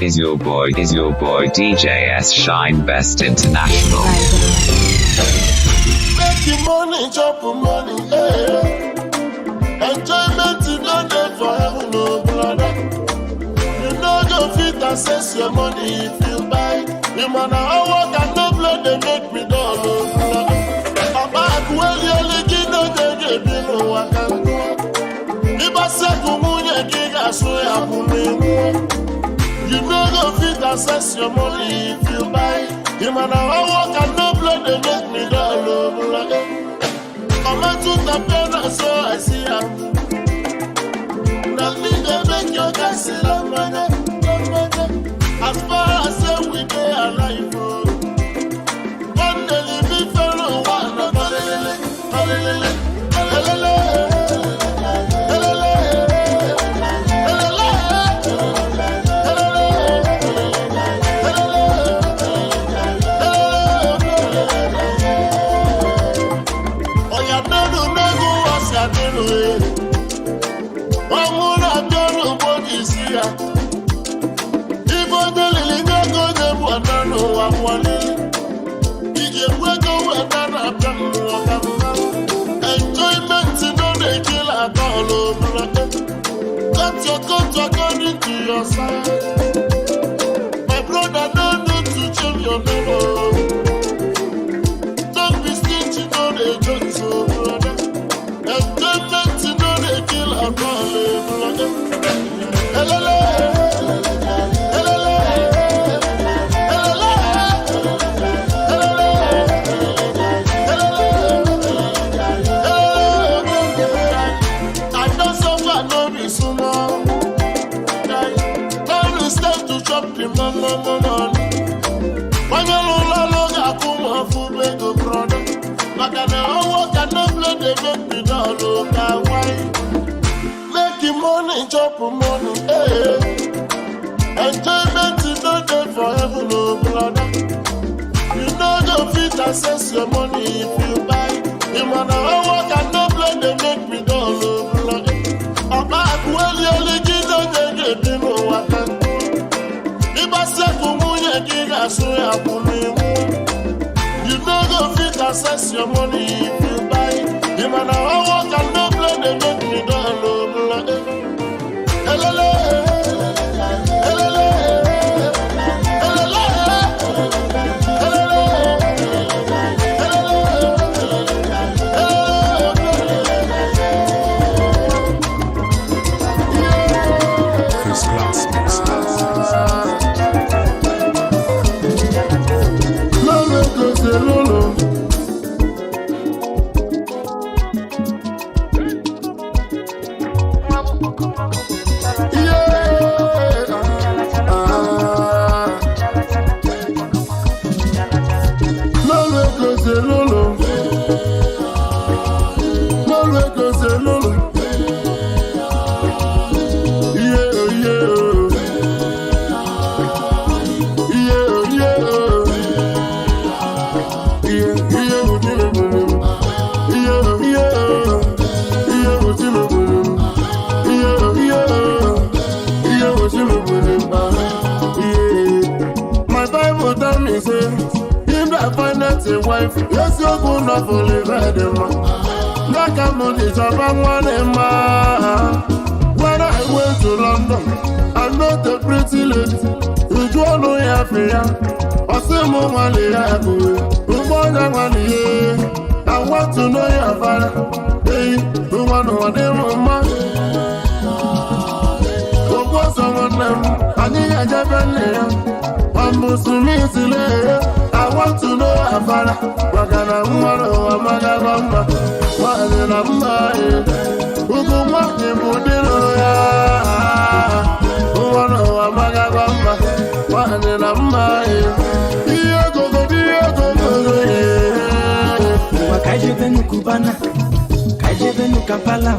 Is your boy DJ S Shine Best International. Make you money, chop money, eh. Enjoyment no dey for heaven, no brother. You no go fit access your money if you buy. You man how work and no blood dey make me dull, oh brother. Papa akweli gị n'oge ga-ebi n'ụwa ka nkụ. Ịgbasekwu nwunye gị ga-asụ ya bụ n'egwu. You no go fit access your money if you buy. You man how work and no blood dey make me dull, oh brother. Ọmọtútà na so I see am. Na me dey make your guys see lamanya, lamanya. As far as say we dey alive, oh. One day live fellow one na balelele, balelele, balelele, elele, elele, elele, elele, elele. Ọ̀yà mẹ́nu mẹ́nu ọ̀sẹ̀ àdínú ẹ̀. Ọnwụ na-abịa n'ugbo gị isi ya. Ife onye lili nye ego onye bụ ọna n'ụwa nwalili. Ị ga-egbu ego weta na-abịa mmụọ ka mma. Enjoyment no dey kill at all, oh brother. Cut your coat according to your size. My brother, no need to change your name, oh. Don't be stingy, no dey joke, oh brother. Enjoyment no dey kill at all, oh brother. Elele, elele, elele, elele, elele. I don suffer, no be small. Now it's time to chop the money, money. Onye lụrụ ọrụ ga-akwụ m ọfụma ego, brother. Maka na ọnwụ ka no play dey make me dull ka wine. Make money, chop money, eh. Enjoyment no dey for heaven, oh brother. You no go fit access your money if you buy. You mana ọnwụ ka no play dey make me dull, oh brother. Ọkpa akụ eli eli gị n'oge ga-ebi n'ụwa ka nkụ. Ịgbasekwu nwunye gị ga-asụ ya kwụ n'iwu. You no go fit access your money if you buy. You mana ọnwụ ka no play dey make me dull, oh brother. Elele, elele, elele, elele, elele, First class mix. Lolo goes lolo. Yeah. Ah. Lolo goes lolo. Lolo goes lolo. Yeah. Yeah. Yeah, yeah. Yeah, yeah. Yeah. My Bible tell me say, if that findeth a wife, eziokwu nọ fụlụ mma. N'aka m dị chọba nwanne mma. When I went to London, I met a pretty lady. Uju ọnụ ya fe ya, ọ sị m nwanne ya gụwe, ugbo onye nwanne ya. I want to know your father. Hey, nwa n'ụwa dị m mma. Okwu ọsọ nwanne m, anyị ga-ejebe nne ya. Ma Mùsùlùmí tile, I want to know her father. Maka na nwa n'ụwa magagwa mma, nwaanyị na mma e. Ugwu nwaanyị bụ dị lụrụ ya. Nwa n'ụwa magagwa mma, nwaanyị na mma e. Ihe ogogo dị ihe ogogo e. Ngwa ka ijebenu Cubana, ka ijebenu Kampala,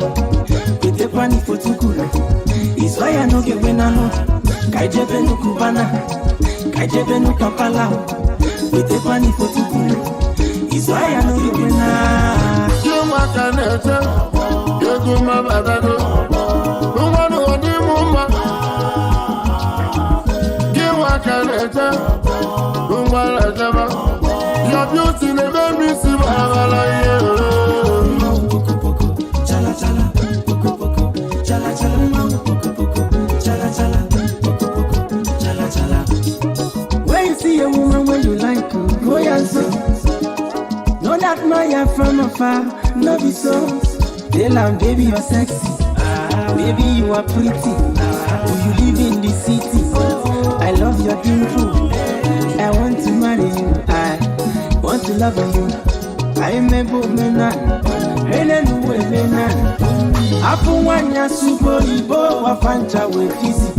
wetekwani fotukulu ịzọ ya n'oge wenanụ. Ka ijebenu Cubana, ka ijebenu Kampala, wetekwani fotukulu ịzọ ya n'oge wena. Chinwaka na-eche egwu mabatago, nwa n'ụwa dị m mma. na-eje, ngwala jebe. Your beauty na-eme m isi gbara ihe. Mmanwụ pokopoko, chala chala, pokopoko, chala chala, mmanwụ pokopoko, chala chala, pokopoko, chala chala. When you see a woman when you like, go and so. No admire from afar, no be so. Tell am, baby, you're sexy. Baby, you are pretty. Oh, you live in the city. I love your dimple. I want to marry you. I want to love you. I'm a woman. Afụ nwanyị asụgbo oyibo wafancha wee fizi.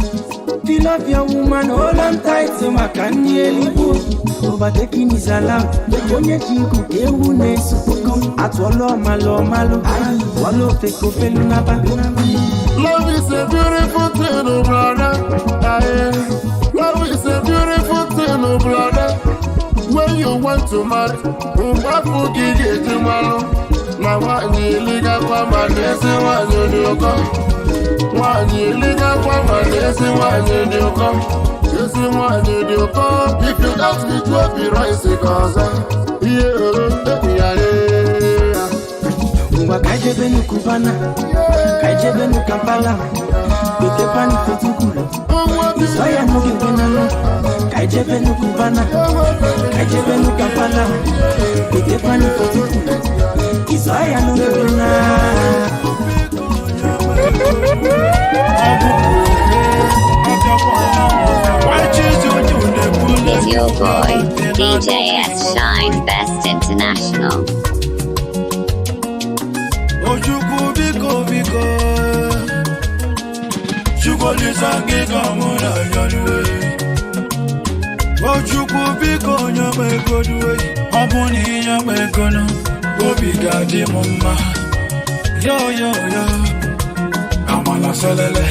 If you love your woman, hold on tight maka nni eluigwe. Overtaking is allowed. Onye ji nku ka ewu na-eso. Atụọlụ ọmalụ ọmalụ. Wọlụ ofe ka ofelu naba. Love is a beautiful thing, oh brother. Aye. Love is a beautiful thing, oh brother. When you want to marry, mgbafu gị ga-eji malụ na nwaanyị eligakwa ma na ezi nwaanyị dị ụkọ. Nwaanyị eligakwa ma na ezi nwaanyị dị ụkọ. Ezi nwaanyị dị ụkọ. If you ask me to be rice ka ọzọ. Ihe oro ya ya. Ngwa ka ijebe Cubana, ka ijebe Kampala, gotekwanụ fotukulu. Ịzọ ya n'oge kwenanụ, ka ijebe Cubana, ka ijebe Kampala, gotekwanụ fotukulu. Ịzọ ya n'oge kwena. Is your boy, DJ S Shine Best International. Ojukwu, biko biko, Chukwulisa gị ka mụ na-arịọ n'uwe. Ojukwu, biko nye m ego n'uwe. Ọ bụ na inye m ego nụ, obi ga-adị m mma. Yo yo yo, amala selele,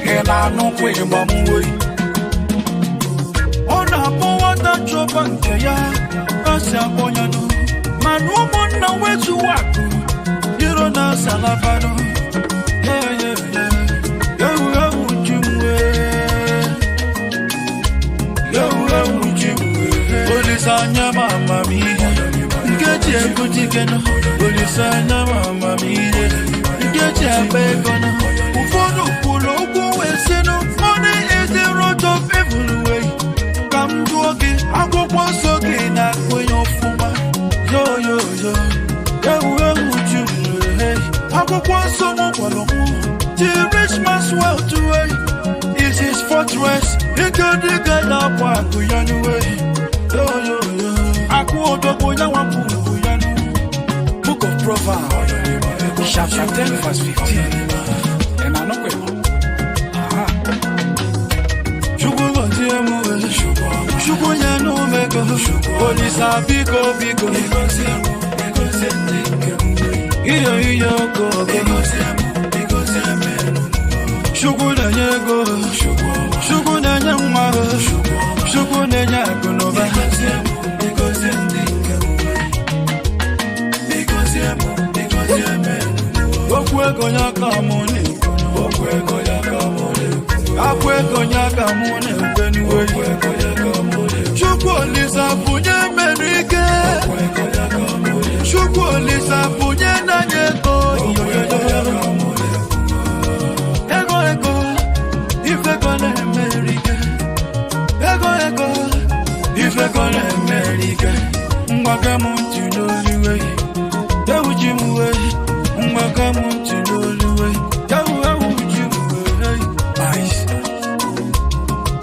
ị na-anụkwa ịgba m uwe. Ọ na-akpọ nwata chọba nke ya, ọ si akpọ ya nụ, mana ụmụnna wetuwa akụ iro na salabanu. Yeah, yeah, yeah. Ewu ewu chimwe. Ewu ewu chimwe. Olisa anya m amamihe nkeji ebutike nọ. Olisa anya m amamihe nkeji akpa ego nọ. Ụfọdụ kwuru okwu wee sịnụ, "Money is the root of evil way." Ka m jụọ gị, akwụkwọ nsọ gị na-akụ ya ọfụma? Yo yo yo, ewu ewu chimwe. Akwụkwọ nsọ m gwara m, the rich man's wealth way is his fortress. Ike dịka na-akwa akụ ya n'uwe. Yo yo yo, akụ odogwu ya nwapụrụ ya n'uwe. Book of Proverbs, chapter 10, verse 15. And I know. Chukwu gọzie m, Chukwu nye m ego. Olisa, biko biko, iyo iyo oko oko. Chukwu na-enye ego, Chukwu na-enye nwa, Chukwu na-enye akụ na ụba. Okwu ego ya ka mụ na-ekwu, akwa ego ya ka mụ na-ekwe n'uwe. Chukwu Olisa bunye mere ike, Chukwu Olisa bunye n'anya ego. Ego ego, ife ego na-emeri ike. Ego ego, ife ego na-emeri ike. Ngwa m ntị n'olu, ewu ji m wee. Ngwa m ntị n'olu, ewu ewu ji m wee. Ice.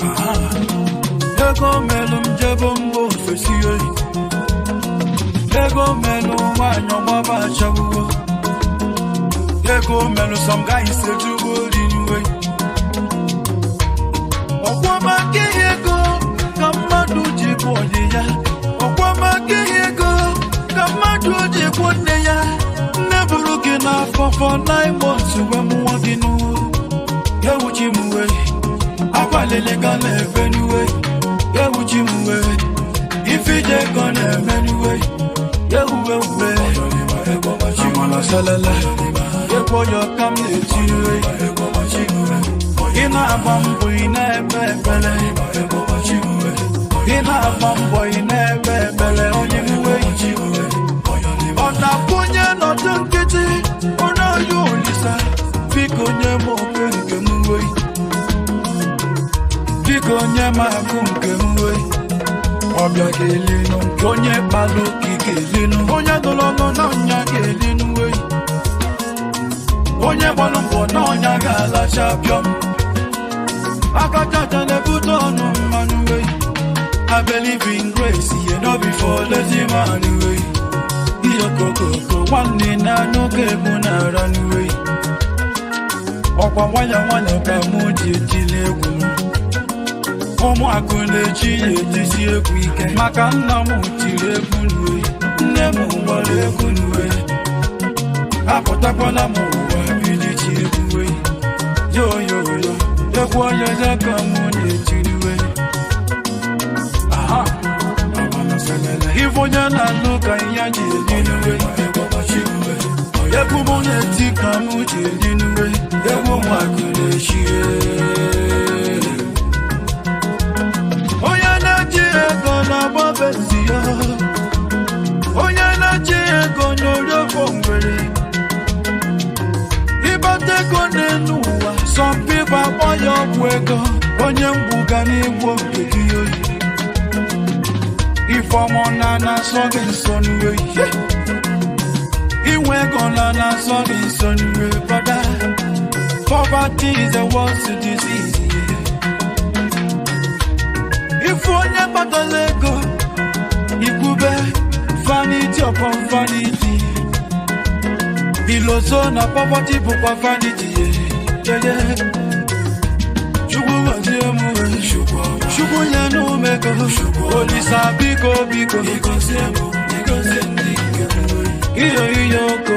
Aha. Ego melụ m jebe mba ofesi oyi. Ego melụ nwaanyị ọgbaba achagbuo. Ego melụ some guys ejugo ori n'iwe. Ọkwa maka ihe ego ka mmadụ ji bụ ọyị ya. Ọkwa maka ihe ego ka mmadụ ji bụ nne ya. Nne buru gị n'afọ for 9 months wee mụọ gị n'ụlọ. Ewuchi m wee akwalele ka na-efe n'uwe. Ewuchi m wee ifije ego na-eme n'uwe. Ewuwe uwe amala selele, egwu ọyọ ka m na-eti uwe. Ị na-agba mbọ, ị na-ekpe ekpere. Ị na-agba mbọ, ị na-ekpe ekpere, onye mwe. Ọ na-abụ onye nọdụ nkịtị, onye ọya Olisa, biko nye m oke nke m wei, biko nye m akụ nke m wei. Ọbịa ga-elinu nke onye kpalụ okike elinu, onye dụrụ ọnụ na ọnya ga-elinu wei, onye gbalụ mbọ na ọnya ga-alacha pịọm. Aka chacha na-ebute ọnụ mmanụ wei. I believe in grace, yeah, no be for lazy man wei. Iyo kokoko nwanne na n'oge egwu na-ara n'uwe. Ọkwa nwayọ nwayọ ka mụ ji etili egwu m. Ụmụakụ na-eji ya etisi egwu ike maka nna m tiri egwu n'uwe, nne m gbara egwu n'uwe. Apụtakwala m ụwa iji chi egwu wei. Yo yo yo, egwu onye ya ka mụ na-etiriwe. Aha. Ife onye na-alụ ka ya ji eri n'uwe. Egwu m na-eti ka m ji eri n'uwe. Egwu ụmụakụ na-echi. Onye na-eji ego na-agba benzi ya. Onye na-eji ego n'oriofo ngwere. Ịbata ego n'elu ụwa, some people akpọ ya ọgwụ ego. Onye mgbu ga n'igbo nke gị oyi. Ifeọmụ na na-asọ gị nsọ n'uwe. Inwe ego na na-asọ gị nsọ n'uwe, brother. Poverty is the worst disease. Ife onye kpatara ego, ikwube vanity upon vanity. Ilozo na poverty bụkwa vanity. Yeah, yeah. Chukwu gọzie m, Chukwu nye n'umego. Olisa biko biko, iyo iyo oko.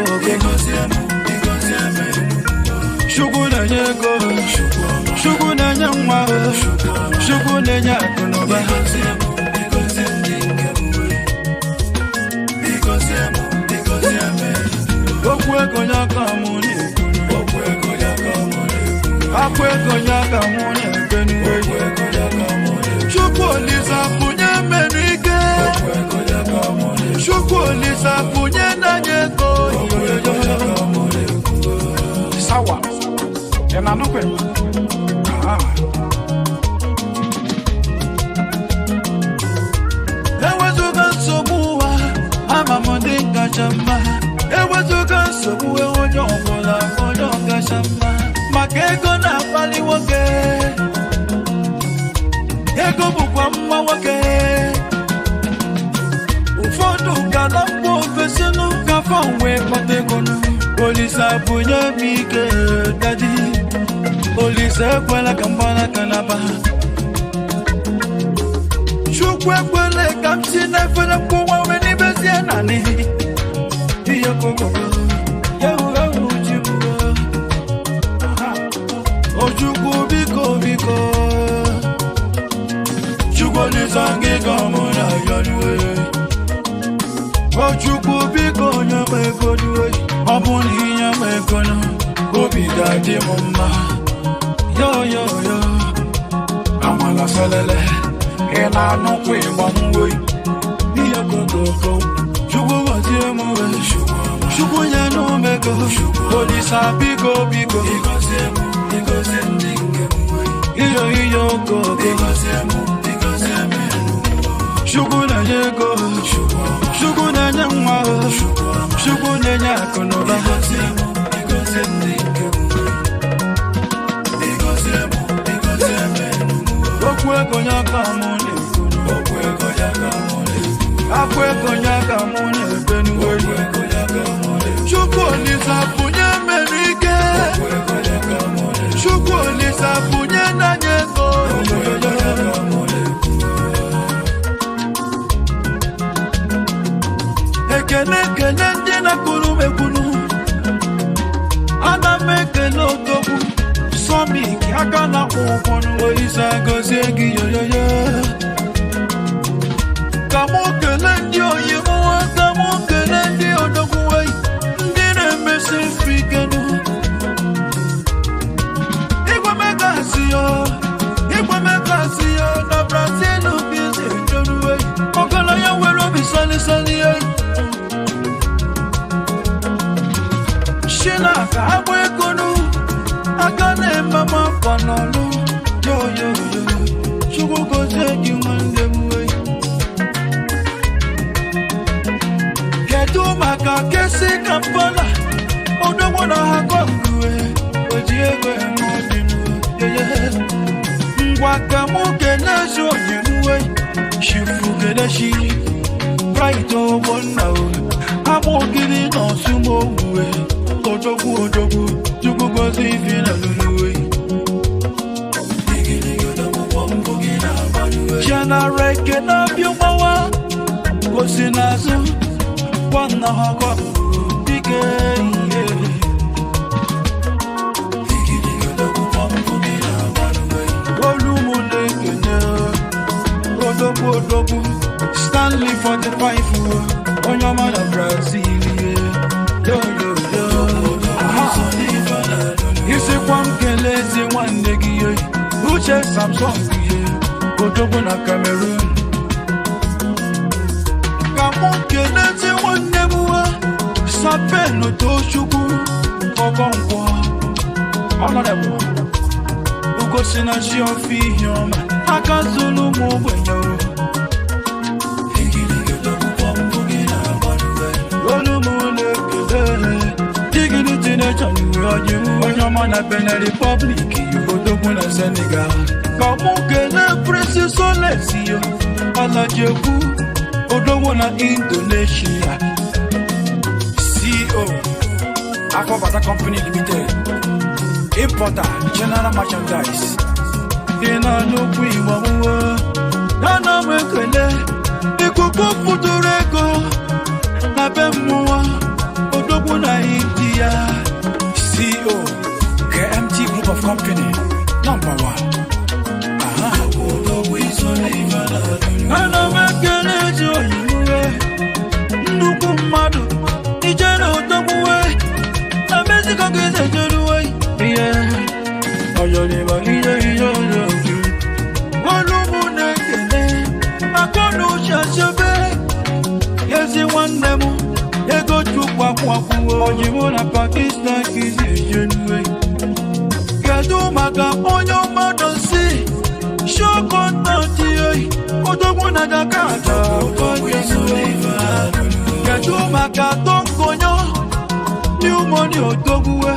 Chukwu na-enye ego, Chukwu na-enye nwa, Chukwu na-enye akụ na ụba. Okwu ego ya ka mụ na-ekwu, akwa ego ya ka mụ na-ekpe n'uwe. Chukwu Olisa bunye mmenụ ike. Chukwu Olisa bunye n'anya ego. Sawa, ị na-anụkwa? Ah. Ewezụga nsogbu ụwa, ama m ndị kacha mma. Ewezụga nsogbu, onye ọbụla onye ọkacha mma. Maka ego na-akpali nwoke, ego bụkwa mma nwoke. Ụfọdụ gala mgbe ofesinu ka fọ wee kpata ego nụ. Olisa bunye m ike, daddy. Olisa ekwela ka mgbanaka naba. Chukwu ekwele ka m si n'efere mkpụwa wee n'ibezie naanị ihe kokoko ewu ewu chukwu. Ojukwu biko biko, Chukwu Olisa gị ka mụ na-ayọ n'uwe. Ojukwu biko nye m ego n'uwe. Ọ bụ na inye m ego nụ, obi ga-adị m mma. Yo yo yo, amala selele, ị na-anụkwa ịgba m wei. Ihe kokoko, Chukwu gọzie m wee. Chukwu nye n'omego. Olisa biko biko, iyo iyo okoko. Chukwu na-enye ego, Chukwu na-enye nwa, Chukwu na-enye akụ na ụba. Okwu ego ya ka mụ na-ekwu, akwa ego ya ka mụ na-ebe n'uwe. Chukwu Olisa bunye mmeri ike. Chukwu Olisa bunye n'anya ego. Ekene ekene ndị na-akụrụ m ekwunu. Ana m ekele odogwu sọmik aka na-akwụ ụgwọ n'Olisa gozie gị yoyoyo. Ka mụ kelee ndị oyi m, ka mụ kelee ndị odogwu wei, ndị na-emesi mfe ikenu. Igwe megasi yo, igwe megasi yo na Brazil bụ isi. maka agba egonu aka na-eme m akwa n'ọlụ. Yo yo yo, Chukwu gozie gị nwanne m wee. Kedu maka Kesi Kampala, odogwu na ha kọnguwe oji ego eme obi m yeye. Ngwa ka mụ kenezi onye mwe shifu keneshi Bright Ogbonna o amụgiri na ọsụmowuwe odogwu odogwu. Chukwu gozie ifi na luluwe. General Ekene abịa gbawa gosi n'azụ nwanna ha kọ dike ihe. Olu mụ na-ekene odogwu odogwu Stanley 45, onye ọma na Brazil. Yo yo yo. Aha. Isikwa m kelee ezi nwanne gị ye Uche Samson ihe odogwu na Cameroon. Ka mụ kelezi nwanne m nwa Sapelu Tochukwu Ọgọnkwọ Honorable Ugosi na chi ofe ihe ọma aka zuru ụmụ ogbenye o. Olu m na-ekele Dignity Nation onye onye ọma na Benin Republic, odogwu na Senegal. Ka mụ kelee Prince Solesi Alajekwu, odogwu na Indonesia, CEO Afọbata Company Limited, importer general merchandise. Ị na-anụkwu Igbo mụwo, ana m ekele ikuku fụtụrụ ego na be mmụọ, odogwu na India, CEO KMT Group of Company number one. Aha. Ana m ekele ezi oyiwe nnukwu mmadụ ijere odogwuwe na Mexico ka ị na-ejeruwe ihe ọyọrịba ihe ihe oyoyo. Olu mụ na-ekele akọna uche sebe ezi nwanne m ego chukwu akwụkwọ oyibo na Pakistan ka isi ejenuwe. Kedu maka onye mmadụ si shokonati odogwu na Jakarta? Kedu maka Tonkonyo New Money, odogwuwe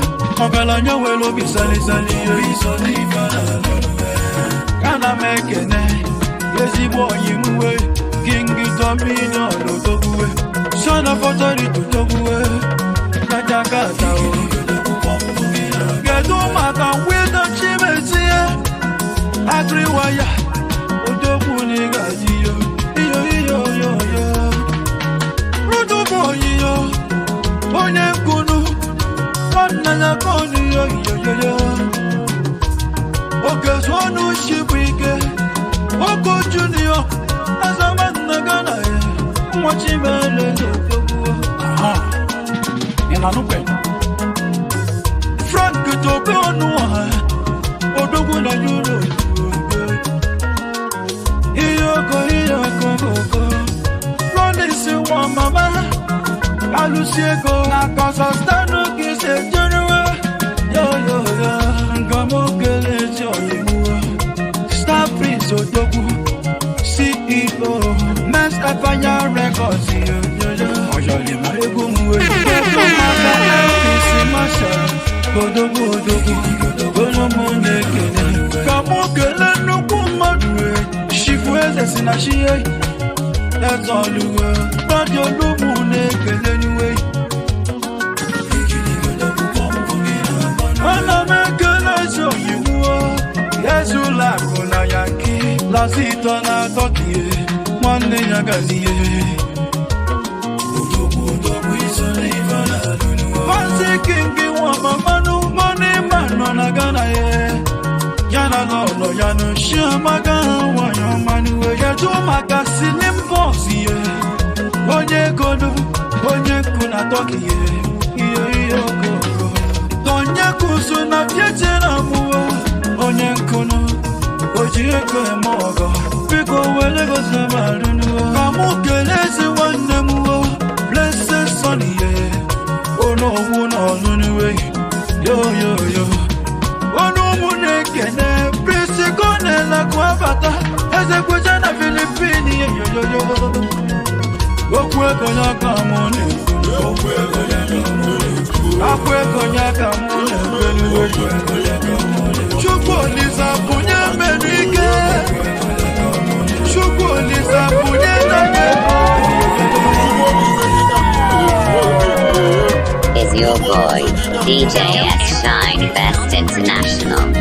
ọgaranya nwere obi salisali? Ana m ekene ezigbo oyi mwe King Dominion odogwuwe, son of authority, odogwuwe na Jakarta o. Kedu maka Wido Chimezie Agriwaya, odogwu na ịgaji yo iyo iyo yo yo Ruduboyiyo onye nkwunu nwanne ya kọnu yo yo yo yo Okezuonu shibụ ike Oko Junior Azamanna Ghana ya nwa Chimere odogwu. Aha. Ị na-anụkwe Frank Tobe ọnụ ọha, odogwu na Europe. Ihe oko ihe oko oko Rollins nwa mama alụsi ego na Kazakhstan ka isi ejeruwe. Yo yo yo, nga m okele ezi oyimuwe Star Prince odogwu, CEO Mens Efanya Records. Yo yo yo, ọyọlima egwu m wee maka LPC Marshal, odogwu odogwu. Onye mụ na-ekele ka mụ kelee nnukwu mmadụ wee shifu eze si na chie eze ọlụwe gbadị olugbu na-ekele niwe. Ana m ekele eze oyiwuo eze ụlọ akụ na Yanki Lazito na Tọkie nwanne ya gazie. Maazị King nwa mamanụ money man nọ na Ghana ye ya na lọlọ ya nụ Chiamaka nwanyị ọmanụ. Kedu maka Slim Boss ye onye golu onye nkụ na Tọki ye ihe ihe okoko Tonye kusu na Vietnam wo onye nkụnụ oji ego eme ọgọ biko were gozimarụnuo. Ka mụ kelee ezi nwanne m wo Blessed Sonny ye onowu na ọnụnụ. mela kuabata eze kweje na Filipini yoyoyo okwu ego ya ka mụ na-ekwu akwa ego ya ka mụ na-ekwu Chukwu Olisa bunye mmerụ ike Chukwu Olisa bunye nanye Is your boy, DJ S Shine Best International.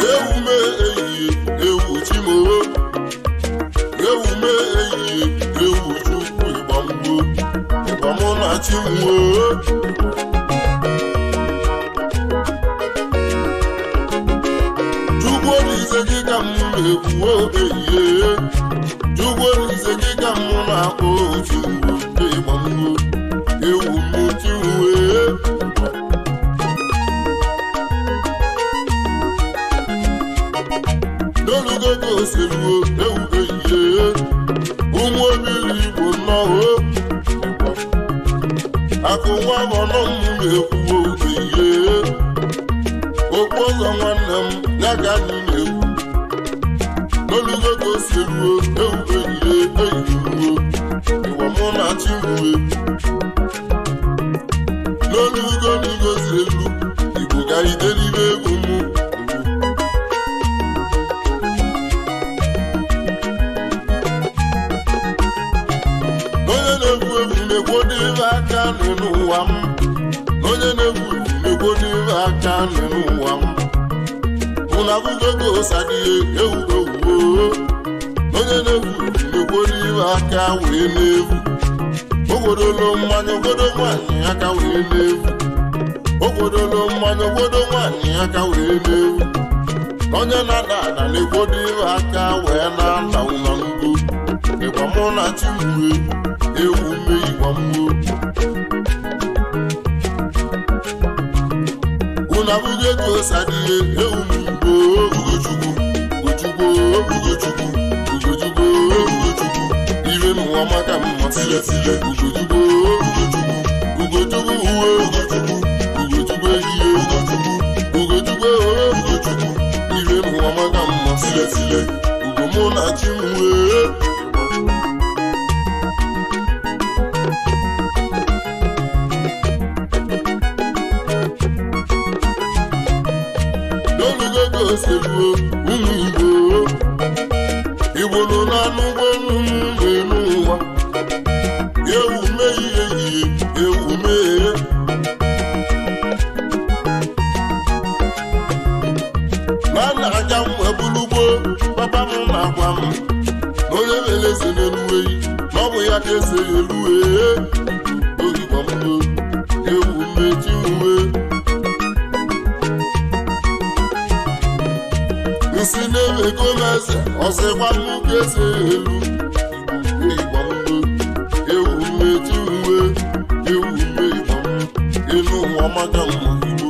Ewu me ehihie, ewu chimowo. Ewu me ehihie, ewu chukwu ịgbamgbo. Ịgbamụ na chi nwo. Chukwu Olise gị ka m na-ekwu ehihie. Chukwu Olise gị ka m na-akpọ ochi nwo ịgbamgbo. Ewu m chi nwe. N'olugo ka o seruo ewu ehihie ụmụ obiri igbo nnọọ akụ nwa bọnọ m na-ekwuo ehihie okpu ụzọ nwanne m ya ka anyị na-ekwu n'olugo ka o seruo ewu ehihie ehiruo ịwa mụ na chi uwe n'olugo n'ugo si elu igbo ga idelibe egwu mụ. Onye na-egwu egwu na-egwodo ibe aka n'ụwa m. Onye na-egwu egwu na-egwodo ibe aka n'ụwa m. Unu abụgo ka osadie ewu ewu oo. Onye na-egwu egwu na-egwodo ibe aka wee na-egwu. Ogwodolo mmanya ogwodo nwaanyị aka wee na-egwu. Ogwodolo mmanya ogwodo nwaanyị aka wee na-egwu. Onye na-ada ada na-egwodo ibe aka wee na-ada ụna ngo. Ịgba mụ na chi mwe ewu mme ịgba mgbo. Unu abụghị ego sadie ewu m igbo Ugochukwu Ugochukwu Ugochukwu Ugochukwu Ugochukwu ire n'ụwa maka mma tile tile Ugochukwu Ugochukwu Ugochukwu uwe Ugochukwu Ugochukwu ehihie Ugochukwu Ugochukwu Ugochukwu ire n'ụwa maka mma tile tile Ugo mụ na chi m wee. N'olugo ka o seruo ụmụ Igbo Igbo nọ n'anụ ụgbọ nnụnụ n'ụwa ewu mee ihe ehihie ewu mee na na-aga m ebulu gboo papa m na-agwa m na onye mere eze n'elu eyi na ọ bụ ya ka eze elu ee oyigbamgbo ewu mmechi uwe nsi na-emego m eze ọzịkwa nnukwu eze elu ịgbamgbo ewu mmechi uwe ewu mme ịgbam elu ụwa maka mma igbo.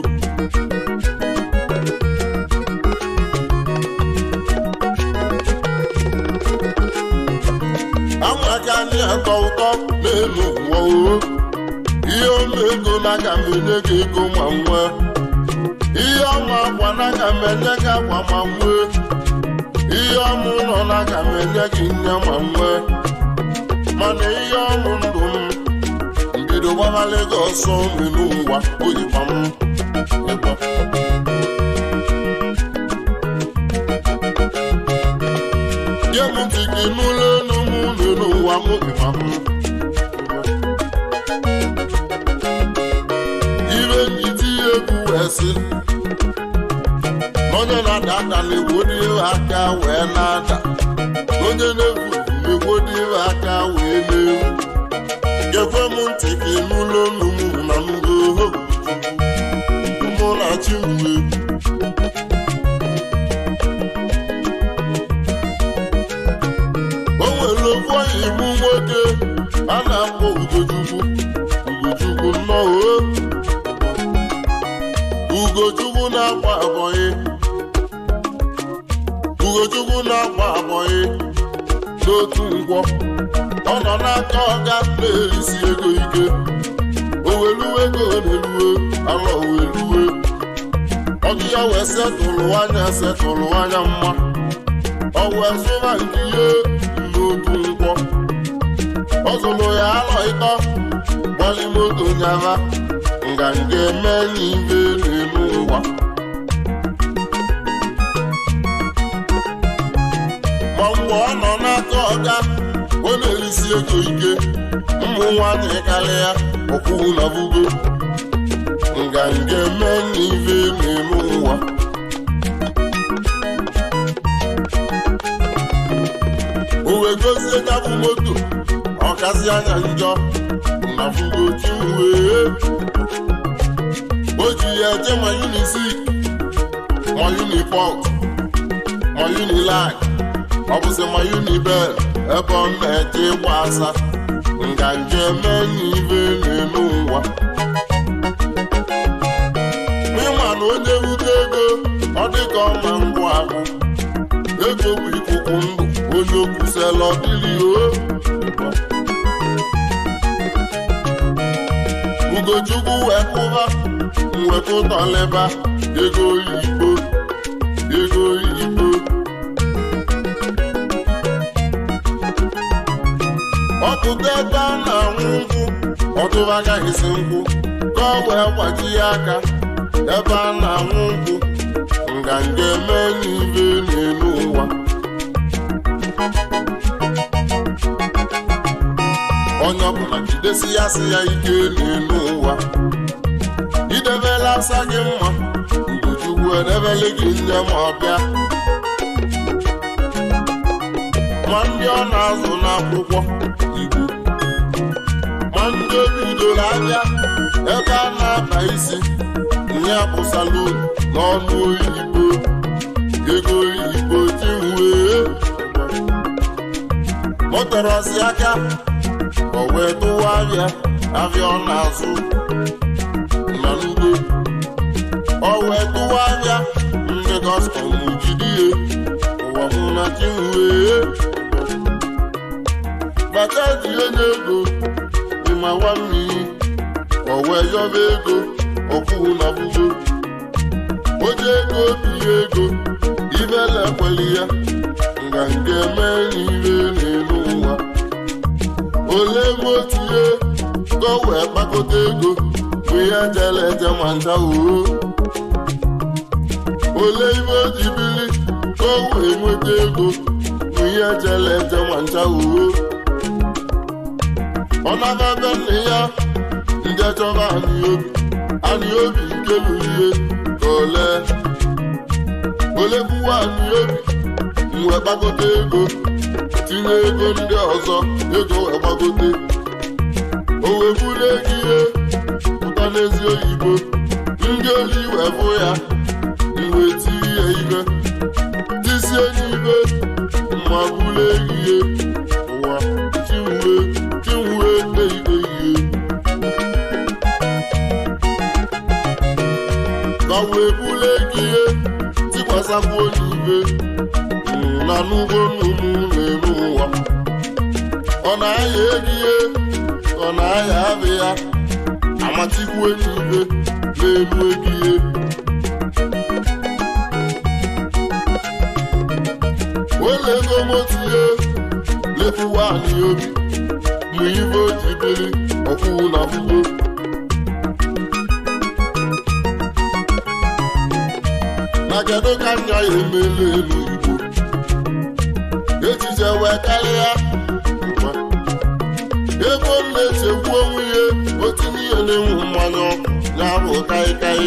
Amaka anyị atọ ụtọ n'elu ụwa o ihe ọma ego n'aka m enye gị ego ma nwee ihe ọma akwa n'aka m enye gị akwa ma nwee ihe ọma ụlọ n'aka m enye gị nne ma nwee mana ihe ọmụ ndụ m mbido gbaba Legọs menu ụwa oyikwa m ịgba. Nye m ntị gị n'ụlọ elu m n'elu ụwa m ịgba m. Ibe ndị egwu wee sị na onye na-ada ada na-egwodo iwe aka wee na-ada na onye na-egwu na-egwodo iwe aka wee na-egwu. Gekwe m ntị ka ị nụlụ olu m na ngo mụ na chi m wee. O nwere ofu ọyị mụ nwoke a na-akpọ Ugochukwu Ugochukwu nnọọ o. Ugochukwu na-agba abọyị Ugochukwu na-agba abọyị n'otu nkwọ ọ nọ n'aka ọga na-erisi ego ike o welu ego na-eluwe alọ wee luwe. Ọgụ ya wee setụlụ anya, setụlụ anya mma. Ọ wee zụba nke ihe n'otu nkwọ. Ọ zụrụ ya alọ ịtọ, gbali moto nyava. Nganga eme n'ibe n'elu ụwa. Ma mgbe ọ nọ n'aka ọga, ọ na-erisi ego ike. Ụmụ nwanyị karịa ọkwụghị na bugo. Nganga eme n'ibe n'elu ụwa. O wee gozie gabụ moto, ọkazi anya njọ na fugo chi wee. O ji ya eje ma Unizik, ma Uniport, ma Unilag, ọ bụzi ma Unibel ebe ọ na-eje ịgba asa. Nganga eme n'ibe n'elu ụwa. Ịma na onye wute ego, ọ dịka ọma ngwa ahụ. Ego bụ ikuku ndụ, onye okwusela ọ dịrị o. Ugochukwu wee kụba, mwekụtọleba ego oyibo, ego oyibo. Ọpụta ebe a na-anwụ nkwụ, ọtụba agaghịzi nkwụ ka ọ wee gbaji ya aka ebe a na-anwụ nkwụ. Nganga eme n'ibe n'elu ụwa. Onye ọbụla jidesi ya sị ya ike n'elu ụwa. Idebela asa gị mma, Ugochukwu edebele gị nne ma ọ bịa. Ma ndị ọ na-azụ n'akwụkwọ Igbo, ma ndị o bidoro abịa ebe a na-akpa isi, ya bụ salon n'ọnụ oyibo, ego oyibo chiwee. Motorosi aka, o wee tụwa abịa, abịa ọ na-azụ na n'ugbo. O wee tụwa abịa, ndị kọstọm jidie, ụwa mụ na chiwee. Bata ji onye ego, ịma mmiri, o wee yọba ego, ọkwụ na bugo. Onye ego bi ego, ibele ekweli ya. Nganga eme n'ibe n'elu ụwa. Ole motie ka o wee kpakọta ego, bụ ihe jere eje ma ncha oo. Ole ibe o ji bili ka o wee nweta ego, bụ ihe jere eje ma ncha oo. Ọ naba be nne ya, ndị chọba anyị obi, anyị obi nke lụrụ ihe ka ole. Ole kwuwa anyị obi, mwe gbagote ego, tinye ego ndị ọzọ, ego wee gbagote. O wee buru ego ihe pụta n'ezi oyibo, ndị oyi wee bụ ya, mwe tinye ya ibe, tisie n'ibe, ma buru ego ihe ụwa chinwe chinwe eyibe ihe. Ka wee buru ego ihe tikwasakwu n'ibe na n'ugbo nnụnụ n'elu ụwa. Ọ na-aya ego ihe, ọ na-aya abị ya, amatikwu n'ibe n'elu ego ihe. Wele ego motie lefuwa anyị obi, mụ ibe o ji biri ọkwụ na fugo. Na kedu ka nya ya emelu elu Igbo? Echiche wee karịa ngwa. Ego m na-echegbu onwe ya, otu n'ihe na-enwu mmanya ọkụ ya bụ kaikai.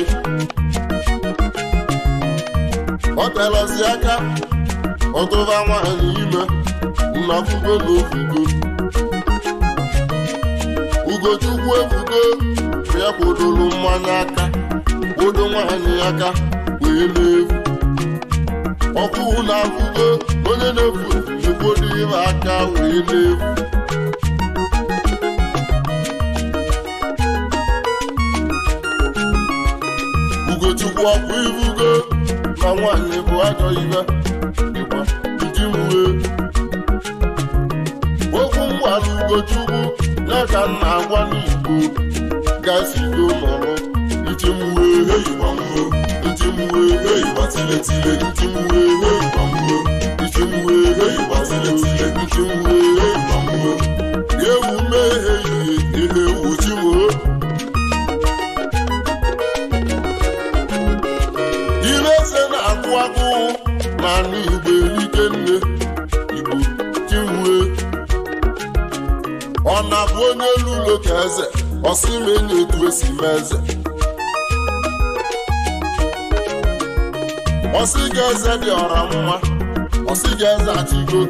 Ọ telọzi aka, ọtụba nwaanyị ime, nnafugo na ofugo. Ugochukwu ebugo, ya kwodolu mmanya aka, kwodo nwaanyị aka wee na-efu. Ọkụ na-afụgo, onye na-efu ekwodo ibe aka wee na-efu. Ugochukwu ọkụ ibugo na nwaanyị bụ ajọ ibe, ịgba njiwe. Okwu m gwara Ugochukwu ya ka m na-agwa n'Igbo, Gasigo n'ọnụ ntị m wee hey gbamwo, ntị m wee hey gbatile tile, ntị m wee hey gbamwo, ntị m wee hey gbatile tile, ntị m wee hey gbamwo. Ewu mee ihe ewu chi m o. Ire eze na-agụ agụụ na anụ Igbo erike nne Igbo chinwe. Ọ na-abụ onye elu ụlọ ka eze ọsị m enyi etu esi mee eze. Ọsị gị eze dị ọra mma, ọsị gị eze achịgo,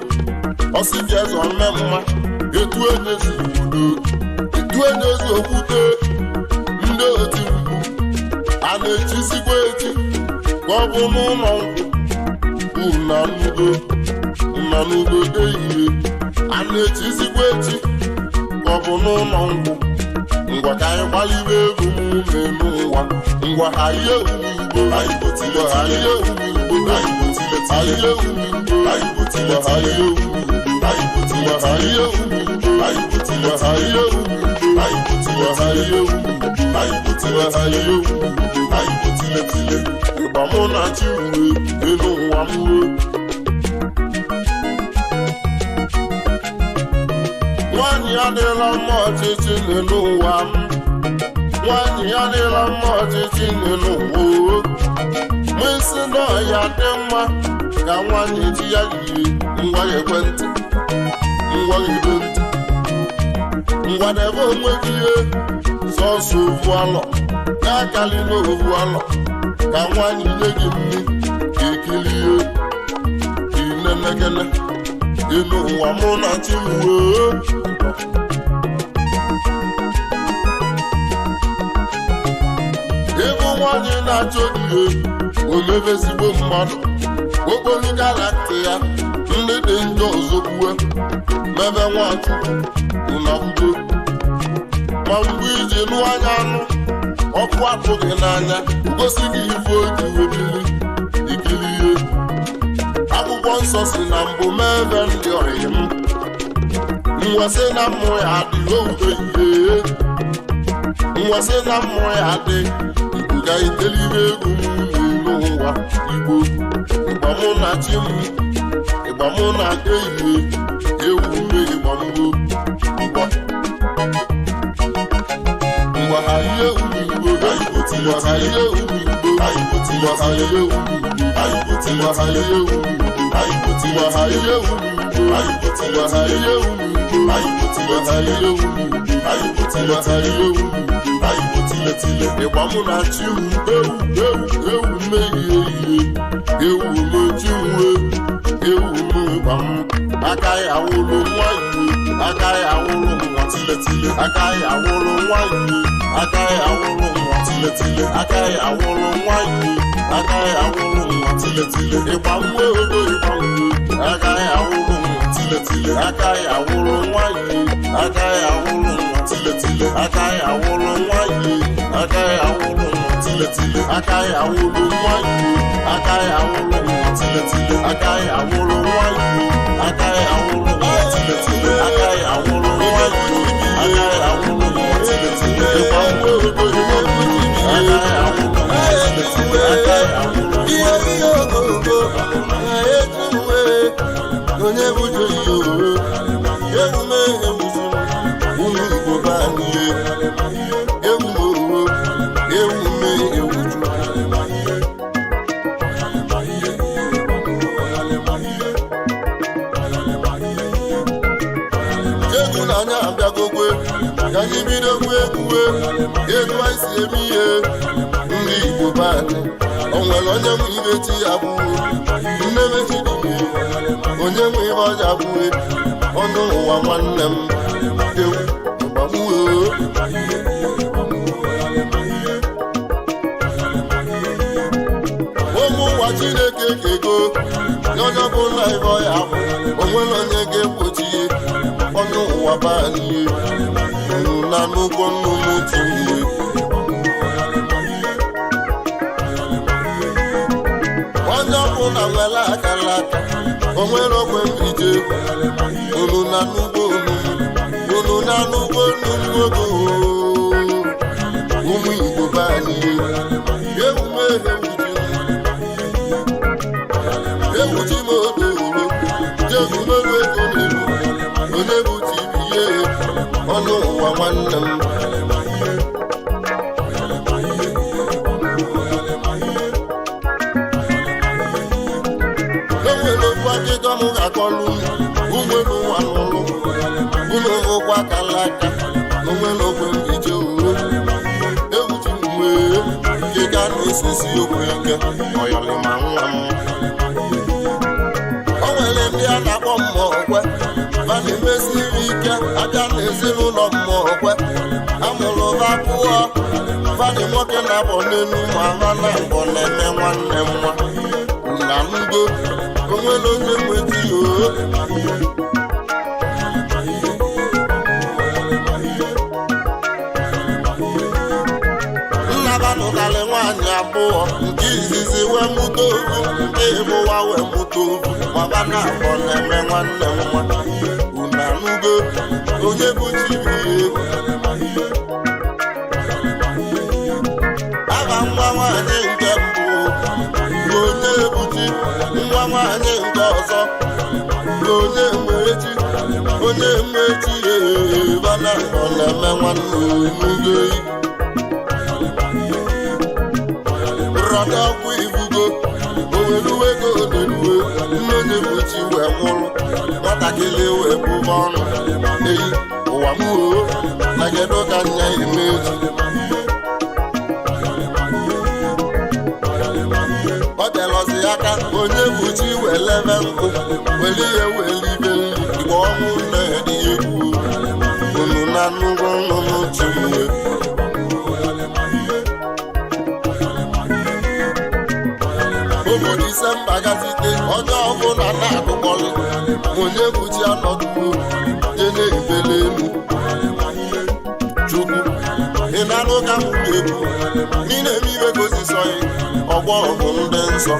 ọsị gị eze ome mma, etu onye si obodo, etu onye si okwute, ndị oti mkpu a na-echizikwa echi ka ọ bụ n'ụlọ nkwụ unanugo unanugo ehihie a na-echizikwa echi ka ọ bụ n'ụlọ nkwụ. Ngwa ka anyị gbalibe egwu m n'elu ụwa, ngwa ha ihe umu Igbo, ngwa ha ihe umu Igbo, ha ihe umu Igbo, ngwa ha ihe umu Igbo, ngwa ha ihe umu Igbo, ngwa ha ihe umu Igbo, ngwa ha ihe umu Igbo, ngwa ha ihe umu Igbo. Ịgba mụ na chi uwe elu ụwa m uwe. Nwaanyị adịla mma ọchịchị n'elu ụwa m, nwaanyị adịla mma ọchịchị n'elu ụwa o. Mụ isi n'ọhịa dị mma ka nwaanyị ji ya yiri ngwa ekwentị, ngwa ntị, ngwa debe onwe gị ihe sọsọ ovu alọ na-akali n'ovu alọ ka nwaanyị nye gị nri ka ekilie inenegene elu ụwa mụ na chi m wee. Ịbụ nwaanyị na-achọ ihe omebe ezigbo mmadụ okpolu galakti ya ndị dị njọ ozokwuwe mebe Nwachukwu ụnakwugo. Ma mgbe iji nụ anya anụ ọkụ apụghị n'anya gosi gị ife oji webili ikiri ihe. Akwụkwọ nsọ si na mbụ mee ebe ndị ọyị m nwesị na mmụọ ya adị owuwe ihe, nwesị na mmụọ ya adị. Igbo ga etelibe egwu m n'elu ụwa Igbo. Ịgba mụ na chi m, ịgba mụ na ehihie ewu mme ịgba mgbo ngwa ngwa ha ihe umu Igbo, ngwa ha ihe umu Igbo, ngwa ha ihe umu Igbo, ngwa ha ihe umu Igbo, ngwa ha ihe umu Igbo, ngwa ha ihe umu Igbo, ngwa ha ihe umu Igbo, ngwa ha ihe umu Igbo. Ịgba mụ na chi m ewu ewu ewu mmehie ihe ewu m chi m ewu m ịgba m aka ya wụrụ nwa Igbo, aka ya wụrụ nwa tiletile, aka ya wụrụ nwa Igbo, aka ya wụrụ nwa tiletile, aka ya wụrụ nwa Igbo, aka ya wụrụ nwa tiletile. Ịgba nwa ego ịgba nwa aka ya wụrụ nwa tiletile, aka ya wụrụ nwa Igbo, aka ya wụrụ nwa tiletile, aka ya wụrụ nwa Igbo, aka ya wụrụ nwa tiletile, aka ya wụrụ nwa Igbo, aka ya wụrụ nwa tiletile, aka ya wụrụ nwa Igbo, aka ya wụrụ nwa tiletile, aka ya wụrụ nwa Igbo, aka ya wụrụ nwa tiletile. Ịgba nwa ego ịgba nwa aka ya wụrụ nwa tiletile, aka ya wụrụ Ihe ihe ogogo ejuwe onye bụ joyo ewume ewuzu ụmụ Igbo be anyị ewume ewume ewuju. Egwu n'anya abịagogwe ka anyị bidokwa egwuwe etu anyị si eme ihe ndị Igbo be anyị. O nwere onye nwe ibe chi ya bụwe nne mechidike onye nwe ihe ọja bụwe ọnụ ụwa nwanne m ewu ịgbamwe. Ụmụ ụwa Chineke kego onye ọbụla ibe ọya bụ onwere onye ga-egbochi ya ọnụ ụwa be anyị unu na nnukwu nnụnụ tinye. Onye ọbụla nwere akara aka onwere ogwe mbije unu na nnukwu unu unu na nnukwu nnukwu ogo. Nwanne m, enwere okwu akịkọ m ga-akọlụ unu. Ụgbọelu ụwa n'ụlụ unu okwu akala aka na onwere okwe mbije uwe egwu ji mgbe nke ga na-esesi okwu ike ọyọlịma. Nwa m, o nwere ndị a na-akpọ mmụọkwe ba na-emesiri ike abịa n'ezinụlọ. Mmụọkwe amụrụ ba pụọ fadị nwoke na-abọ n'elu ma ha na mbọ na-eme. Nwanne m, nwa na ngo onwere onye nweti oo. Nnabanụtarị nwaanyị abụọ. Nke izizi wee mụta ovu, nke ịbụwa wee mụta ovu, maba na abọ na-eme. Nwanne m, nwa, unu anụgo onye bụ chibihe aba? Nwa nwaanyị nke mbụ bụ onye ebuchi, nwa nwaanyị nke ọzọ bụ onye mmechi, onye mmechi ebana ọ na-eme. Nwanne, onugo rọta ọkụ ibugo oweruwe ego oneruwe. Nne onye buchi wee nwụrụ, nwatakịrị wee bụba ọnụ eyi ụwa m oo. Na kedu ka nya eme echi? Ọ bịalọzi aka onye bụ chi wee lebe nkụ were ihe wee libe nri. Igbe ọnwụ na-edi egwu unu na nnukwu nnụnụ chiwe. Obu Disemba gazite, onye ọbụla na-akụkọlị onye bụ chi anọduo je na-ebele elu. Chukwu, ị na-anụ ka m na-ekwu n'ile eme ibe gozisọghị ọgbọ ọgụ ndị nsọ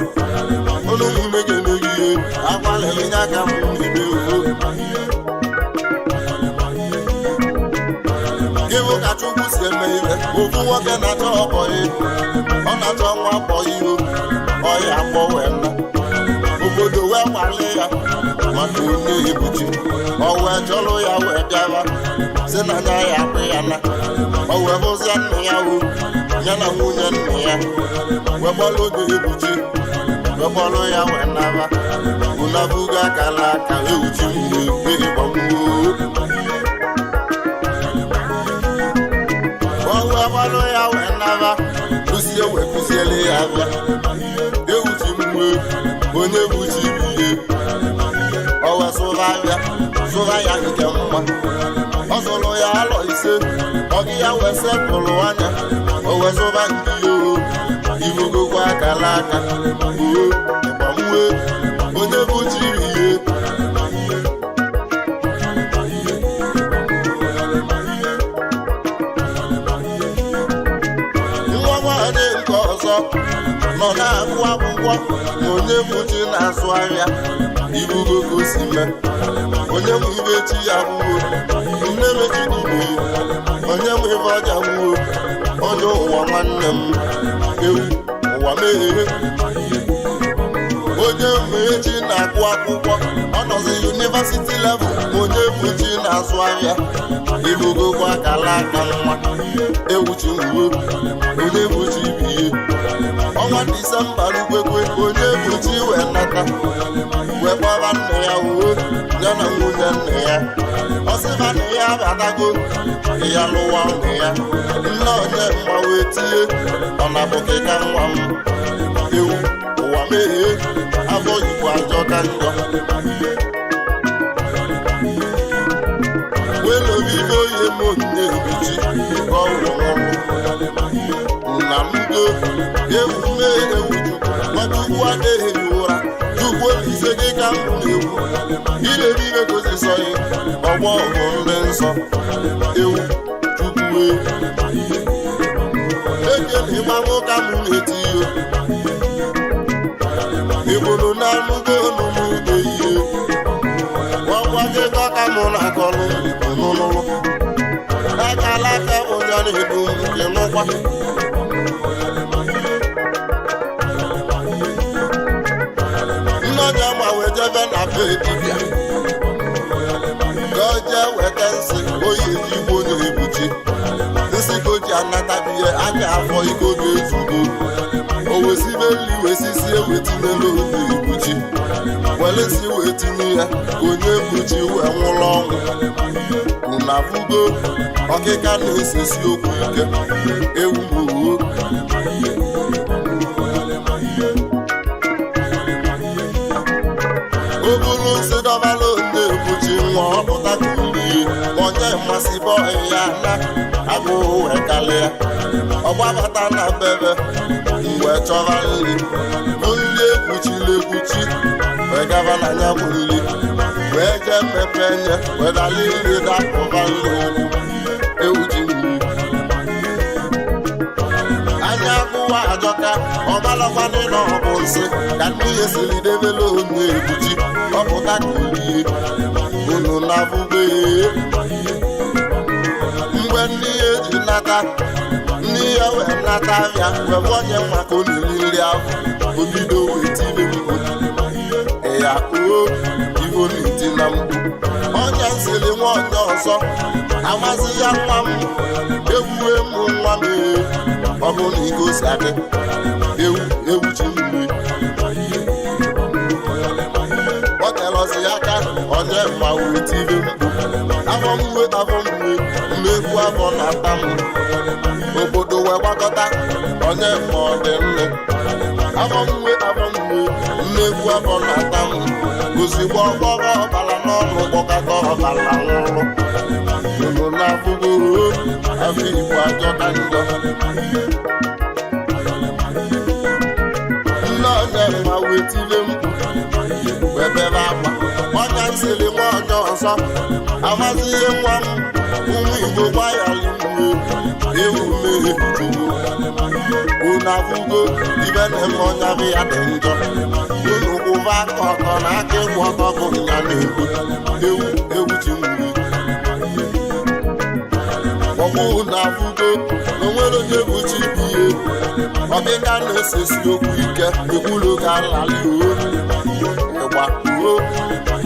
ọnụ omume ga-emeghe agbalịghị ya ka m na-eme uwe gịbụ ka Chukwu si eme ihe. Ofu nwoke na-achọ ọbọyị, ọ na-achọ nwa bọyị o ọya akpọ wee na obodo wee gbalị ya maka onye ebuchi. Ọ wee chọrọ ya wee bịawa si na nya ya akpụ ya na ọ wee bụzia nna ya o ya na nwunye nna ya wee gbalụ oge ebuchi wee gbalụ ya wee naba unabugo akala aka ewuchi mgbe ịgbamgbuo. Ọ wee gbalụ ya wee naba kụzie wee kụziele ya abịa ewuchi mgbe onye buchi bụ ihe. Ọ wee sụba abịa sụba ya nke mma, ọ zụrụ ya alọ 5 ọgị ya wee sepụrụ anya o wee zụba nke ya o ibugokwa akala aka oo ịgbanwe onye bụ chiri ihe. Nwa nwaanyị nke ọzọ nọ na-agụ akwụkwọ ma onye bụ chi na-azụ ahịa. Ibugo ka o si mee onye mụ ibe chi ya gwuo nne mechidube onye mụ ibe ọja gwuo onye ụwa. Nwanne m, ewu ụwa meghere onye mmechi na-agụ akwụkwọ, ọ nọzi university level, onye mmechi na-azụ ahịa. Ibugokwa akala aka nwa ewuchi nwuo onye buchi biye. Ọnwa Disemba rukwekwe, onye buchi wee nata wee gbaba nna ya uwe ya na nwunye nna ya. Ọsịba nna ya abatago ya lụwa nna ya. Nne onye mma wee tie ọ na-abụkịka nwa m ewu ụwa meghee afọ Igbo ajọ ka njọ welobibe oye m onye ebuchi ka ọ wụrụ nwụrụ nna m go ewu mee ewu. Chukwu Nwachukwu adịghị ụra. Chukwu Olise gị ka m na-ewu ilere ibe gozisọghị ọgbọ ọgụ ndị nsọ ewu. Chukwu ewu ekele ịgbanwe ka m na-eti iyo igboro na anụgo onumudo ihe ọgwa gị ka mụ na-akọlụ nụnụrụ akala aka ụja na-edu nke nụkwa. Nnọja ma wee jebe na be dibịa ka o jee weta nsị oyi ezigbo na-ebuchi. ga-anatabihe anya afọ iko ga-ezugo. O wesibe nri wee sisie wee tinyela onye ekpuchi, welesi wee tinye ya ka onye ekpuchi wee nwụrụ ọnwụ. Unu afụgo ọkịka na-esesi okwu ike ewu mụwo. O buru nsị dọbala onye ekpuchi nwa ọpụta ka ulie onye mmasị bọị ya na agụụ wee kalịa. Ọgbabata na bebe mgbe chọba nri bụ nri ekpuchiri ekpuchi wee gaba na ya bụ nri wee jee mepe nye wee dala nri dapụba nri ụkwụ ewu ji nri. Anya agụwa ajọka ọmalọkwanụ na ọ bụ nsị ka nne ya siri debele onye ekpuchi ọpụta ka ulie. Unu na-abụbe mgbe nne ya eji nata nne ya wee nata ya wee bụ onye maka olili nri ahụ obido wee tibe mkpu ya uo ivo na-eti na mkpu. Onye nsiri nwa onye ọzọ amazi ya nwa m ewuwe m nwa m ee ọ bụ na iko si adị ewu ewu chi mmiri. Ọ telọzi aka onye mma wee tibe mkpu afọ mwe afọ mwe mmegbu afọ na-ata m. Obodo wee gbakọta onye mma ọ dị nne afọ mwe afọ mwe mmegbu afọ na-ata m. Ozugbo ọgbọrọ ọbara n'ọnụ kpọkọta ọbara nwụrụ. Unu na-afụgoro afọ Igbo ajọka njọ. Nne onye mma wee tibe mkpu wee bebe akwa. Onye nsiri nwa onye ọzọ amazi ihe nwa m ụmụ Igbo gbayaliwe ewu mmehie chukwu. Unu afụgo ibe na-eme ọnya bụ ya dị njọ. Unu kwụba aka ọtọ na aka ịkwụ ọtọ bụ nya na-ekwu ewu ewu chi mmiri. Ọkwụ unu afụgo na onwere onye bụ chi bụ ihe ọkịka na-esesi okwu ike ekwulu ka nlali o ịgba uo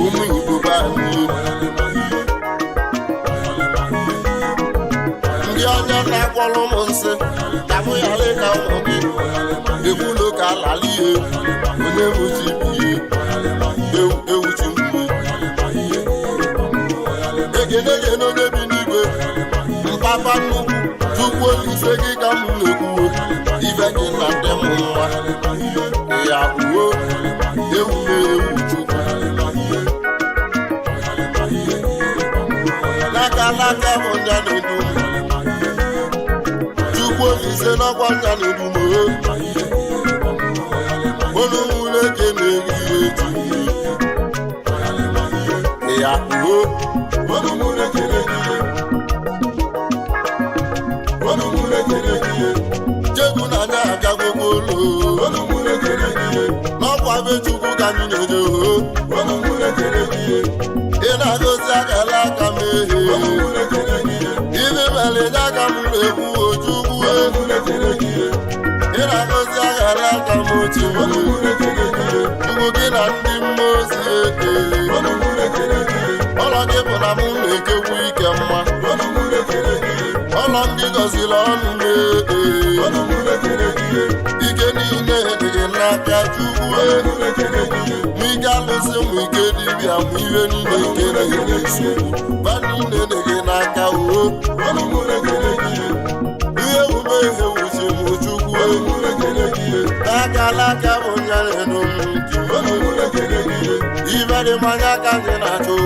ụmụ Igbo be anyị. Ndị ọnya na-akwọrọ m nsị ka mụ ghara ịka ụmụ gị ekwulu ka lali ihe onye bụ chi bụ ihe ewu ewu chi mmiri. Ekene ekene onye bi n'igwe mpapa nnukwu Chukwu Olise gị ka m na-ekwuo ibe gị na ndị m nwa ya uo ewu ewu Chukwu. N'aka n'aka bụ nya na-edu m Chukwu Olise n'ọkwa nya na-edu m o olu nwere eke na-eri ihe eji ya uo olu nwere eke na-eri ihe Jegwu na anya abịagwogwo ụlọ n'ọkwa be Chukwu ka anyị na-eje o ị na-agọzi akala aka m ehe ibe mere nye aka m na-ekwu Ojukwu ị na-agọzi akala aka m ochi Chukwu gị na ndị mmụọ ozi ee ọlọ gị bụ na mụ na-ekekwu ike mma ọlọ ndị gọziri ọnụ m ee ike niile dị gị n'aka Chukwu ma ike alụsị ma ike dibịa ma ihe niile nke na-enye nsogbu ba niile dị gị n'aka o ihe omume ihe wuchi m Chukwu n'aka n'aka bụ nyere m ibe dị mmanya ka gị na-achọ o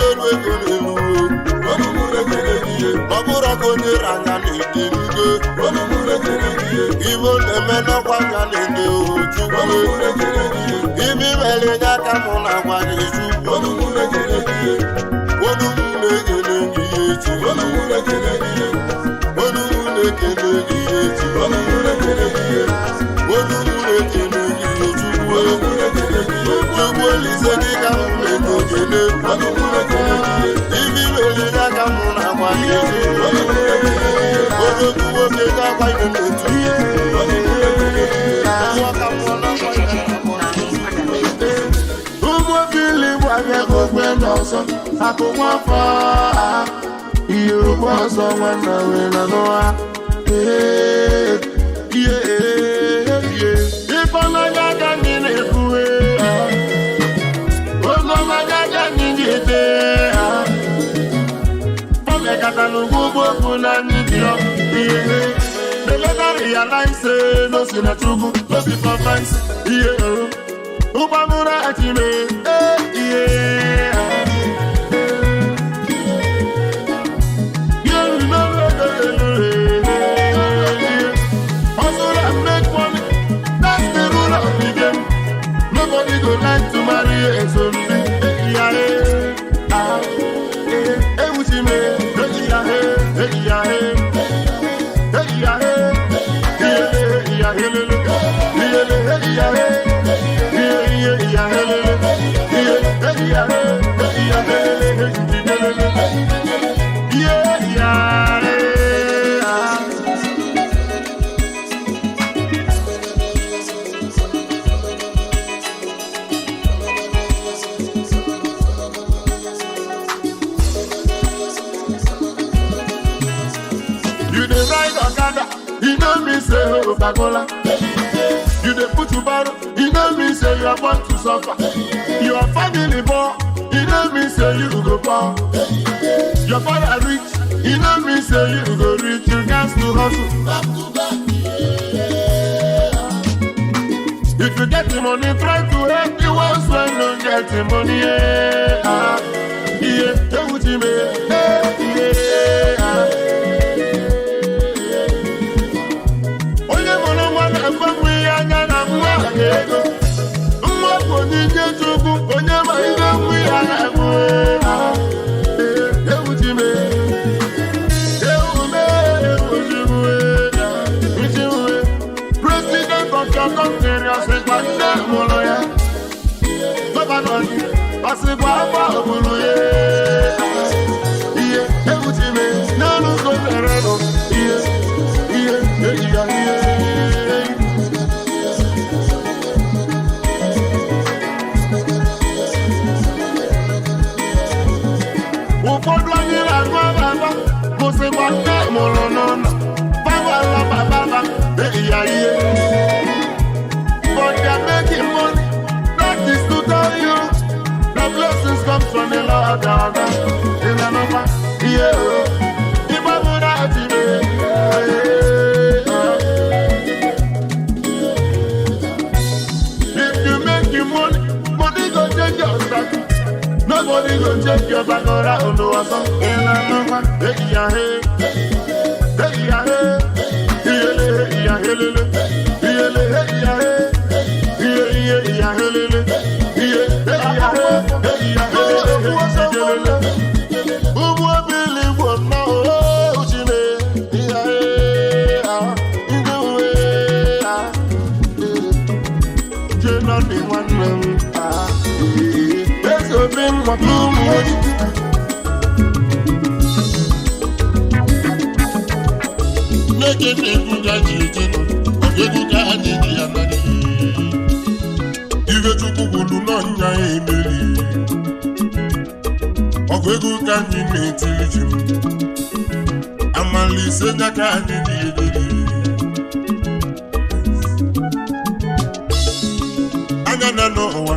elu ego n'elu ọ bụrụ ka onye anya na-ede ngo ibo na-eme n'ọkwa anya na-ede Chukwu ibi mere nye aka mụ na agwa gị Chukwu onu m na-ekele gị echi onu m na-ekele gị echi onu m na-ekele gị Chukwu Chukwu Olise gị ka m na-ekele ibi mere nye aka mụ na agwa gị Chukwu nwoke ga-agwa ibe n'otu Ụmụ obili bụ abịago ogbe n'ọzọ akụ nwafọ a ihe Ihe ụgbọ ọsọ nwanna wee na n'ụwa. Ee, ihe, ihe. Ịfọnanya ka anyị na-ekwuwe. Oziọma ka anyị ji ete. Fọmekatara ugwu ugbo okwu na anyị dị ọ. Ihe. They later realize say no si na Chukwu, no be for vice. Ihe. Ụgbọmụra achime. Ihe. Hustle and make money, that's the rule of the game. Nobody go like to marry a zombie. Eh, yeah, eh, ah, eh, eh, uchime, eh, yeah, eh, eh, yeah, eh, eh, yeah, eh, eh, yeah, eh, le, le, eh, le, eh, yeah, eh, eh, yeah, yeah, eh, le, le, eh, eh, yeah, eh, eh, yeah, eh, le, le, eh, le, le, yeah, yeah, eh, ah. You dey ride okada, e no mean say Obagola. You dey put barrow, e no mean say you are born to suffer. Your family poor, e no mean say you go poor. Your father rich, e no mean say you go rich. You gats to hustle. If you get the money, try to help the ones wey no get the money. Yeah, ah, yeah, ewuchime, eh, yeah, ah. Onye mụrụ nwa na-agbanwe ihe anya na nwa ga-ego. Nwa bụ onyinye Chukwu, onye ma ihe nwa ya na-abụ. Ah, eh, ewuchime, ewume, ewuchiwe, ah, uchiwe. President of your country, ọsịkwa nne mụrụ ya. Gọvanọ gị, ọsịkwa afọ ọbụrụ ya. Ihe ewuchime, n'elu goterenụ, ihe, ihe, eji ya ihe. Ụfọdụ anyị na-agụ ababa kwụsịkwa nne mụrụ n'ụlọ babala bababa ya ihe. But they are making money, that is to tell you the blessings comes from the Lord our God. In the number, yeah. Ibe bụ na ejime, eh. If you make the money, money go change your status. Nobody go check your back or out no ọsọ. Ịlanụkwa, eyi ya he, eyi ya he, iyele eyi ya helele, iyele eyi ya he, iye iye iya helele, iye eyi ya he, eyi ya helele, ijelele. Ụmụ obili Igbo nnọọ, uchime, iya he, ah, ndị uwe, ah, eh. Jenọdị nwanne m, ah, eh. Eze obi nwata ụmụ ojii. N'eke na egwu ka ji ejenụ, egwu ka ha ji eji ya nara. Ibe Chukwu kwuru n'ọnya ya emeri. Ọgụ egwu ka anyị na-etiri ji m. Amalise nya ka anyị ji ederi. Anya na n'ụwa,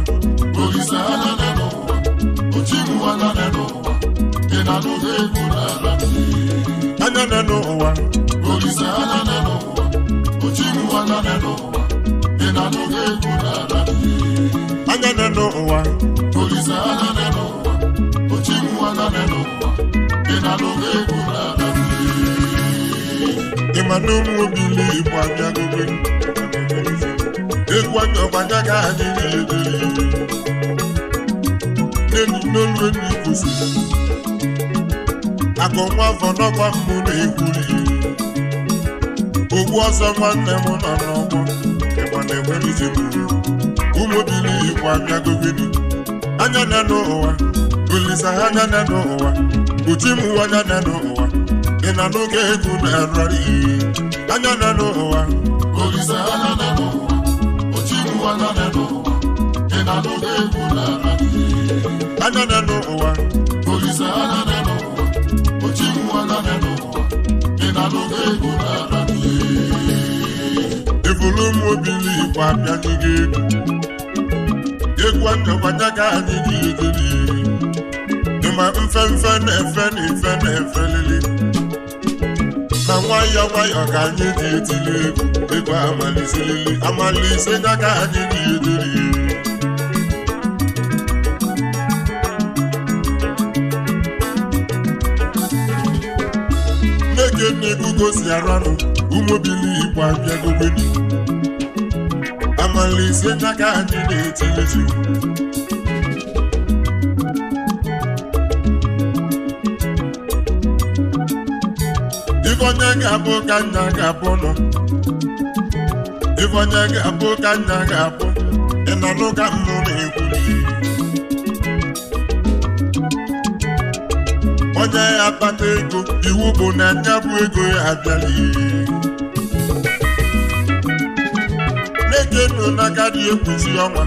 Olise anya na n'ụwa, Ochimu anya na n'ụwa, ị na-anụghị egwu n'ala. Anya na n'ụwa, Olise anya na n'ụwa, Ochimu anya na n'ụwa, ị na-anụghị egwu n'ala. Anya na n'ụwa, Olise anya na n'ụwa, Ochimu anya na n'ụwa, ị na-anụghị egwu n'ala. Ị ma na ụmụ obili Igbo abịagogo. Egwu anya ọgbanya ga anyị niile n'elu n'olu elu kwụsịrị. Akụ nwa afọ n'ọkwa mbụ na-ekwuri. Ogbu ọsọ nwanne m nọ n'ọgbọ. Ịgba na-enwere ije m. Ụmụ obili Igbo abịagogoni. Anya na n'ụwa, Olisa anya na n'ụwa, Uchimu anya na n'ụwa, ị na n'oge egwu na-ararị. Anya na n'ụwa, Olisa anya na n'ụwa, Ochimu anya na n'ụwa, ị na n'oge egwu na-ararị. Anya na n'ụwa, Olisa anya na n'ụwa, Ochimu na-anụghị egwu na-aba. Ifulu ụmụ obili Igbo abịaghị gị egwu. Egwu anyagwanya ka anyị ji ejeli. Ịma mfemfe na-efe na ife na-efe lili. Na nwayọọ nwayọọ ka anyị ji etili egwu. Egwu amaliselili amalise ya ka anyị ji ejeli. Nneke nnekwu gosi aranụ ụmụ obili Igbo abịagogbeni. Amalise ya ka anyị na-etili ji. Ife onye ga-abụ ka nna ga-abụ nọ. Ife onye ga-abụ ka nna ga-abụ. Ị nọ n'ụka mmụ na-ekwuli. Onye ya akpata ego, iwu bụ na nya bụ ego ya abịala. Na-eke nụ n'aka dị ekpuchi ọnwa.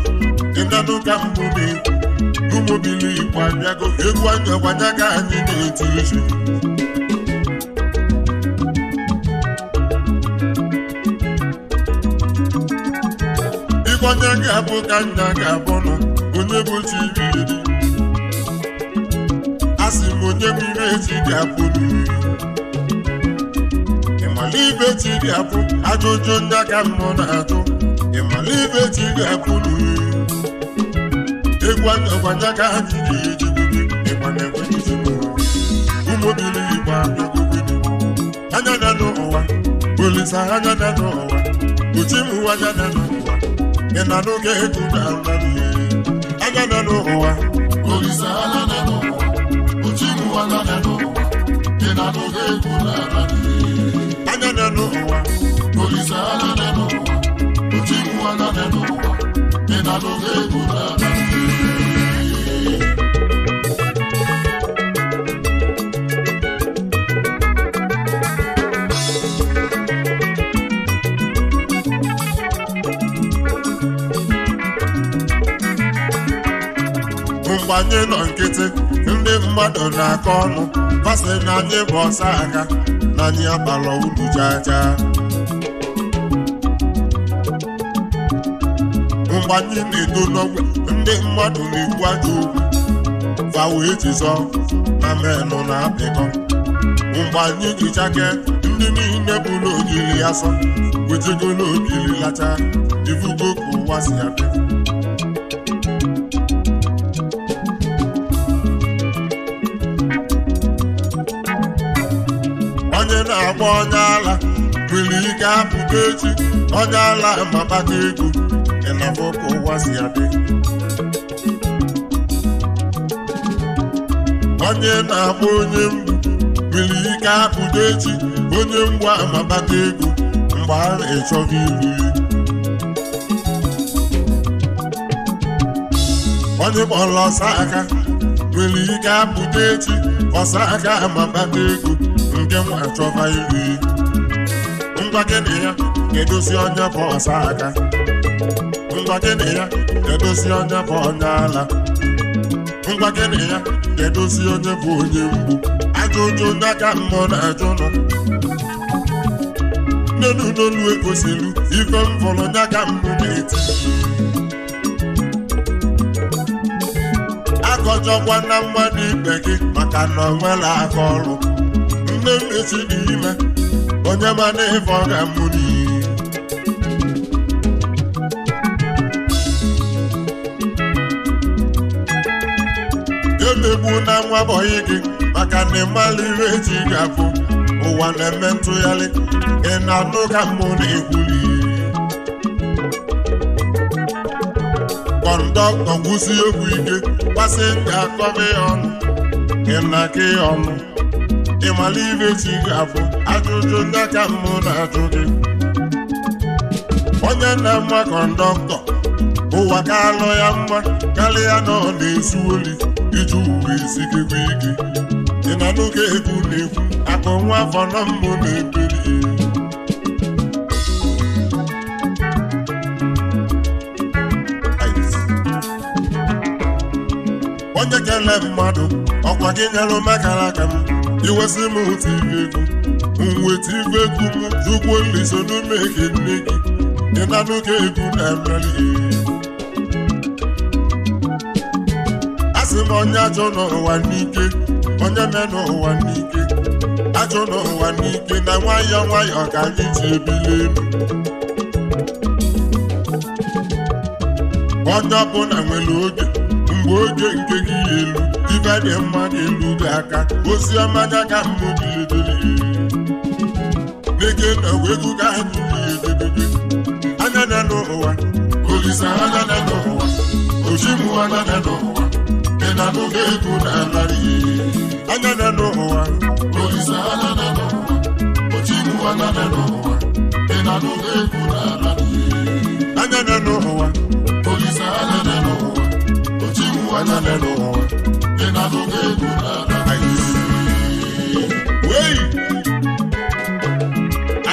Ị nọ n'ụka mmụ na-ekwu. Ụmụ obili Igbo abịago, egwu anyagwanya ka anyị na-etiri ji. Ife onye ga-abụ ka nna ga-abụ nọ, onye bụ chi iri. Asị m onye bụ ire chi ga-abụ n'iri. Ịmala ibe chi ga-abụ, ajụjụ ndị aka mmụọ na-ajụ. Ịmala ibe chi ga-abụ n'iri. Egwu anyagwanya ka anyị ji eji ịgba na-enwe iji ụmụ obili Igbo abịagogbeni. Anya na n'ụwa, Olisa anya na n'ụwa, Uchimu anya na n'ụwa. Ị na-anụ ka egwu na-ala anya na n'ụwa. Olisa anya na n'ụwa, Uchimu anya na n'ụwa, ị na-anụghị egwu na-aba. Anya na n'ụwa. Olisa anya na n'ụwa, Uchimu anya na n'ụwa, ị na-anụghị egwu na-aba. Mgbe anyị nọ nkịtị, ndị mmadụ na-akọ ọnụ, fasị na anyị bụ ọsa aka, na anyị abalọ ulu jaa jaa. Mgbe anyị na-eto n'ogbe, ndị mmadụ na-ekwu ajọ okwu, fa wee jizọ na menụ na-apịkọ. Mgbe anyị ji chake, ndị niile bụ n'ogili asọ, wetego n'ogili lacha, ifugo ka ụwa si adị. Onye na-agba onye ala nwere ike apụta echi, onye ala ma kpata ego, ịnafọ ka ụwa si adị. Onye na-agba onye mgbu nwere ike apụta echi, onye mgbu ama kpata ego mgbe a na-echọghị iru ya. Onye kpọrọ ọsa aka nwere ike apụta echi, ọsa aka ama kpata ego nke nwa achọba iru ya. Ngwa gịnị ya ga-edozi onye bụ ọsa aka? Ngwa gịnị ya ga-edozi onye bụ onye ala? Ngwa gịnị ya ga-edozi onye bụ onye mgbu? Ajụjụ ndị aka mmụọ na-ajụ nọ. Nnenu n'olu egosilu ife m fọrọ ndị aka mbụ na-eti. Akọjọkwa na mmadụ ikpe gị maka na ọ nwere aka ọrụ. Nne mmechi dị ime, onye mana ife ọ ga-amụ n'iyi. Emegbu na nwa bọyị gị maka na ịmala ihe echi ga-abụ. Ụwa na-eme ntụgharị, ị na-anụ ka mmụ na-ekwuli. Kọndọktọ kwụsị egwu ike, pasenja akọba ya ọnụ, ị na-akị ya ọnụ. Ịmala ibe chi ga-abụ, ajụjụ ndị aka mmụ na-ajụ gị. Onye na-ama kọndọktọ, ụwa ka alụ ya mma karịa na ọ na-ezu oli iji uwe esikekwa ike. Ị na-anụ ka egwu na-ekwu, akụ nwa afọ na mbụ na-ebeli. Onye kele mmadụ, ọkwa gị nyelụ m akara aka m, iwesị m otu ibe egwu, Mweti ife egwu m Chukwu Olise n'ume nne gị. Ị na-anụ ka egwu na-emeli. Asị m onye ajọ n'ụwa n'ike, onye me n'ụwa n'ike, ajọ n'ụwa n'ike na nwayọọ nwayọọ ka anyị ji ebili elu. Onye ọbụla nwere oge, mgbe oge nke gị ya elu, ife dị mma ga-elu gị aka, ozi ọma ya ka mbụ bilidili. N'ike na egwu ka anyị ji edebebe. Anya na n'ụwa, Olise anya na n'ụwa, Ochimu anya na n'ụwa, ị na-anụ ka egwu na-alarị. Anya na n'ụwa, Olise anya na n'ụwa, Ochimu anya na n'ụwa, ị na-anụ ka egwu na-alarị. Anya na n'ụwa, Olise anya na n'ụwa, Ochimu anya na n'ụwa, ị na-anụ ka egwu na-alarị. Wey!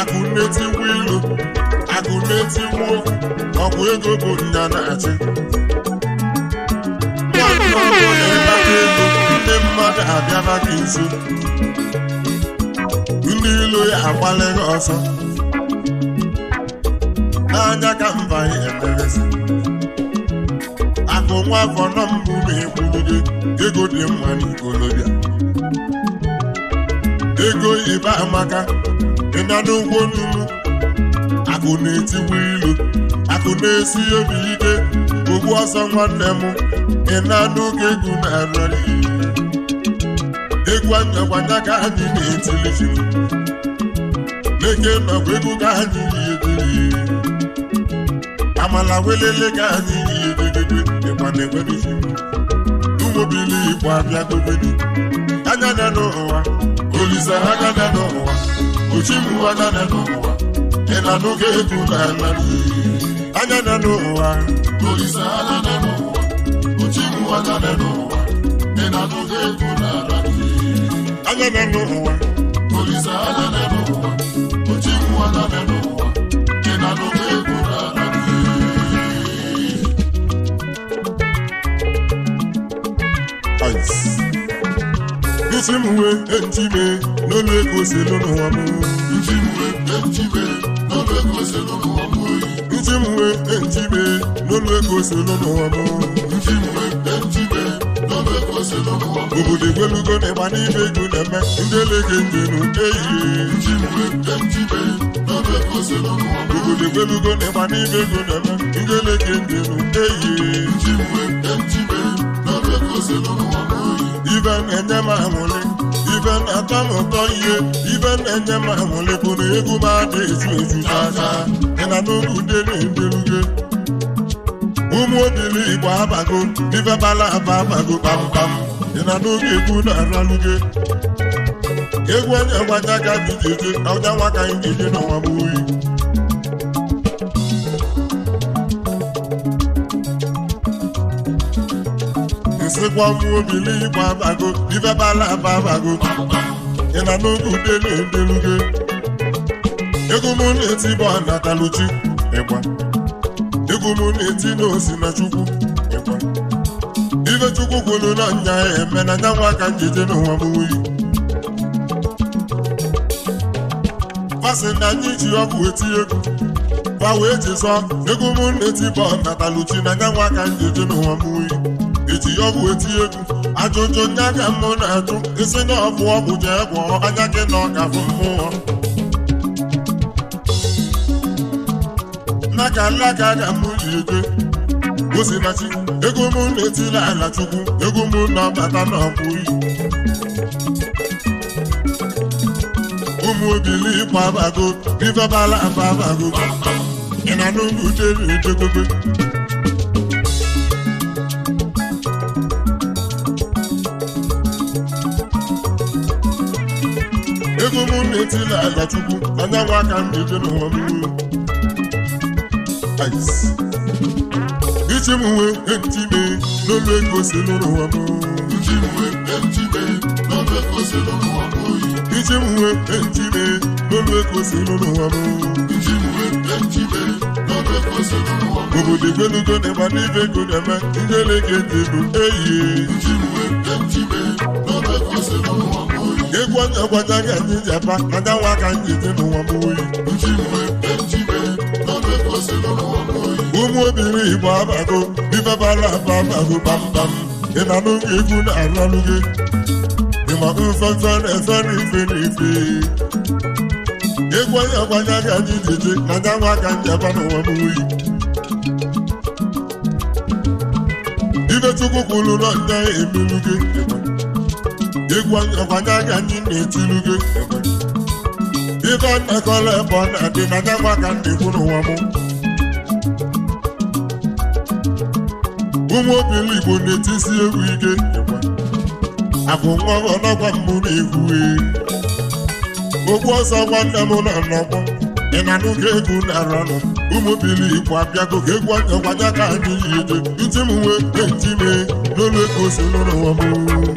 Akụ na-etigbu ilu, akụ na-etigbu okwu, ọgwụ ego bụ nya na-achị. Nwanne ọbụla ịkpata ego, ndị mmadụ abịaba gị nso. Ndị ilo ya agbalịghị ọsọ. N'anya ka mba ya emerezi. Akụ nwa afọ nọ mbụ ma ekwurugo, ego dị mma n'ikolobịa. Ego ibe amaka, ị na n'ụgwọ n'ugwu. Akụ na-etigbu ilu, akụ na-esi obi ike, ogbu ọsọ nwanne m, ị na-anụ ka egwu na-arịrị. Egwu anyakwanya ka anyị na-etili ji m. N'eke nọkwa egwu ka anyị na-etili. Amala welele ka anyị na-ededede, ịgba na-egwere ji m. Ụmụbili Igbo abịagobeni. Anya na n'ụwa, Olise anya na n'ụwa, Ochimu anya na n'ụwa, ị na-anụ ka egwu na-alarị. Anya na n'ụwa, Olise anya na n'ụwa, Ochimu anya na n'ụwa, ị na-anụ ka egwu na-alarị. Anya na n'ụwa, Olise anya na n'ụwa, Ochimu anya na n'ụwa, ị na-anụ ka egwu na-alarị. Ice. Ntị m wee ntị mee n'olu ego si n'ụwa m. Ntị m wee ntị mee n'olu ego si n'ụwa m oyi. Ntị m wee ntị mee n'olu ego si n'ụwa m. Ntị m wee ntị mee n'olu ego si n'ụwa m. Obodo egwelugo na ịgba n'ime ego na-eme ndị elege njenu ehihie. Ntị m wee ntị mee n'olu ego si n'ụwa m. Obodo egwelugo na ịgba n'ime ego na-eme ndị elege njenu ehihie. Ntị m wee ntị mee n'olu ego si n'ụwa m oyi. Ibe na-enye m aṅụrị, ibe na-atọ m ụtọ ihe, ibe na-enye m aṅụrị bụ na egwu m adị eju eju chacha. Ị na n'oge ude na-edeluge. Ụmụ obili Igbo abago, ife bala aba abago kpamkpam. Ị na n'oge egwu na-araluge. Egwu onye gbanya ka anyị ji eje, ọnya nwa ka anyị ji eje n'ụwa m oyi. Nsịkwa ụmụ obili Igbo abago, ife bala aba abago. Ị na n'oge ude na-edeluge. Egwu m na-eti bụ Anataluchi ịgba. Egwu m na-eti n'osi na Chukwu ịgba. Ife Chukwu kwuru na nya ya eme na nya nwa ka njeje n'ụwa m oyi. Fasị na anyị ji ọgwụ eti egwu. Fa wee jizọ egwu m na-eti bụ Anataluchi na nya nwa ka njeje n'ụwa m oyi. Eji ọgwụ eti egwu. Ajụjụ nya ka mụ na-ajụ, isi na ọgwụ ọgwụ jee gwọọ anya gị na ọ ga-afụ mmụọ. N'aka alaka ka mụ ji eje Osinachi, ego mụ na-etila ala Chukwu, ego mụ na-abata n'ọkwụ iyi. Ụmụ obili Igbo abago, ife bala aba abago. Ị na-anụ ude na-ejegobe. Ego mụ na-etila ala Chukwu, anyanwụ aka m na-eje n'ụwa m. Ice. Ichi m wee ntị mee n'olu ego si n'ụwa m. Ntị m wee ntị mee n'olu ego si n'ụwa m oyi. Ichi m wee ntị mee n'olu ego si n'ụwa m. Ntị m wee ntị mee n'olu ego si n'ụwa m. Obodo egwelugo na ịgba n'ibe ego na-eme ndị eleke ndị elu eyie. Ntị m wee ntị mee n'olu ego si n'ụwa m oyi. Egwu onye gwanya gị anyị ji aba na nyanwa ka anyị ji n'ụwa m oyi. Ụmụ obiri Igbo abago, ife bara aba abago kpamkpam. Ị na-anụ ka egwu na-aralụ gị. Ịma mfefe na-efe n'ife n'ife. Egwu onye gwanya gị anyị ji eje na nyanwa ka anyị ji aba n'ụwa m oyi. Ife Chukwu kwuru na nya emelu gị. Egwu onye gwanya gị anyị na-etilu gị. Ife nnakọla ebe ọ na-adị na nyanwa ka ndị kwu n'ụwa m. Ụmụ obili Igbo na-etisi egwu ike. Abụ nwa ọnọgwa mbụ na-egwu. Okwu ọsọ nwanne m na nnọkọ. Ị na-anụ ka egwu na-aranụ. Ụmụ obili Igbo abịago ka egwu onye gwanya ka anyị yi eje. Ntị m wee ntị mee n'olu ego si n'ụwa m.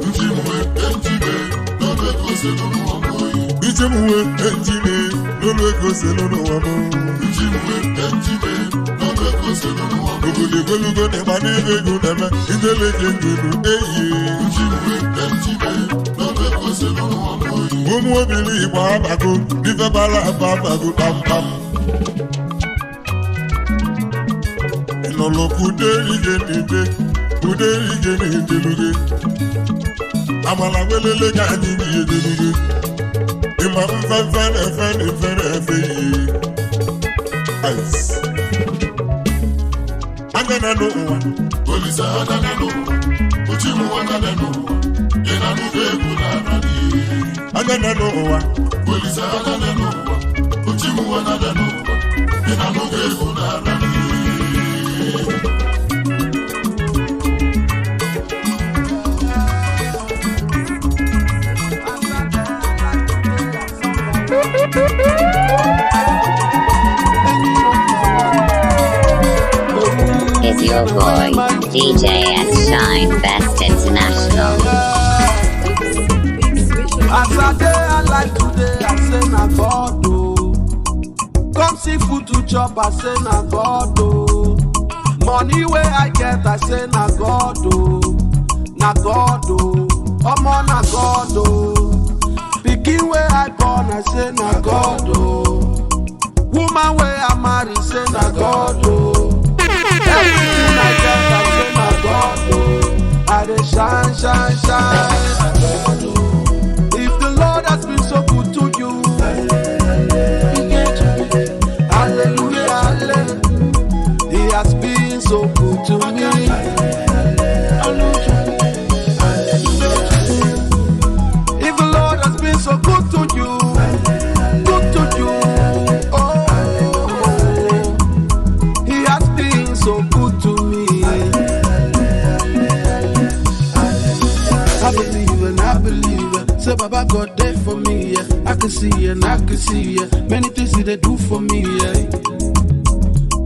Ntị m wee ntị mee n'olu ego si n'ụwa m. Obodo egolugo na ịgba n'ebe ego na-eme ijeleke njelu eyi. Ụmụ obili Igbo abago, ife bara aba abago kpamkpam. Ịnụlụ ka ude ige na-ede, ude ige na-edeluge. Amala welele ka anyị na-edeluge. Ịma mfefe na-efe na-efe na-efe yi. Ice. Anya na n'ụwa. Olise anya na n'ụwa, Ochimu anya na n'ụwa, ị na-anụ ka egwu na-ara n'iyi. Anya na n'ụwa. Olise anya na n'ụwa, Ochimu anya na n'ụwa, ị na-anụ ka egwu na-ara n'iyi. Is your boy, DJ S Shine Best International. As I dey alive today, I say na God o. Come see food to chop, I say na God o. Money wey I get, I say na God o. Na God o. Omo na God o. Pikin wey I born, I say na God o. Woman wey I marry, say na God o. Everything I get, I say na God o. I dey shine, shine, shine. If the Lord has been so good to you, hallelujah, hallelujah. He has been so good to me. If the Lord has been so good to you, good to you, oh, He has been so good to me. I believe and I believe it. Say Baba God there for me, yeah. I can see and I can see, yeah. Many things he they do for me, yeah.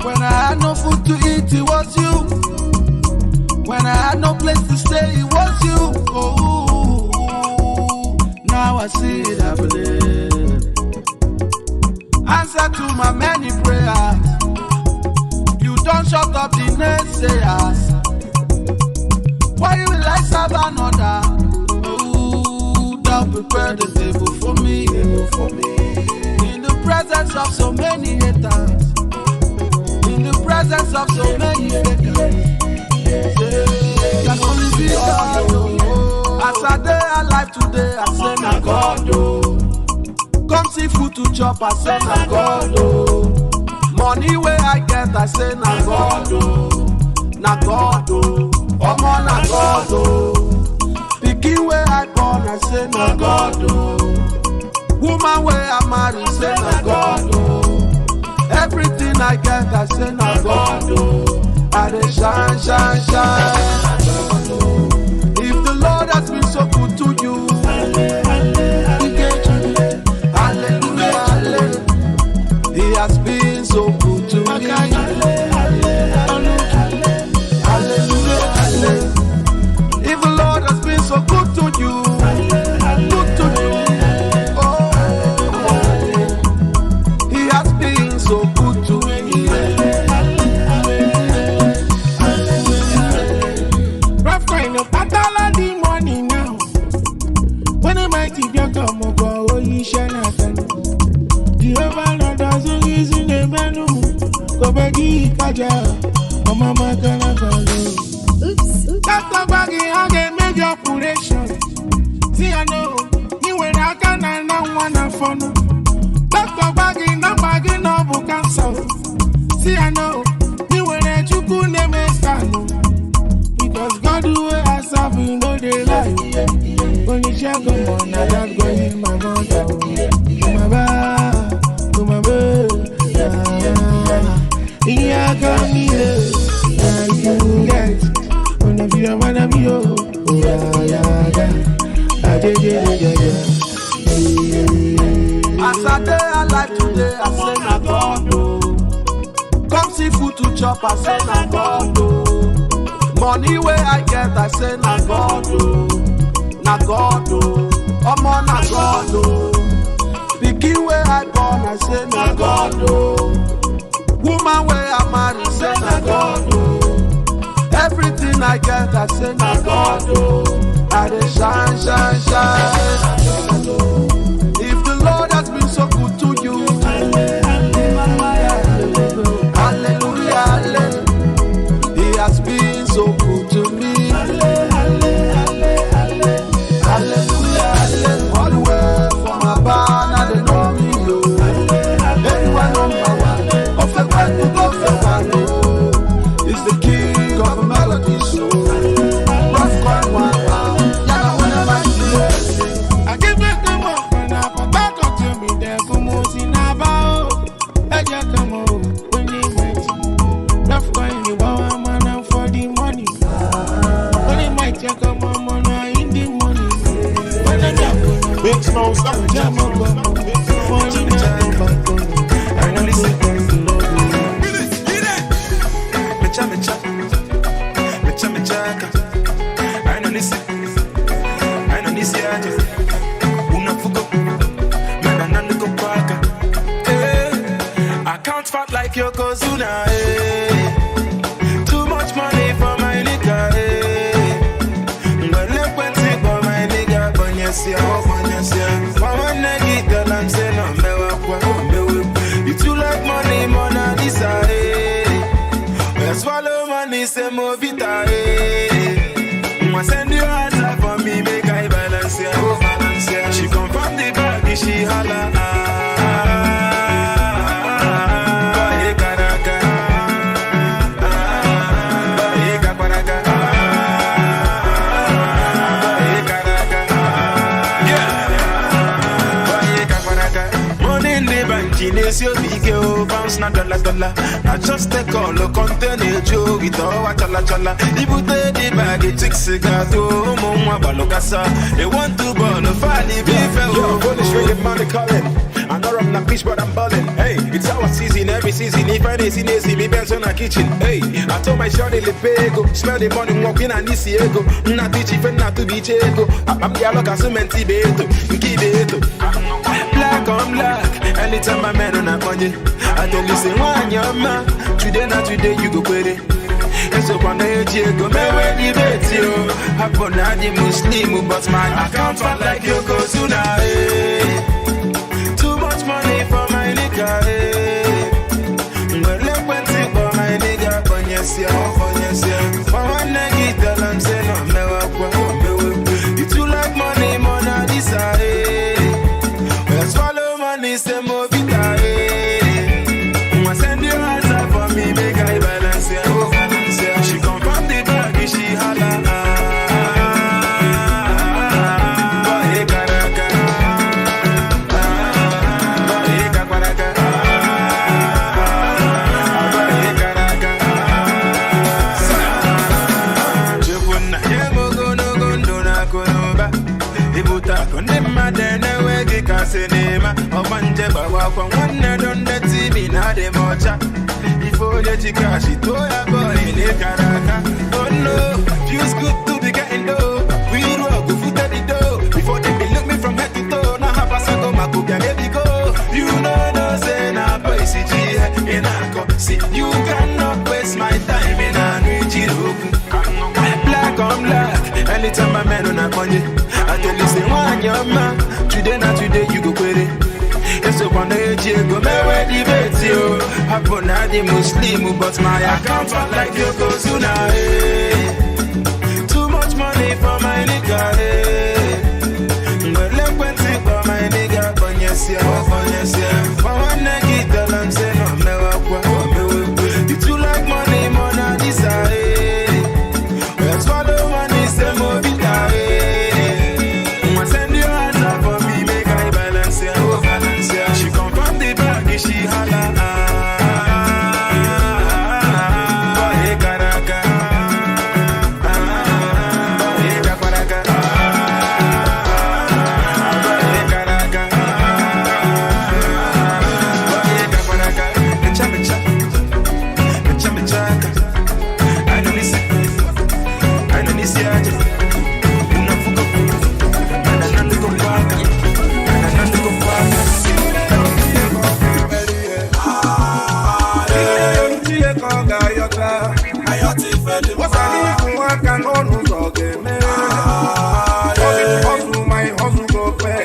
When I had no food to eat, it was you. When I had no place to stay, it was you. Oh, now I see it happening. Answer to my many prayers. You don't shut up the naysayers. Why will I serve another? Oh, thou prepare the table for me. In the presence of so many haters. In the presence of so many fakers. Say, can only be God. Oh. As I dey alive today, I say na God. Oh. Come see food to chop, I say na God. Oh. Money wey I get, I say na God. Oh. Na God. Oh. Omo na God. Oh. Pikin wey I born, I say na God. Oh. Woman wey I marry, say na God. Oh. Everything I get, I say na God. Oh. I dey shine, shine, shine. If the Lord has been so good to you, hallelujah, hallelujah. He has been so good to me. Hallelujah, hallelujah. If the Lord has been so good to you, good to you, oh, He has been so good to me. Rough time Isi na-emenụ kọbegi kaja ọmama kana. Dọkịta gwa gị ha ga-eme gị operation. Si ya no, ị nwere aka na na nwa na fọnụ. Dọkịta gwa gị na mgba gị na ọ bụ cancer. Si ya no, ị nwere Chukwu na-eme stanụ. Because God wey I serve, he no dey lie. Only go on, na that go heal my mother. Oh my ba, oh my ba, iya kamile, na you get. Wanna be the one of you, oh yeah yeah yeah, ajejejeje. As I dey alive today, I say na God o. Come see food to chop, I say na God o. Money wey I get, I say na God o. Na God o. Omo na God o. Pikin wey I born, I say na God o. Woman wey I marry, say na God o. Everything I get, I say na God o. I dey shine, shine, shine. If the Lord has been so good to you, hallelujah, hallelujah. He has been so good to me. Hallelujah, hallelujah. All the way from Abana, they know me, yo. Anyone know my one. Ofe kwenu, ofe kwenu. He's the king of melody, so rough coin, one, one. Yana, whenever you I give it come up and I put back up to me there for most in about. Eja come on when they went. Love coin the wow man and for the money. Only my check up my money in the money. When I drop, Big Smoke, stop. jam up, for the I know listen. Mecha mecha, mecha mecha ka. I know listen. I know listen. Unafugo, man I know paka. Eh, I count fat like Yokozuna. Eh. Too much money for my nigga. Eh. Ngwele kwenti for my nigga, bonyesia, bonyesia. For my nigga, tell am say no mewa kwa, mewe. You too like money, Mona Lisa. Eh. When I swallow money, say mo vita. Eh. Mwa send you answer for me, make I balance ya, oh balance ya. She confirm the bag, she holla. Ah, ah, ah, karaka. Ah, ah, karaka. Ah, Money in the bank, na-esi obi ike o, bounce na dollar dollar. Na just take all the contain eju with all chala chala. Ibute the bag, it takes cigar to ụmụ nwa balụkasa. They want to ball, fali bife Yo, o. phone is ringing, money calling. I know I'm not bitch, but I'm ballin'. Hey, it's our season, every season. If I see see me Benz on a kitchen. Hey, I told my shawty le pego. Smell the money, walking and this ego. Not teach if not to be chego. I'm the aloka cement beto, nkibeto. Black on black, anytime my man on a money. I tell you say one your man. Today not today you go quit it. So one day you go me when you bet you. Happen na the Muslim, but my account fat like Yokozuna. Eh. Too much money for my nigga. Eh. Ngwele kwenti for my nigga, bonyesia, bonyesia. For my nigga, tell am say no mewa kwa, mewe. You too like money, Mona Lisa. Eh. When I swallow money, say mo vita. Eh. Mwa send you answer for me, make I balance ya, oh balance ya. She confirm the bag, she holla. Ah, ah, ah, ah, karaka. Ah, eh, kaparaka. Ah, eh, karaka. Chukwunna, nye m ogologo ndụ na akụ na ụba. Ibute akụ ndị mmadụ na-enweghị ka sinima. Ọgbanje gbawakwa nwanne donde timi na adị m ọcha. Ife onye ji kashi tụọ ya bọọlụ n'ịkara aka. Oh no, feels good to be getting dough. We rock, we the dough. Before they be look me from head to toe. Now have a sago makubia baby go. You know no say na boy si G in a see. You cannot waste my time in a new Jiroku. Black on black, anytime my man on a money. I tell you say one your man. Today not today you go quit it. It's a one day ndị ji ego mewe debate o. Hapụ na dị Muslim, but my account fat like Yokozuna, eh. Too much money for my nigga, eh. Nwere ekwentị kpọ my nigga, gbanyesịa, gbanyesịa. Ma nwanne gị tell am say na omewakwa, omewekwe. You too like money, Mona Lisa, eh. Oya swallow money, say mo bita, eh. Nwa send your hands up for me, make I balance ya, oh, balance ya. She confirm the bag, she holla, ah, ah, ah, ah. Boy, karaka, ah, ah, boy, japaraka, ah, boy, karaka, ah, boy, japaraka. Mecha, mecha, mecha, mecha, I know this, I know this, yeah. Unavuka, na na niko kwaka, na na niko kwaka. Chineke ọ ga-ayọta What's aka n'ọnụ ụzọ ga-eme Hustle my hustle go pay.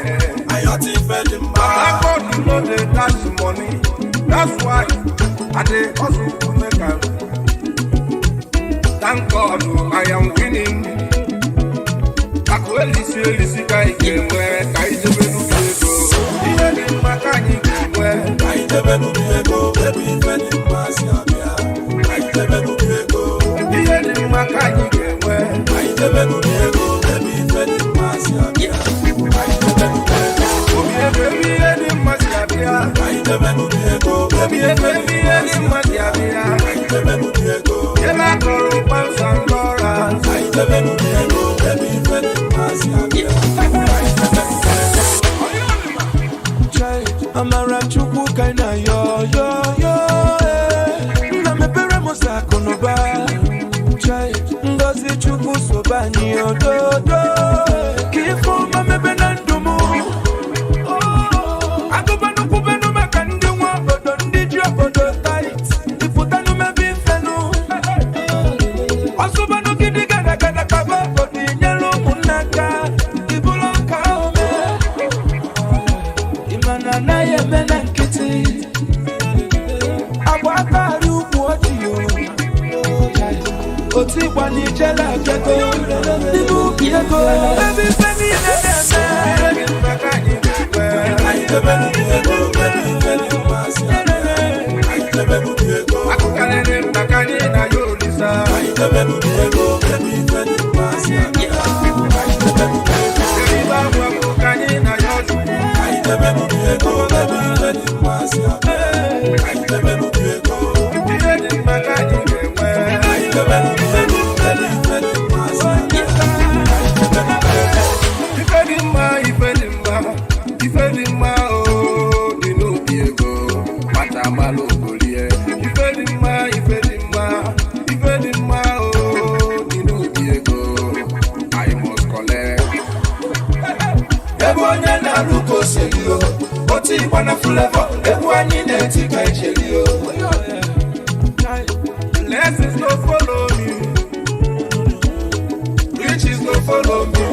Baba God no dey dash money. That's why I dey hustle to make am. Thank God I am winning. Akụ elisi elisi ka anyị ga-enwe ka anyị jebe n'ubi ego. Ihe dị mma ka anyị ga-enwe. Ka anyị jebe n'ubi ego, ebe ife dị mma si abịa. Ka anyị jebe n'ubi ego. Ihe dị mma ka anyị ga-enwe. Ka anyị jebe n'ubi ego, ebe ife dị mma si abịa. Ka anyị jebe n'ubi ego. Obi ego ebe ihe dị mma si abịa. Ka anyị jebe n'ubi ego, ebe ego ebe ihe dị mma si abịa. Ka anyị jebe n'ubi ego. Ebe a kọrọ ụkpa nsọ ndọra. Ka anyị jebe n'ubi ego, ebe ife dị mma si abịa. Ka anyị jebe n'ubi ego. Chai, amara Chukwu ka ị na-ayọ yọ yọ eh. Nna mepere m ụzọ akụ na ụba. Chai, ngọzi Chukwu sobe anyị ododo eh. Ka ife ọma mebe na ndụ m. Agụbanụ kwubenụ maka ndị nwe obodo, ndị ji obodo tight. Ịpụtanụ mebe ifenụ. Ọsụbanụ gidi gada gada kaba obodo inyere ụmụnna aka. Ibulu ọka ome. Ịma na anaghị eme na nkịtị. Agba aka arị ukwu ọjị o. Otu ịgba na ijele abịago n'ime ubi ego. Ebe ife niile na-eme. Anyị jebe n'ubi ego, ebe ife dị mma si abịa. Anyị jebe n'ubi ego. Akụkarịrị mkpa ka anyị na ya olisa. Anyị jebe n'ubi ego, ebe ife dị mma si abịa. Anyị jebe n'ubi ego. Eribe akwa bụ ka anyị na ya ọchukwu. Anyị jebe n'ubi ego, ebe ife dị mma si abịa. Anyị jebe n'ubi ego. Ihe dị mma ka anyị ga-enwe. Anyị jebe n'ubi ego, ebe ife dị mma si abịa. Anyị jebe n'ubi ego. Ife dị mma, ife dị mma, ife dị mma o dị n'obi ego, nwata mara ogolie. Ife dị mma, ife dị mma, ife dị mma o dị n'obi ego, I must collect. Ebe onye na-arụ ka o siri o, otu ịgba na Flavour, egwu anyị na-eti ka ijeri o. Blessings no follow me, riches no follow me.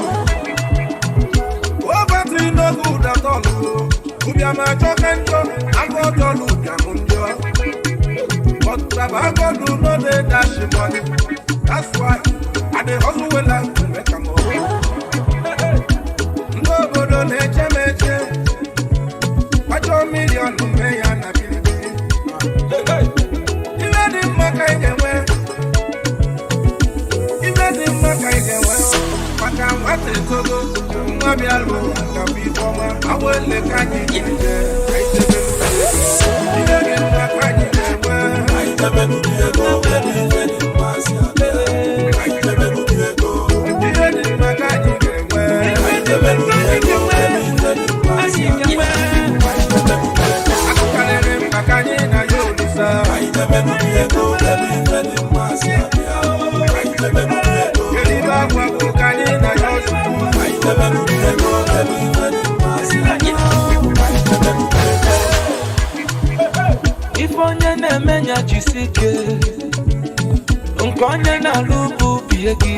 Poverty no good at all. O. Ụbịam ajọka njọ, agụ ọjọọ ụbịam njọ. But Baba God no dey dash money. That's why I dey hustle well and to make am o. Ndị obodo na-eche m eche, kwachọ million mee ya na bilibili. Ife dị mma ka ị ga-enwe. Ife dị mma ka ị ga-enwe. Maka nwata etogo, nwa bịa lụọ ka bụ ife ọma. Awa ele ka anyị ga-eje, ka anyị jebe n'ubi ego. Ife dị mma ka anyị ga-enwe. Anyị jebe n'ubi ego, ebe ife dị mma si abịa. Anyị jebe n'ubi ego. Ife dị mma ka anyị ga-enwe. Anyị jebe n'ubi ego, ebe ife dị mma si abịa. Anyị jebe n'ubi ego. Akụkarịrị mkpa ka anyị na ya olisa. Anyị jebe n'ubi ego, ebe ife dị mma si abịa. Anyị jebe n'ubi ego. Eribe akwa bụ ka anyị na ya ọchukwu. Anyị jebe n'ubi ego, ebe ife dị mma si abịa. Anyị jebe n'ubi ego. Ife onye na-eme ya jisi ike, nke onye na-alụ bụ bie gị,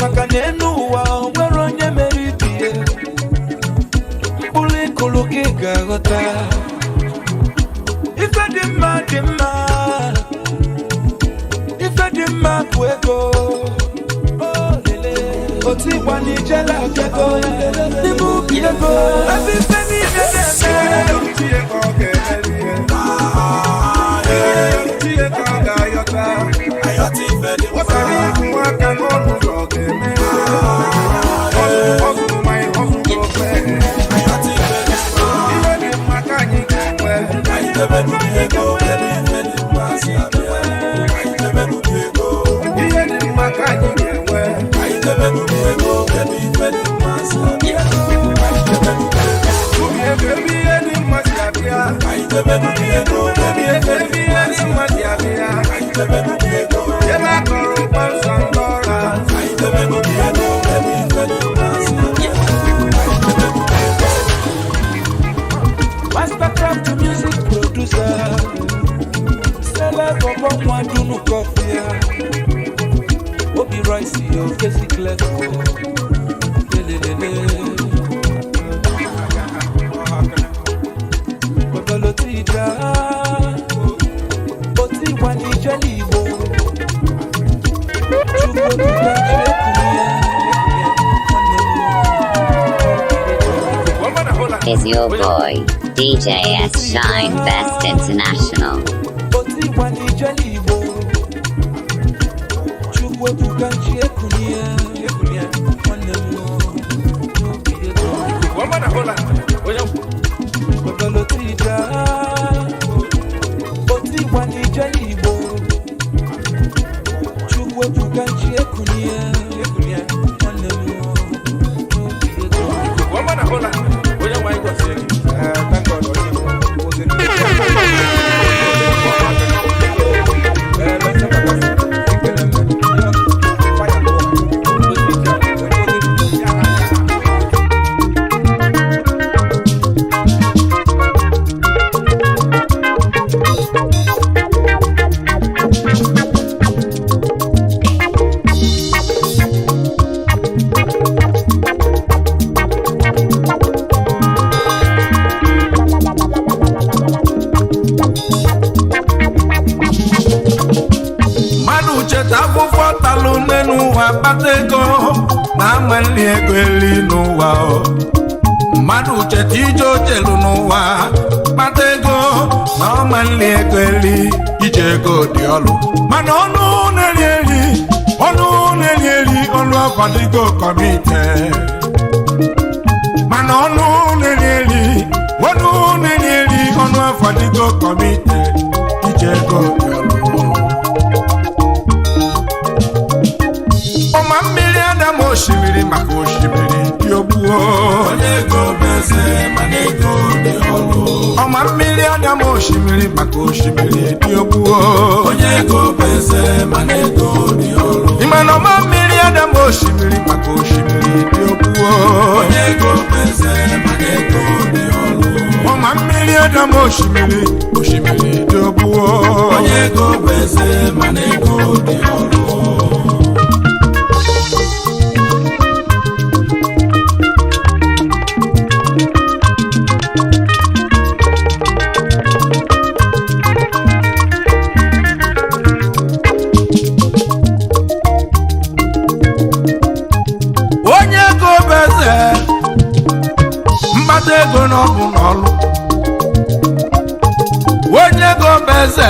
maka na enu ụwa o nwere onye mere ibie. Mkpụrụ ịkụrụ ka ị ga-aghọta. ego. Otu ịgba na ijele abịago n'ime ubi ego. Ebe ife niile na-eme. Mastercraft music producer, Celeb Obonwa Dunu Kofia, Obi Royce yo Kesi Clef, Lelelele. Babalo Tija, Oti Wani Jelibo, Chukwu Okike Chekunie. Is your boy, DJ S Shine Best International. Oti Wani Jelibo, Chukwu Ebuka Chekunie, Nwanne m n'obi ego. Babalo Tija, Oti Wani Jelibo, Chukwu Ebuka Chekunie, Nwanne m n'obi ego. Mmadụ cheta akwụkwọ talụ nne n'ụwa kpata ego na ama nri ego eli n'ụwa o. Mmadụ cheta ije ochelu n'ụwa kpata ego na ọma nri ego eli ije ego dị ọlụ, mana ọnụ na-eri eri, ọnụ na-eri eri, ọnụ akwadigo kọmite, mana ọnụ na-eri eri, ọnụ na-eri eri, ọnụ akwadigo kọmite ije ego dị ọlụ. Ọma mmiri adam osimiri maka osimiri dị ogbuo. Ọma mmiri adam osimiri maka osimiri dị ogbuo. Ịma na ọma mmiri adam osimiri maka osimiri dị ogbuo. Ọma mmiri adam osimiri osimiri dị ogbuo. Onye ego bụ eze, mkpata ego na ọ bụ n'ọlụ. Onye ego bụ eze,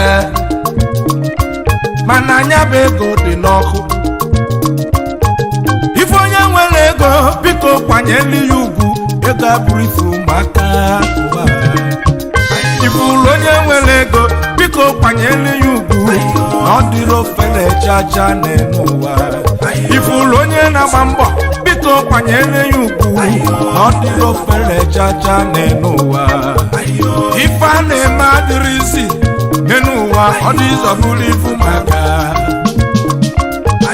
mana anya bụ ego dị n'ọkụ. Ife onye nwere ego, biko kwanyere ya ugwu. Ego abụrụ ife ụmụaka ụwa. Ife ụlọ onye nwere ego, biko kwanyere ya ugwu, na ọ dịrị ofere chacha n'elu ụwa. Ife ụlọ onye na-agba mbọ, biko kwanyere ya ugwu, na ọ dịrị ofere chacha n'elu ụwa. Ife a na-eme adịrị isi n'elu ụwa, ọ dị ịzọ bụrụ ifu maka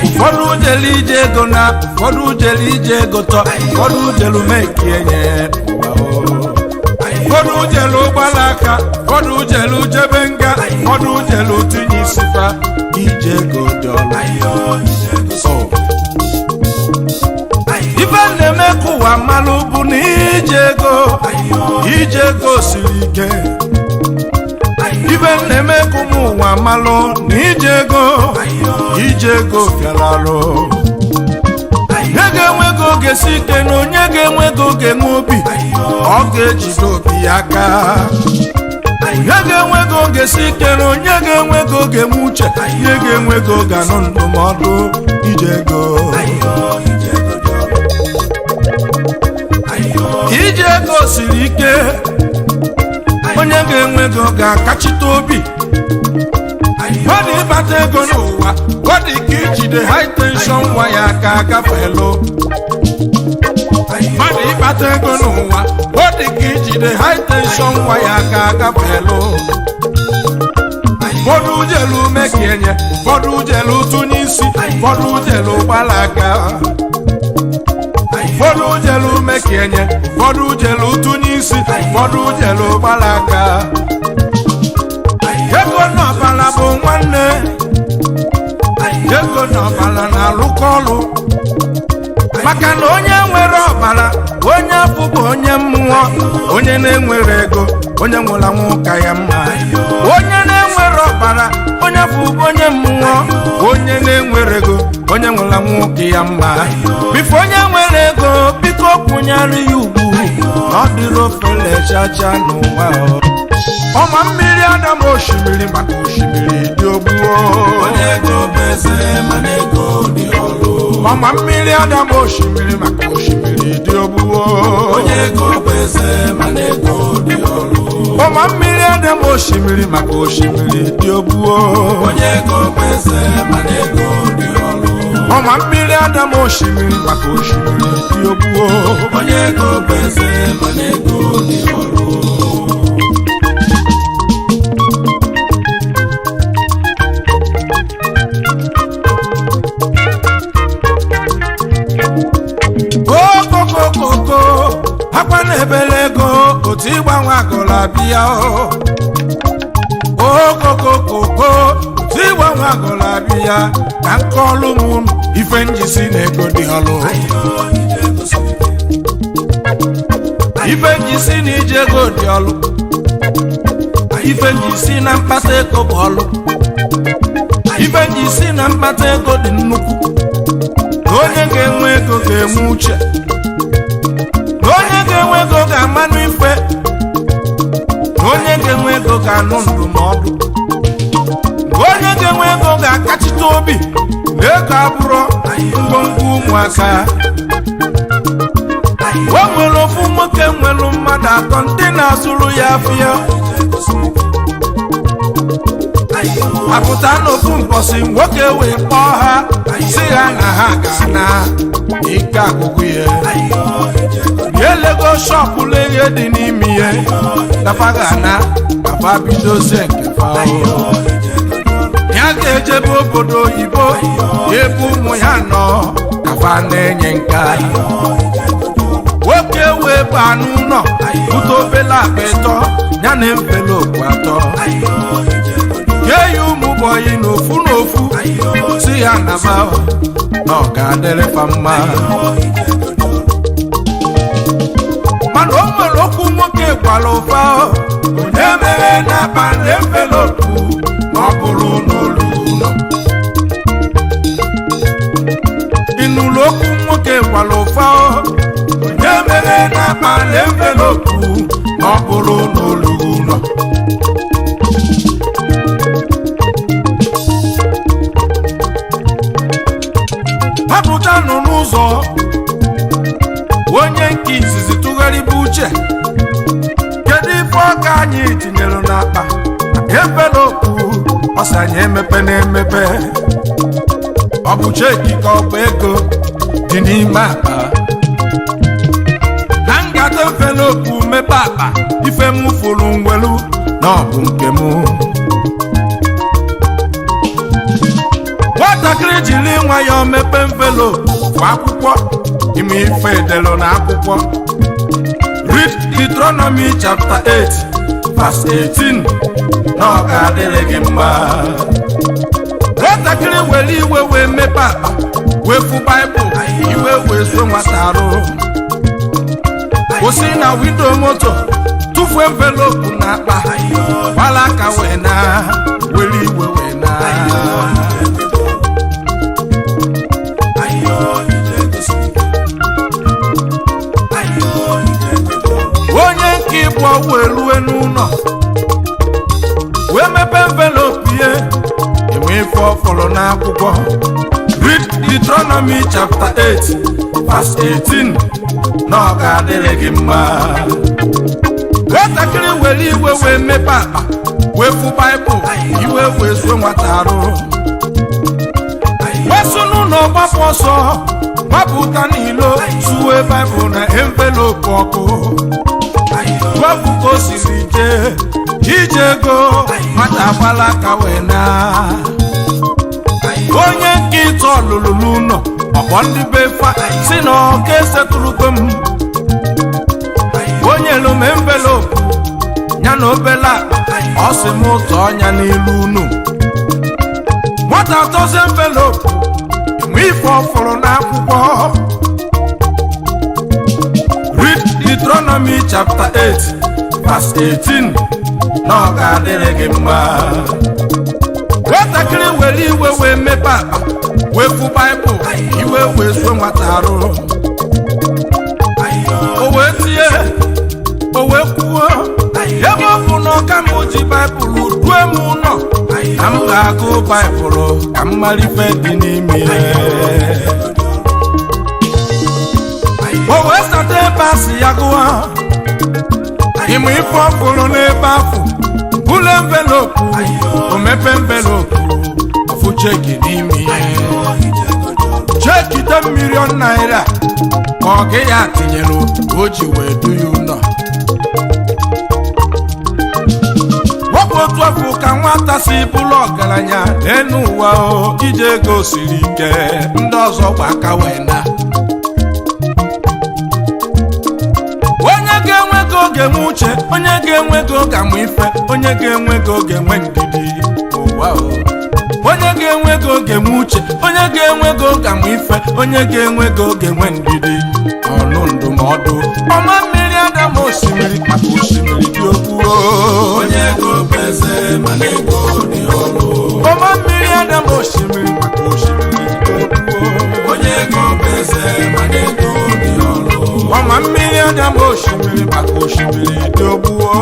ụfọdụ jelu ije ego na ụfọdụ jelu ije ego tọ, ụfọdụ jelu meki enye, ụfọdụ jelu gbala aka, ụfọdụ jelu jebe nga, ụfọdụ jelu tinye isi fa ije ego dị ọlụ. Ife na-eme ka ụwa mmalụ bụ na ije ego, ije ego siri ike. Ife Ibe na-eme ka ụmụ ụwa malụ na ije ego, ije ego fịara arụ. Onye ga-enwe ego ga-esi ike, na onye ga-enwe ego ga-enwe obi, ọ ga-ejide obi ya aka. Onye ga-enwe ego ga-esi ike, na onye ga-enwe ego ga-enwe uche, onye ga-enwe ego ga-anụ ndụmọdụ ije ego. Ije ego siri ike. Onye ga-enwe ego ga-akachite obi. Ọ dị ịkpata ego n'ụwa, ọ dị ka ijide high tension waya aka gafelu. Mmadụ ịkpata ego n'ụwa, ọ dị ka ijide high tension waya aka gafelu. Ụfọdụ jelu mekienye, ụfọdụ jelu tụnye isi, ụfọdụ jelu gbalaga. Ụfọdụ jelu mekienye, ụfọdụ jelu tụnye isi, ụfọdụ jelu gbalaga. Ego n'ọbala bụ nwanne. Ego n'ọbala na-alụkọ ọlụ, maka na onye nwere ọbara, onye afọ bụ onye mmụọ. Onye na-enwere ego, onye nwụrụ anwụ ka ya mma. Onye na-enwere ọbara, onye afọ bụ onye mmụọ. Onye na-enwere ego, onye nwụrụ anwụ ka ya mma. Bifo onye nwere ego, biko kwụnyere ya ugwu na ọ dịrị ofele chacha n'ụwa. Ọma mmiri adam osimiri, maka osimiri dị ogbuo. Onye ego bụ eze, mana ego dị ọlụ. Ọma mmiri adam osimiri, maka osimiri dị ogbuo. Onye ego bụ eze, mana ego dị ọlụ. Ọma mmiri adam osimiri, maka osimiri dị ogbuo. Onye ego bụ eze, mana ego dị ọlụ. Ọma mmiri adam osimiri, maka osimiri dị ogbuo. Onye ego bụ eze, mana ego dị ọlụ. Okokokoko akwa na-ebele ego otu ịgbanwe agụla bịa o. Okokokoko otu ịgbanwe agụla bịa ka nke ọlụ m unu ife njisi na ego dị ọlụ. Ife njisi na ije ego dị ọlụ. Ife njisi na mkpata ego bụ ọlụ. Ife njisi na mkpata ego dị nnukwu. Na onye ga-enwe ego ga-enwe uche, na onye ga-enwe ego ga-amanụ ife, na onye ga-enwe ego ga-anụ ndụmọdụ, na onye ga-enwe ego ga-akachite obi, na ego abụrụ ngwongwo ụmụaka. O nwere ofu nwoke nwere mmadụ atọ ndị na-azụrụ ya afịa. Apụta n'ofu mbọsị, nwoke wee kpọọ ha, si ha na ha ga-ana ike agụgụ ya, ya elego shọpụ ihe dị n'ime ihe nafa ga-ana kafa bidozie nke fa o. Ya ga-ejebe obodo oyibo ebe ụmụ ya nọ kafa na-enye nka. Nwoke wee baa n'ụlọ, bute obele akpa ịtọ ya na envelopu atọ, nye ya ụmụ bọyị n'ofu n'ofu, si ya naba na ọ ga-adịrị fa mma. Mana o nwere okwu nwoke gwara ụfa: onye mere n'akpa na envelopu ma ọ bụrụ n'olu ụlọ. Ị nụrụ okwu nwoke gwara ụfa? Onye mere n'akpa na envelopu ma ọ bụrụ n'olu ụlọ. Hapụtanụ n'ụzọ. Onye nke izizi tụgharịba uche: kedu ife ọka anyị tinyere n'akpa envelopu? Ọsọ anyị emepe na-emepe, ọ bụ cheki ka ọ bụ ego dị n'ime akpa? Na ngata envelopu mepe akpa, ife m fụrụ ngwelu na ọ bụ nke m. Nwatakịrị jiri nwayọọ mepe envelopu kwa akwụkwọ ime ife edelu na akwụkwọ: read Deuteronomy chapter 8 verse 18, na ọ ga-adịrị gị mma. Nwatakịrị were iwe wee mepe akpa, wee fụ baịbụl. Iwe wee so nwata arụ, kwụsị na windo moto, tụfuo envelopu na akpa, gbala aka wee na. gụrụ n'akwụkwọ. Read Deuteronomy chapter 8 verse 18, na ọ ga-adịrị gị mma. Nwatakịrị were iwe wee mepe akpa wee fụ Baịbụl, iwe wee zuo nwata arụ, wee n'ụlọ gbapụ ọsọ, gbapụta n'ilo, suwe Baịbụl na envelopu ọkụ. Wepụ ka o siri jee ije ego, nwata agbala aka wee na onye nke ịtọ ọlụlụ n'ụlọ ọkpọ ndị be fa si na ọka esetụrụgo m onye lụm envelopu ya na obele akpa, ọ sị m ụtọ ọnya n'ilu unu. Nwata tọzi envelopu enwe ife ọfụrụ n'akwụkwọ. Read Deuteronomy chapter 8 verse 18, na ọ ga-adịrị gị mma. Nwatakịrị were iwe wee mepe akpa wee fụ Baịbụl, iwe wee zuo nwata arụ, o wee tie, o wee kwuo, ebe ọ bụ na ọka m ji Baịbụl rue m ụlọ na m ga-agụ Baịbụl ka m mara ife dị n'ime ya. O wee sata ebe a sị ya gụwa ịmụ ife ọ fụrụ n'ebe afụ, bụlụ envelopu, o mepe envelopu, ọfụ cheki n'ime ya, cheki 10 million naira ka ọ gị ya tinyere o ji wee du ya ụlọ. Wepụ otu afọ ka nwata si bụrụ ọgaranya n'elu ụwa o, ije ego siri ike, ndị ọzọ gba aka wee na onye ga-enwe ego ga-enwe uche, onye ga-enwe ego ga-amụ ife, onye ga-enwe ego ga-enwe ndidi ụwa o. Onye ga-enwe ego ga-enwe uche, onye ga-enwe ego ga-amụ ife, onye ga-enwe ego ga-enwe ndidi. Ọnụ ndụmọdụ ọma mmiri adam osimiri maka osimiri dị okwu o. Onye ego bụ eze mana ego dị ọrụ. Ọma mmiri adam osimiri maka osimiri dị okwu o. Onye ego bụ eze mana ego dị ọrụ. Ọma mmiri adam osimiri maka osimiri dị ogbu o.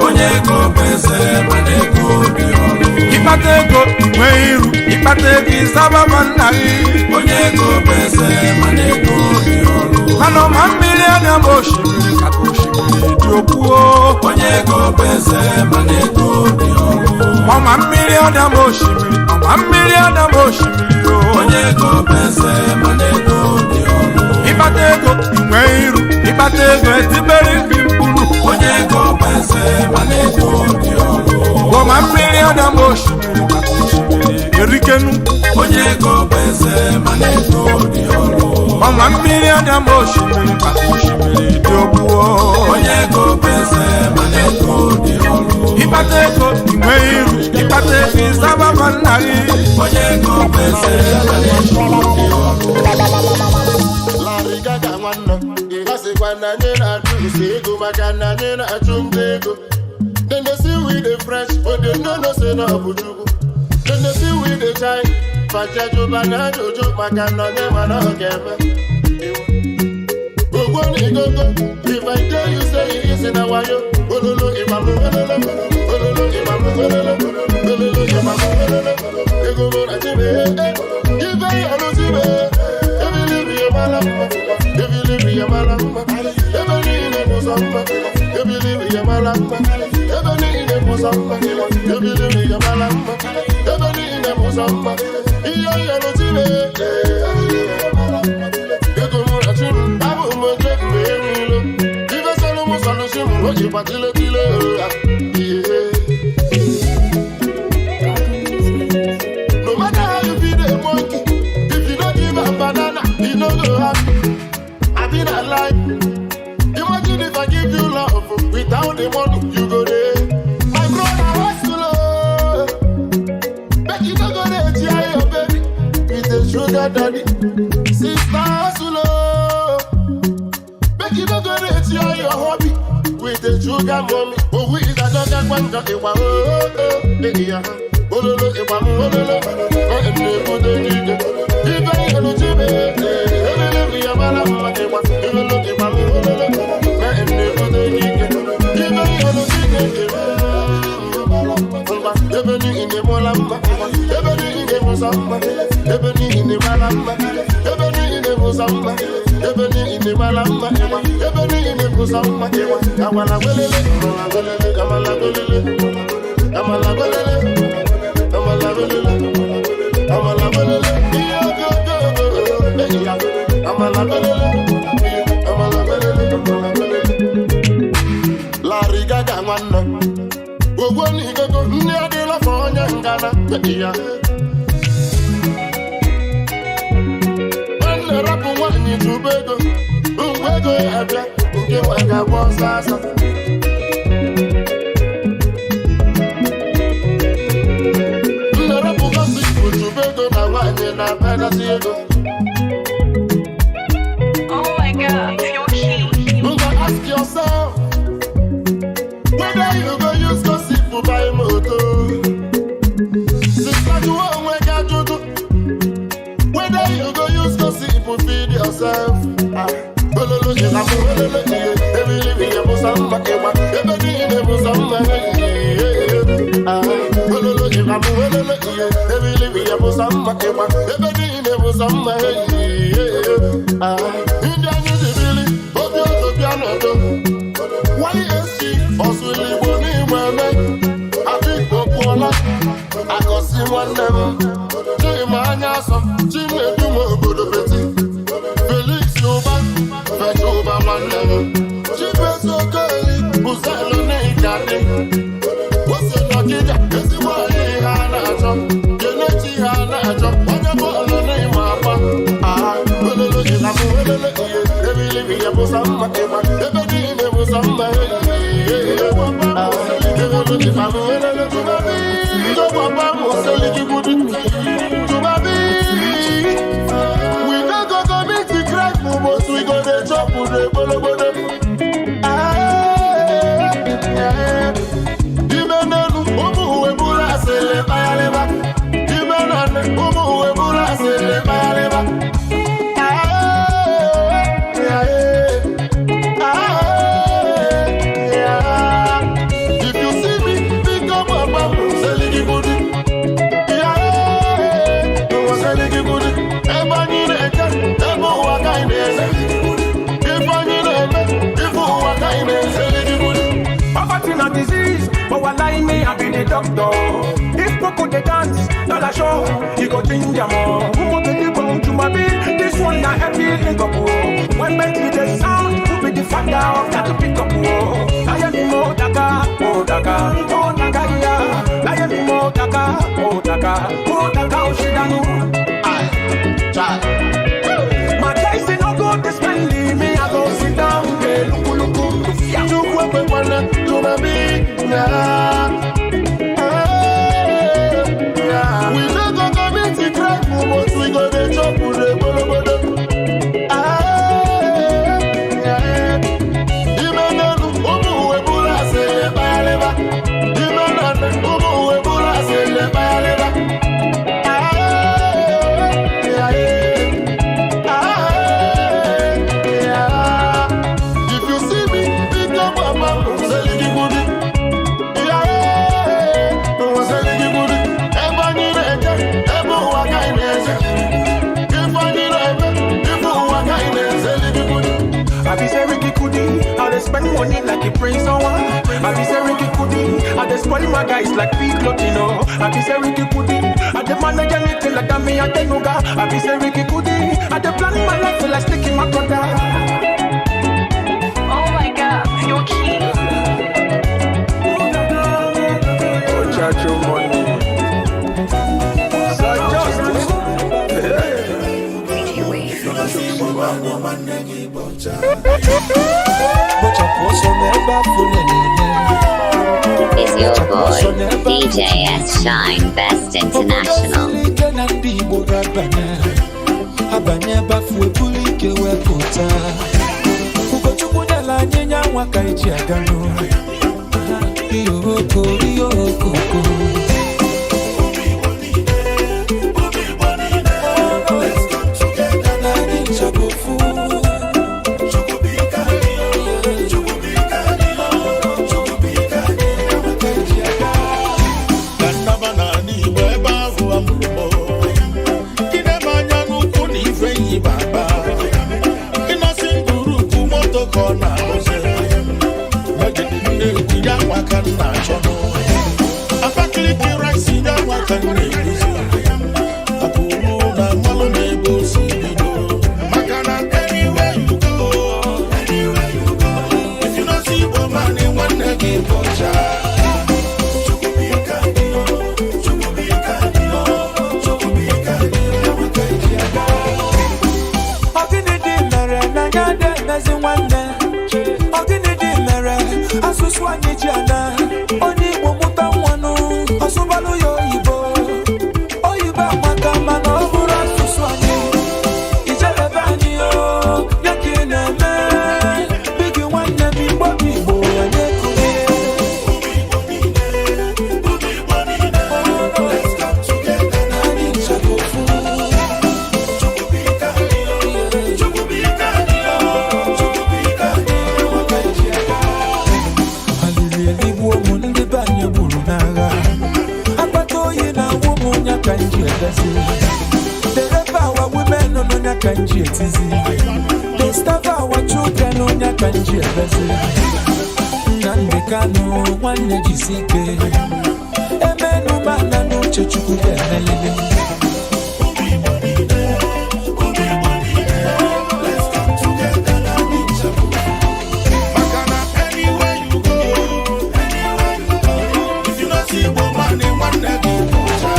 Onye ego bụ eze mana ego dị ọrụ. Ịkpata ego nwee iru, ịkpata ego ịzaba ma nna gị. Onye ego bụ eze mana ego dị ọrụ. Mana ọma mmiri adam osimiri maka osimiri dị ogbu o. Onye ego bụ eze mana ego dị ọrụ. Ọma mmiri adam osimiri, ọma mmiri adam osimiri o. Onye ego bụ eze mana ego dị ọrụ. Ịkpata ego nwee iru, ịkpata ego etibere gị mkpụrụ. Onye ego bụ eze mana ego dị ọrụ. Ọma mmiri adam osimiri maka osimiri erikenu. Onye ego bụ eze mana ego dị ọrụ. Ọma mmiri adam osimiri maka osimiri dị ogbu o. Onye ego bụ eze mana ego dị ọrụ. Ịkpata ego nwee iru, ịkpata ego ịzaba ma nna gị. Onye ego bụ eze mana ego dị ọrụ. Larry Gaga nwanne, ị gasịkwa na anyị na-achụ ise ego maka na anyị na-achụ nta ego. Dem dey see we dey fresh, but dem no know say na ọ bụ Chukwu. Dem dey see we dey shine, fachajuba na ajụjụ maka na onye ma na ọ ga-eme. Ogwo na igogo, if I tell you say e easy na wayo, ololo ịgbamu ololo, ololo ịgbamu ololo, ololo ịgbamu ololo, ego mụ na chibe, ife ya nụ chibe, ebili ya mara mma, ebili ya mara mma, ebe niile bụ sọ mma, ebili ya mara mma, ebe niile bụ sọ mma, ebili ya mara mma, ebe niile bụ sọ mma, ihe ya nụ chibe, ego mụ na chi m, abụ m oke mgbe niile, ife sọlụ mụ sọlụ chi m, o jikwa tile tile ya, ihe. No matter how you feed a monkey, if you don't give am banana, he no go happy. I been alive. Imagine if I give you love without the money, you go there. My brother hustle, oh. Make you no go there, tear your baby with a sugar daddy. Sister hustle, oh. Make you no go there, tear your hobby with a sugar mommy. Oh, we is a dog and one dog, oh, oh, oh, eh, yeah. Ololo ịgba m ololo, ọ na-ebute n'ike. Ibe elu chibe, ebele ya mara mma ịgba, ololo ịgba m ololo, ọ na-ebute n'ike. Ibe elu chibe, ngwa ebe niile mụla mma, ebe niile mụsa mma, ebe niile mara mma, ebe niile bụsa mma, ebe niile mara mma, ebe niile bụsa mma. Amala welele, amala welele, amala welele, amala welele, amala welele, amala welele, ihe ogogogo, ya, amala welele, amala welele, amala welele. Larry Gaga nwanne, ogwo n'igogo, nne adịla fa onye ngana, ya. Nwanne rapụ nwaanyị tụba ego, mgbe ego ya abịa, nke nwa ga-agba ọsọ asọ. Nne rapụ gossip tụba ego na nwaanyị na-akpagasị ego. Oh my God, you're cute. Ngwa ask yourself whether you go use gossip to buy moto. Sister jụọ onwe gị ajụjụ whether you go use gossip to feed yourself. Ah, ololo ịlabụ ololo ihe, ebili ihe bụsa mma ịgba, ebe niile bụsa mma ihe. Ah, ololo ịlabụ ololo ihe, ebili ihe bụsa mma ịgba, ebe niile bụsa mma ihe. Ah, ndị anyị ji bili, obi otu bịa n'udo. YSC ọsụlụ Igbo n'Igbo eme, Adikpo pụọla, akọsi nwanne m, Chima anya asọ, Chinedu m obodo beti, Felix Ụba, Fecha Ụba nwanne m, Chibueze Okoli, Buzelu n'Ịkadị, Ose n'Ọkịja, ezigbo anyị ihe a na-achọ, Kelechi ihe a na-achọ, onye bọọlụ n'ịma akwa. Ah, ololo ịlabụ ololo ihe, ebili ihe bụsa mma ịgba, ebe niile bụsa mma ihe. Ah, ololo ịlabụ ololo tụbabi, tụbaba m oseligi budi, tụbabi. We no go commit the crime, but we go dey chop ude gbologbolo. Ah, ime n'elu, ụmụ uwe bụrụ asịrị kpagharịba. Ime naanị, ụmụ uwe bụrụ asịrị kpagharịba. If you see me, pick up a bamboo, seligi budi. Yeah, seligi budi. Ebe anyị na-eje, ebe ụwa ka anyị na-eze. Ife anyị na-eme, ife ụwa ka anyị na-eze. Seligi budi. Poverty na disease, but wallahi me I be the doctor. If Poco dey dance, dollar show, he go ginger more. Umo baby bone to my be, this one na happy link up. Oh. When Bentley dey sound, who be the father of that to pick up? Oh. I am mo daga, oh daga, oh naga ya. I am mo daga, oh daga, oh daga oh shidanu. Aye, try. My guys they no go dey spend me, I go sit down dey luku luku. Chukwu ekwekwala tụmabi na. We no go commit the crime, but we go dey chop ude gbologbolo. Ime n'elu, ụmụ uwe bụrụ asịrị kpagharịba. Ime naanị, ụmụ uwe bụrụ asịrị kpagharịba. If you see me, pick up a bamboo, seligi budi. Yeah, seligi budi. Ebe anyị na-eje, ebe ụwa ka anyị na-eje. Ife anyị na-eme, ife ụwa ka anyị na-eze. Seligi budi. I be say Ricky Kudi, I dey spend money like a prince or one. I be say Ricky Kudi, I dey spoil my guys like big Lotino. I be say Ricky Kudi, I dey manage anything like that me I dey nuga. I be say Ricky Kudi, I dey plan my life till I stick in my brother. Oh my God, you're cute. Oh, charge your money. Sir Justice. Kpochapụ ọsọ n'ebe afọ na-eme. Is your boy, DJ S Shine Best International. Obodo siri ike na ndị Igbo ga-abanye abanye ebe afọ ebulu ike wee pụta. Ugochukwu nyere anyị nya nwa ka eji aga n'ụlọ. Ihe oko, ihe okoko. Na anyị ncha bụ ofu. Ka nnaba n'ala Igbo ebe ahụ a mụrụ m. ka m na-eguzi. Akụrụ na mmalụ na-ebe o si bido. Maka na anywhere you go, anywhere you go, if you no see Igbo man, nwanne gị bụ ọcha. Chukwu bụ ike anyị, Chukwu bụ ike anyị, Chukwu bụ ike anyị, enwe ka eji aga. Ọ gịnị dị mere na anyị ada emezi nwanne? Ọ gịnị dị mere asụsụ anyị ji ana? Onye Igbo mụta nwanụ, ọsụbalụ ya oyibo. Oyibo amaka mana ọ bụrụ asụsụ anyị. Ijelebe anyị o, ya ka ị na-eme. Bigi nwanne m Igbo bụ Igbo, anyị ekulie. Let's come together na anyị ncha bụ ofu. Chukwu bụ ike anyị, Chukwu bụ ike anyị, Chukwu bụ ike anyị, enwe ka eji aga. Alili eligbuo m ndị be anyị gburu n'agha. Akpata oyi na-awụ m nya ka m ji ebezi. They rape our women nọ nya ka m ji etizi. They starve our children nọ nya ka m ji ebezi. Nnamdi Kanu nwanne jisi ike. Emenu mana n'uche Chukwu ga-emelili. Let's come together na anyị ncha bụ ofu. Maka na anywhere you go, anywhere you go, if you no see Igbo man, nwanne gị bụ ọcha.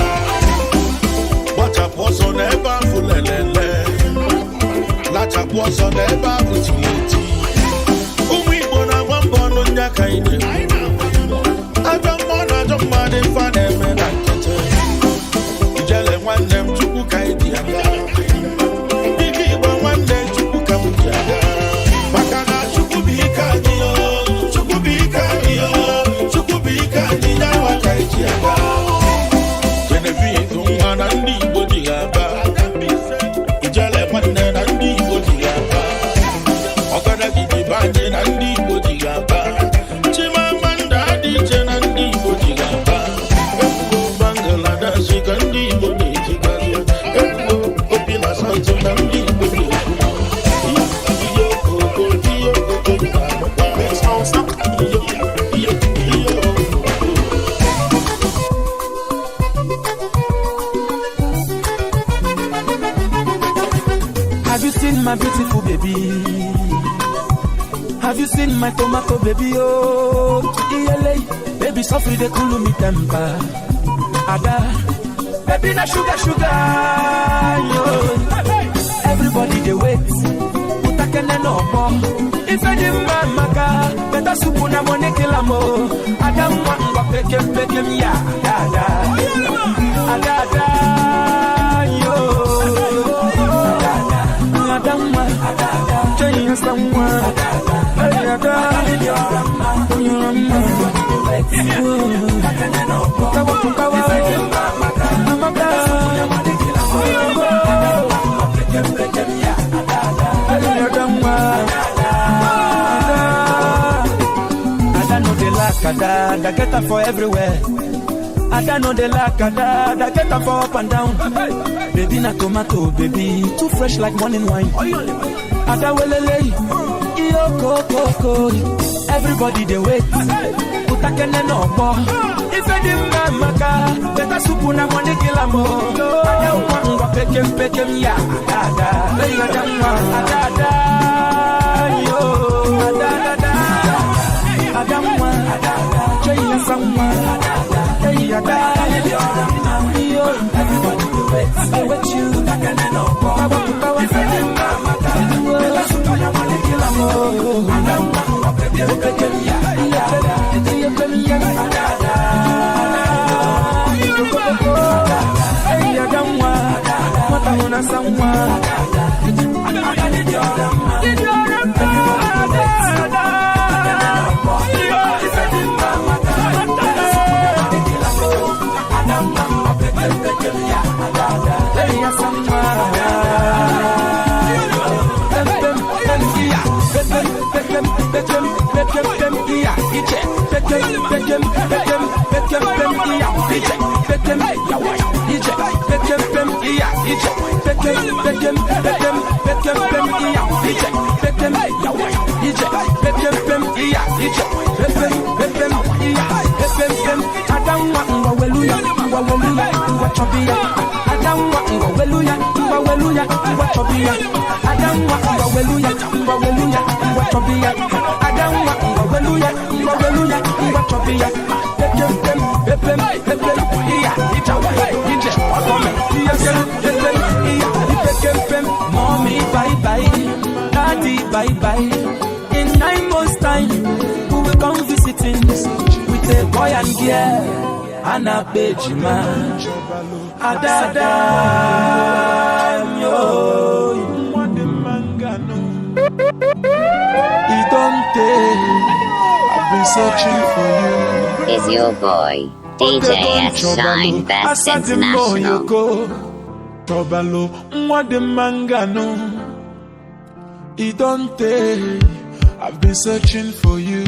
Gbachapụ ọsọ n'ebe ahụ lelele, lachapụ ọsọ n'ebe ahụ tiri eti. Ụmụ Igbo na-agba mbọ ọnụ ndị aka anyị na-ekwu. Ajọ mmụọ na ajọ mmadụ ife a na-eme na nkịtị. Ijele nwanne m Chukwu ka anyị ji aga. Ike Igbo nwanne Chukwu ka m ji aga. Maka na Chukwu bụ ike anyị o, Chukwu bụ ike anyị o, Chukwu bụ ike anyị ya nwa ka anyị ji aga. Genevieve nwa na ndị Igbo ji ya aba. Ijele nwanne na ndị Igbo ji ya aba. Ọgadagidi be anyị na ndị Igbo ji ya aba. Chimamanda Adichie na ndị Igbo ji ya aba. Ebubo Bangladesh ka ndị Igbo na-ejigazi. Ebubo Obi na South na ndị Igbo na-ekwu. Ihe okoko, ihe okoko na-anụkwa. Ihe, ihe, ihe okoko. Have you seen my beautiful baby? Have you seen my tomato baby? Oh, ELA, baby, suffer the cool me temper. Ada, baby, na sugar, sugar. Yo. Everybody they wait. Utakene no more. If any man maka, better soup na money kill am oh. Ada mwa ngwa pekem pekem ya, da da. Ada da, yo. Ada mwa, change someone. Ada, Ada no dey lack, ada, ada get am for everywhere. Ada no dey lack, ada, ada get am for up and down. Baby na tomato, baby too fresh like morning wine. Ada welele, iyo kokoko. Everybody dey wait. Utakene no gbọ́. Ife dị mma maka better soup na money kill am o. Ada nwa ngwa pekem pekem ya, ada ada. Ada nwa, ada ada, yo. Ada ada ada. Ada nwa, cheyi asa nwa. Hey, ada, yo. Everybody dey wait, dey wait you. Utakene no gbọ́. Ife dị mma maka better soup na money kill am o. Ada nwa ngwa pekem pekem ya, ada ada. Ada ada. Hey, ada nwa, nwata hụ na asa nwa. Hey, asa nwa. Pem, pem, pem, iya. Pem, pem, pem, pem, pem, pem, pem, iya. Iche. Pekem, pekem, pekem, pekem, pem, iya. Iche. Pekem, yawa. Iche. Pekem, pem, iya. Iche. Pekem, pekem, pekem, pekem, pem, iya. Iche. Pekem, yawa. Iche. Pekem, pem, iya. Iche. Pekem, pekem, iya. Pekem, pem. Ada nwa ngwa welu ya, ngwa welu ya. chọbi ya. Ada nwa ngwa welu ya, ngwa welu ya, ngwa chọbi ya. Ada nwa ngwa welu ya, ngwa welu ya, ngwa chọbi ya. Ada nwa ngwa welu ya, ngwa welu ya, ngwa chọbi ya. Pepem pepem pepem iya ijawa ije ọgọmẹ iya pepem iya ipekempem. Mommy bye bye, daddy bye bye. In 9 months time, we will come visiting with a boy and girl and a baby man. Adada yo. It don't take. I've been searching for you. Is your boy DJ S Shine Best International. Chọbalụ nwa dị mma nganụ. It don't take. I've been searching for you.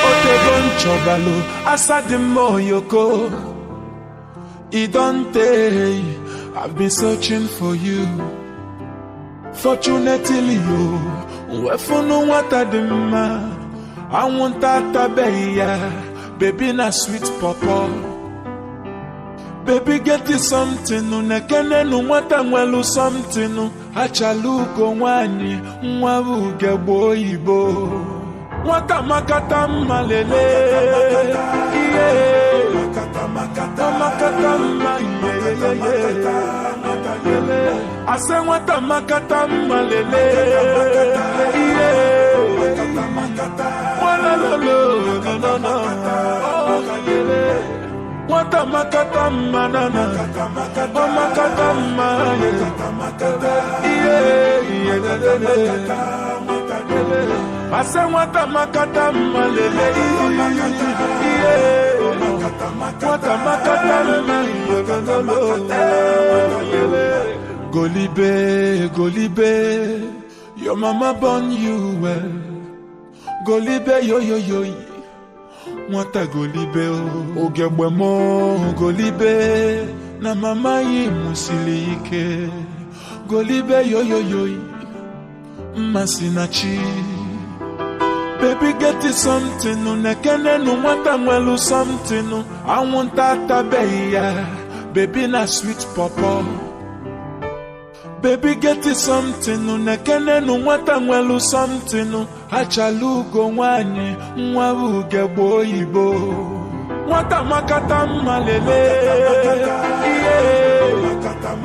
Otego nchọbalụ asa dị mma oyoko. It don't take. I've been searching for you. Fortunately yo, wefunu nwata dị mma. Anwụnta atabeghị ya. Baby na sweet pawpaw. Baby get you something, nekenenu nwata nwelu something. Achala ugo nwanyị, nwa ugegbe oyibo. Nwata makata mma lele, ihe. Makata mma iye. Ase nwata makata mma lele, ihe. Walololo, no no no. Nwata makata mma na na, ọ makata mma iye, iye Ase nwata makata mma lele, iye. Nwata makata mma iye. Golibe, golibe, your mama born you well. Golibe yo yo yo. Nwata golibe o, ogegbe mo golibe, na mama yi musili ike. Golibe yo yo yo, mmasị na chi. Baby get you something, nekenenu nwata nwelu something. Anwụnta atabeghị ya, baby na sweet pawpaw. Baby get you something, nekenenu nwata nwelu something. Achala ugo nwanyị, nwa ugegbe oyibo. Nwata makata mma lele, iye. Makata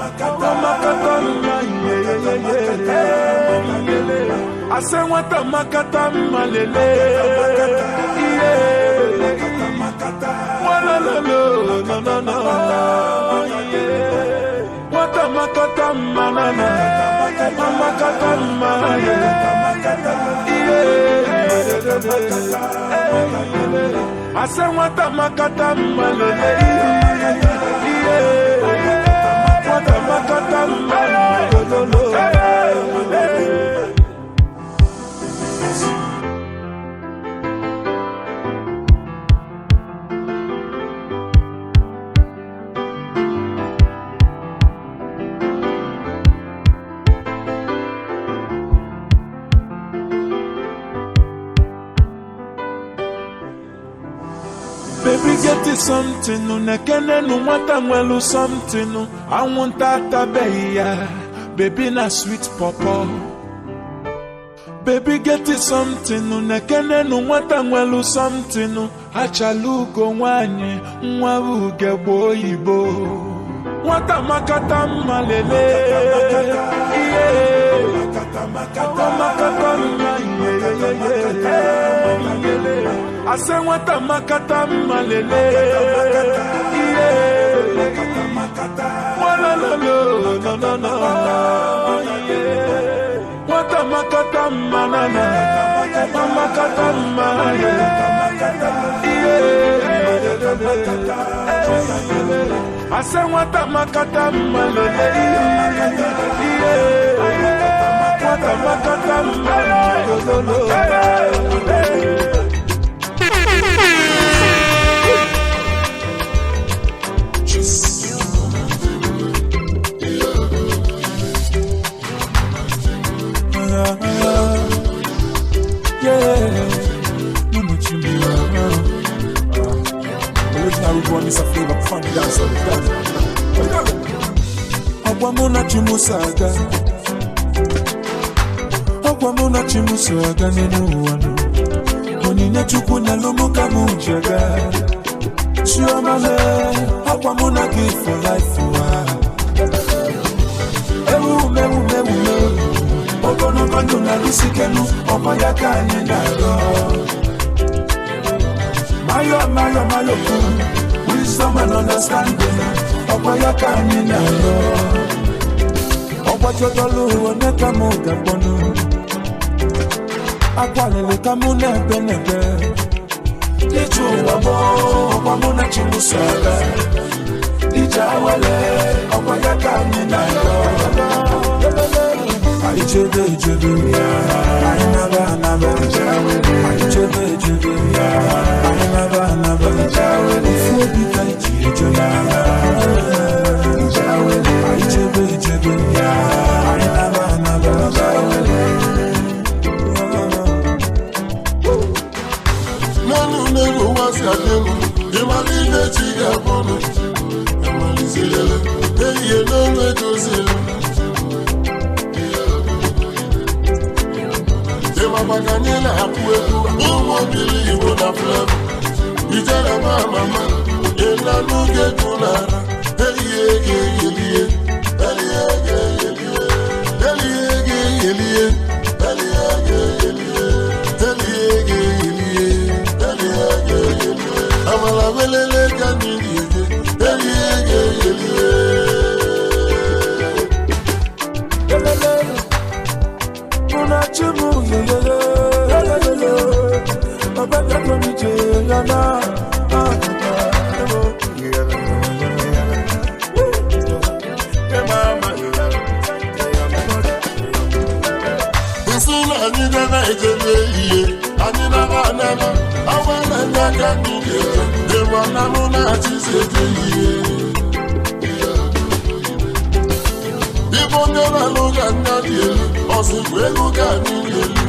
mma iye. Ase nwata makata mma lele, iye. Walololo, no no no. Nwata makata mma na na, makata mma iye. Ase nwata makata mma lele, iye. Nwata makata mma lolo. Baby get you something, nekenenu nwata nwelu something. Anwụnta atabeghị ya, baby na sweet pawpaw. Baby get you something, nekenenu nwata nwelu something. Achala ugo nwanyị, nwa ugegbe oyibo. Nwata makata mma lele, iye. Makata mma iye. Ase nwata makata mma lele, iye. Walololo, no no no. Nwata makata mma na na, makata mma iye. Ase nwata makata mma lele, iye. Nwata makata mma lolo. Yeah, no much. Original Rude Boy, Mr. Flavor, fun dance on the dance. Ọgwa mụ na chi m so aga. Ọgwa mụ na chi m so aga n'elu ụwa nụ. Onyinye Chukwu nyelụ mụ ka mụ ji aga. Chioma le, ọgwa mụ na gị for life ụwa. Ewu mewu mewu mewu. Ogologo ndụ na lusikenu, ọkwa ya ka anyị na-arịọ. Mayo mayo mayo kwu, wisdom and understanding, ọkwa ya ka anyị na-arịọ. Ọgbajodolu onye ka mụ ga-akpọnụ. Akwalili ka mụ na-ebe n'ebe. Ije ụwa mụ, ọkwa mụ na chi m so aga. Ije awele, ọkwa ya ka anyị na-arịọ. Anyị chebe echebe, anyị naba anaba. Anyị chebe echebe, anyị naba anaba. Ofu obi ka anyị ji eje anyị chebe echebe, anyị naba anaba. N'elu n'elu ụwa si adị elu, ịmara ihe chi ga-abụnụ. Amalizilele, ehihie n'elu edozila. Ịmakwa ka anyị na-akụ egwu ụmụ obili Igbo na Flavor. Ijere ma mama, ịna n'oge egwu n'ara. Ehihie ga-eyelie, ehihie ga-eyelie, ehihie ga-eyelie, ehihie ga-eyelie, ehihie ga-eyelie, ehihie ga-eyelie. Amala welele ka anyị ga-eje, ehihie ga-eyelie. Muna chimu yelele, yelele. Baba bịa m ije ya na Nsị na anyị ga na-ejebe ihe, anyị naba anaba, awa na ndị aka anyị ga-eje, ịgba na mụ na-achịzi eje ihe. Ibe onye na-alụ ka nna dị elu, ọsịkwa ego ka anyị dị elu,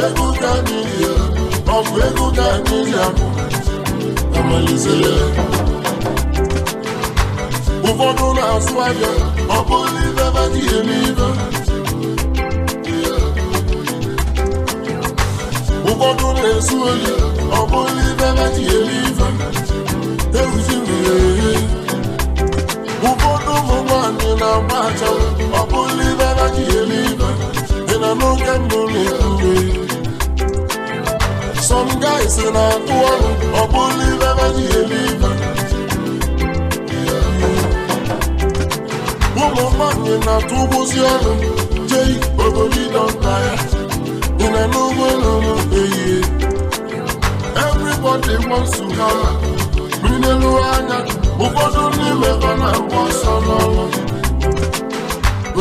ego ka anyị dị elu, ọ bụ ego ka anyị ji akwụ. Amalizere. Ụfọdụ na-asụ ahịa, ọ bụrụ ibe ba ji eme ibe. Ụfọdụ na-ezu ohi, ọ bụrụ ibe ha ji eri ife. Ewuzi mmiri. Ụfọdụ ụmụ nwaanyị na-agba achanwụ, ọ bụrụ ibe ha ji eri ife. Ị na n'oge mbụ na-ekwure. Some guys na-atụ ọrụ, ọ bụrụ ibe ha ji eri ife. Ụmụ nwaanyị na-atụ ụgbụzi ọrụ, jei obodo ịdọnta ya. Ị na n'ugbo n'ụlọ ehihie. Everybody wants to hammer. N'elu anya, ụfọdụ n'ime ha na-agba ọsọ n'ọrụ.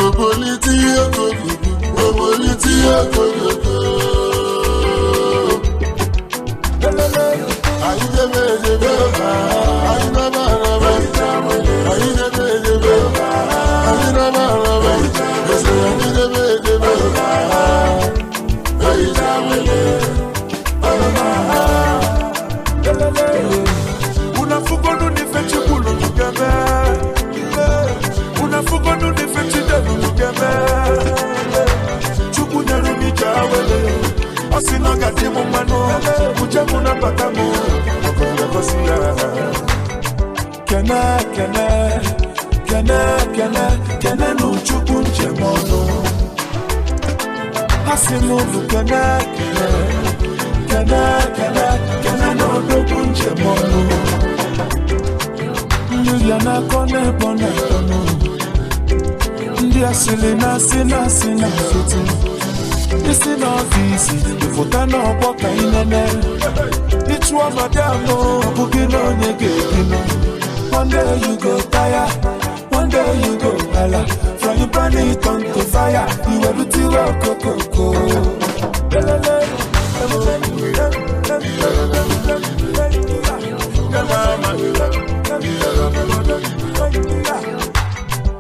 Obolite ihe kogogo, obolite ihe kogogo. Anyị debe edebe, anyị naba anaba. Anyị debe edebe, anyị naba anaba. Ese anyị debe edebe. Anyị debe Unafugonu nife chibulu lugeme. Unafugonu nife chidelu lugeme. Chukwu nyere m ije awele. Ọ sị na ọ ga-adị m mmanụ. Uche mụ na mbata mụ. Ọgọdọ gosi ya. Kene kene kene kene kene nụ Chukwu njem ọnụ. Asị m unu kene kene kene kene kene na odogwu njem ọnụ. Mmiri a na-akọ n'ebe ọ na-akọ nụ. Ndị asịrị na-asị na-asị na nkịtị. Isi n'ọfịs ịfụta n'ọgbọ ka ị nene. Ịchụọ madam ọ bụghị na onye ga-ebinụ. One day you go tire, one day you go hala. From your brand turn to fire, iwerutiwe okokoko. Lelele.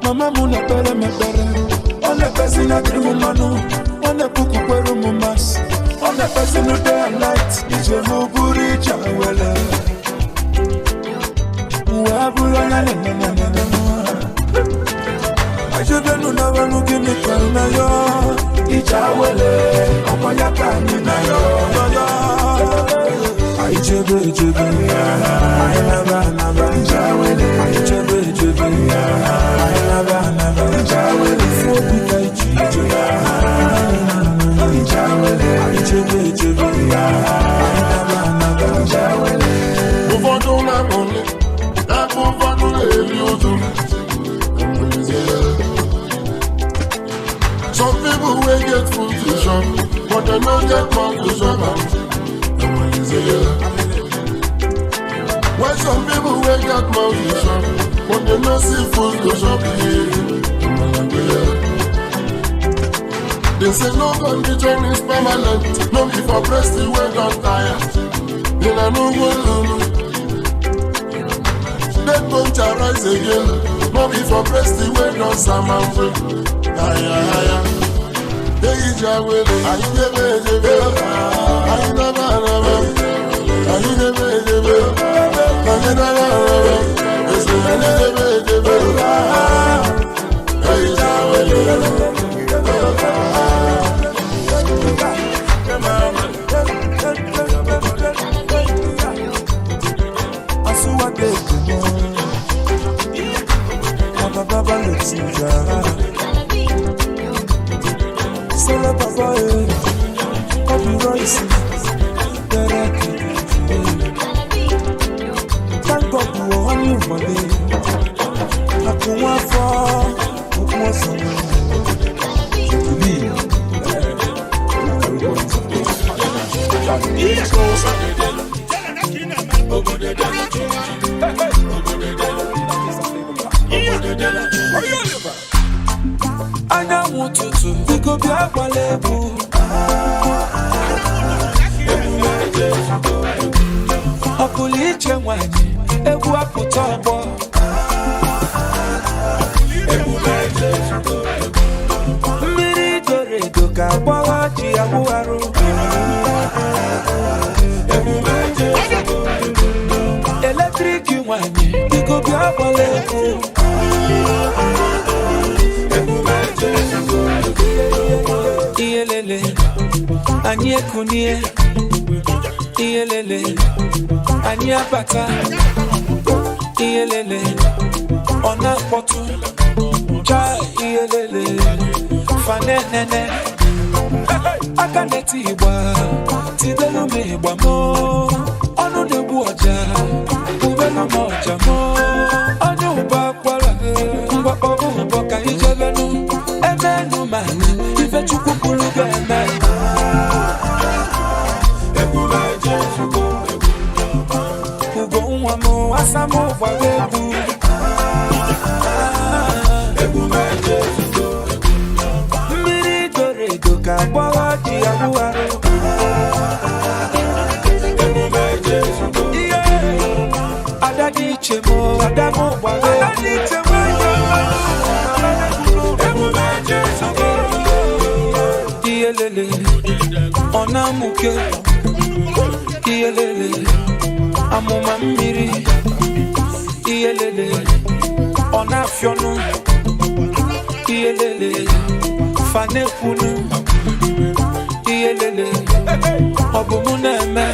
Mama mụ na-ekpere m ekpere, ọ na-ekpezi na dịrị m mmanụ, ọ na-ekpukwukwere m masị, ọ na-ekpezi n day and night, ije m bụrụ ije wele. Wee bụrụ onye na-eme. Ajebenu na wenu gịnị ka ị na-ayọ? Ije awele, ọkwa ya ka anyị na-ayọ. Anyị chebe echebe, anyị naba anaba. Anyị chebe echebe, anyị naba anaba. Ife obi ka iji ije, anyị chebe echebe, anyị naba anaba. Ụfọdụ na-aṅụrị, ebe ụfọdụ na-eri ụjụ. Some people wey get food to chop, but they no get mouth to chop am. Why some people wey get mouth to chop, but they no see food to chop? They say no condition is permanent, no be for breast wey don tire. They na no go lulu. They don't arise again, no be for breast wey don samamwe. Aya aya, eyi jawele, ayi debe debe, ayi naba naba, ayi debe debe, ayi naba naba, ese ayi debe debe, eyi jawele. Thank God you were on your money. I can want for what's on anyanwụ ụtụtụ biko bịa gbala egwu. Ọ pụrụ iche nwanyị egwu apụta ọgbọ. Mmiri doro edo ka agbawa ji awụgharụ. Eletrik nwanyị biko bịa gbala egwu. Iyelele, anyị ekunie. Iyelele, anyị abata. Iyelele, ọ na-akpọtụ. Chai iyelele, fanenene. Aka na-eti ịgba, tibelu m ịgba mụ. Ọnụ na-egbu ọja, bubelu m ọja mụ. Onye ụba akwara, mgbakpọbụ ụbọ ka ijebenu. Emenu mana, ife Chukwu kwuru ga-eme. Ugo nwa m, asa m gbara egwu. Mmiri doro edo ka agbawa ji awụgharụ. Ada dị iche m, ada m gbara egwu. Iyelele, ọ na-amụke. Iyelele, amụma mmiri. Iyelele, ọ na-afịọnụ. Iyelele, fanekwunu. Iyelele, ọ bụ mụ na-eme.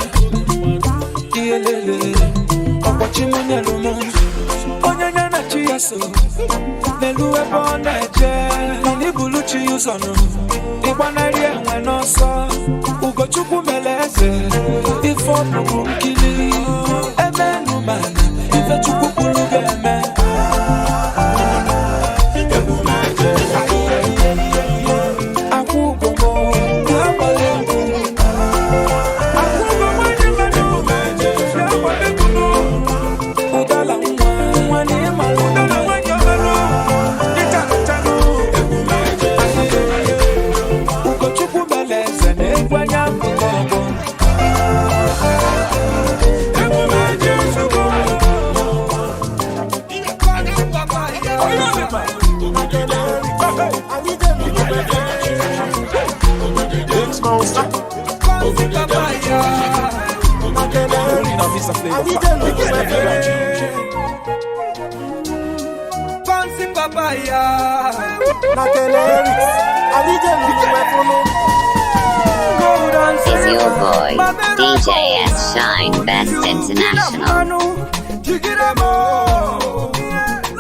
Iyelele, ọkpọchi mụ nyelu mụ. Onye nye na chi ya so n'elu ebe ọ na-eje. Mana ibulu chi ya ụzọ nụ, ịgbanarị enwe n'ọsọ. Ugochukwu mere eze, ife ọbụbụ nkili. Emenu mana, ife Chukwu kwuru ga-eme. Akwụ ugo m, bịa gbara egwu. Akwụ ugo nwanyị mmadụ, bịa gbara egwu nụ. Ụdala nwa, nwa na ịmara ụdala nwanyị ọmara. Ịchalụchalụ. Ugochukwu mere eze na-egwu anya akụkọ ọgbọ. papaya. Na Telerics, Adije Lukumefunu. Gold and Is your silver, boy, my miracle. DJ S Shine Best International. Jigiremo.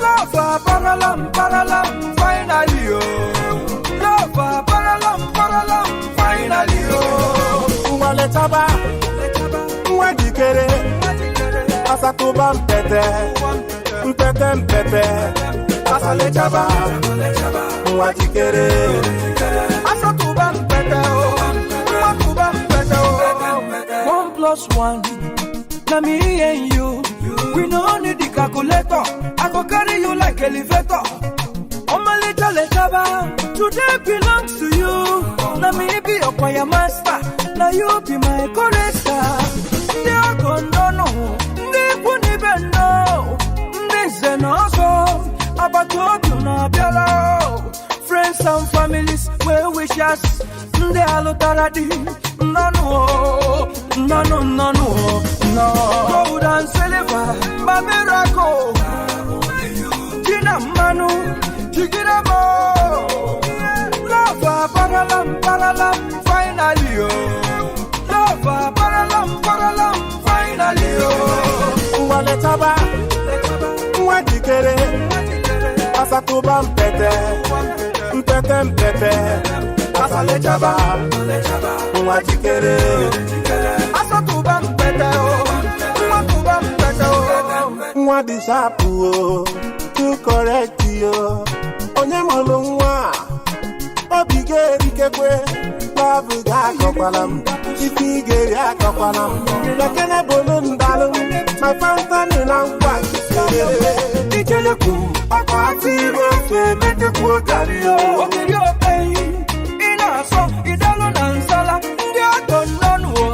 Love paralam paralam finally oh. Love paralam paralam finally oh. Nwale chaba, nwa jikere, asatụba mpete, mpete mpete, asalechaba, nwa jikere. Asatuba mpete oh, nwatuba mpete oh. 1 + 1, na me and you. We no need the calculator. I go carry you like elevator. Omalita letaba, today belongs to you. Na me be your choir master. Now you be my chorister. Ndị ọgọ nnọnụ, ndị ikwu na ibe nnọọ, ndị nze na ọzọ, agbata obi na-abịala. Friends and families, well wishers, ndị alụtara di, nnọnụ o, nnọnụ nnọnụ o, nnọọ. Gold and silver, my miracle. Ji na mmanụ, jigide m o. Love paralam paralam finally oh. Love paralam paralam finally oh. Nwale chaba, nwa jikere, asatụba mpete, mpete mpete, asalechaba, nwa jikere. Asatuba mpete oh, nwatuba mpete oh. Nwa dị sharp o, too correct o. Onye mụrụ nwa a, obi ga-erikekwe, love ga-akọkwala m, ife ị ga-eri akọkwala m. Bekene bolu ndalụ, my fountain na nkwa jikere. Icheleku, Ọkọ àti irú ofe metekwuo gari o. Ogiri okpeyi, ị na-asọ ịdalụ na nsala, ndị ọgọ nnọnụ o,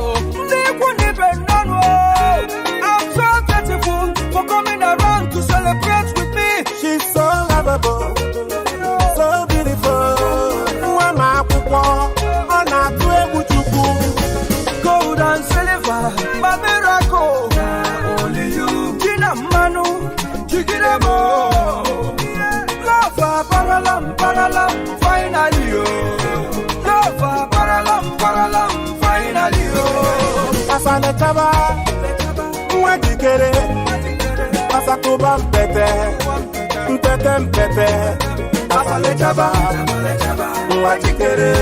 ndị ikwu na ibe nnọnụ o. I'm so grateful for coming around to celebrate with me. She's so lovable, so beautiful. Nwa ma akwụkwọ, ọ na-atụ egwu Chukwu. Gold and silver, my miracle. Only you. Ji na mmanụ, jigide m o. Love paralam paralam finally oh. Love paralam paralam finally oh. Asalechaba, nwa jikere, asatụba mpete, mpete mpete, asalechaba, nwa jikere.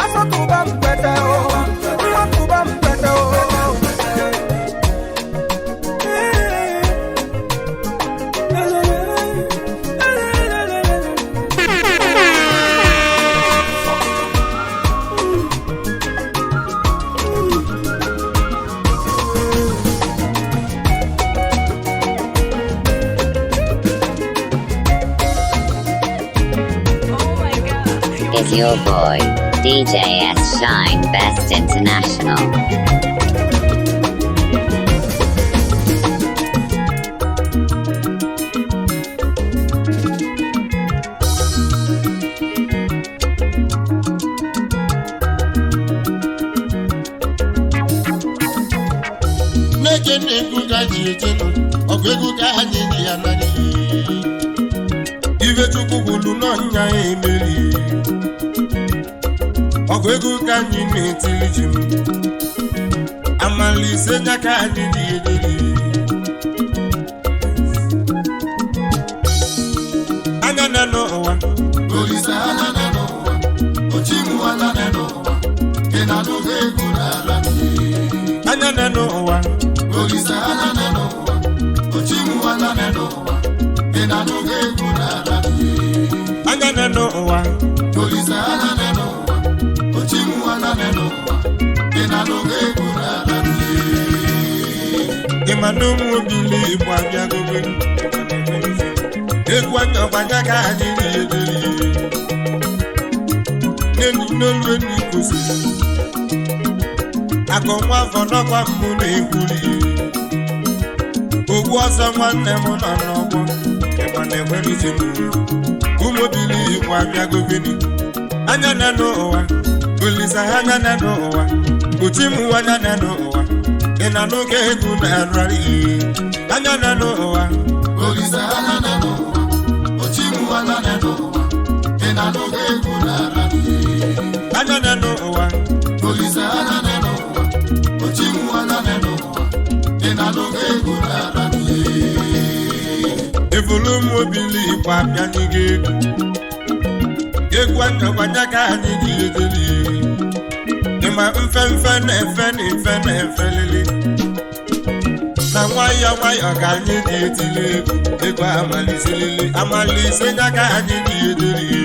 Asatuba mpete oh, nwatuba mpete oh. Is your boy, DJ S Shine Best International. Na-eke na-egwu ka ji ejenu ọgụ egwu ka anyị ji ya narị. Ife Chukwu kwuru n'ọnya emeri. Ọgụ egwu ka anyị na-etiri ji m. Amalise nya ka anyị ji ejeri. Anya na n'ụwa, Olise anya na n'ụwa, ochimu anya na n'ụwa, ị na-anụghị egwu n'ala anya na n'ụwa, Olise anya na n'ụwa, ochimu anya na n'ụwa, ị na-anụghị egwu n'ala anya na n'ụwa, Olise anya na n'ụwa, ochimu anya na n'ụwa, ị na-anụghị egwu n'ala ịma na ụmụ obili Igbo abịagobe. Egwu anya ọgbanya ka anyị ji ejeri. N'elu n'olu enu kwụsịrị. Akụ nwa afọ n'ọkwa mbụ na-ekwuri. Ogbu ọsọ nwanne m nọ n'ọgbọ. Ịgba na-ekwerụzi m. Ụmụ obili Igbo abịagobeni. Anya na n'ụwa, Olisa anya na n'ụwa, Uchi m anya na n'ụwa. Ị na n'oge egwu na-ararị. Anya na n'ụwa, Olise anya na n'ụwa, Ifulu ụmụ obili Igbo abịanyị gị egwu. Egwu anyakwanya ka anyị ji ejeli. Ịma mfemfe na-efe na efe na-efe lili. Na nwayọọ nwayọọ ka anyị ji etili egwu. Egwu amaliselili amalise nya ka anyị ji ejeli.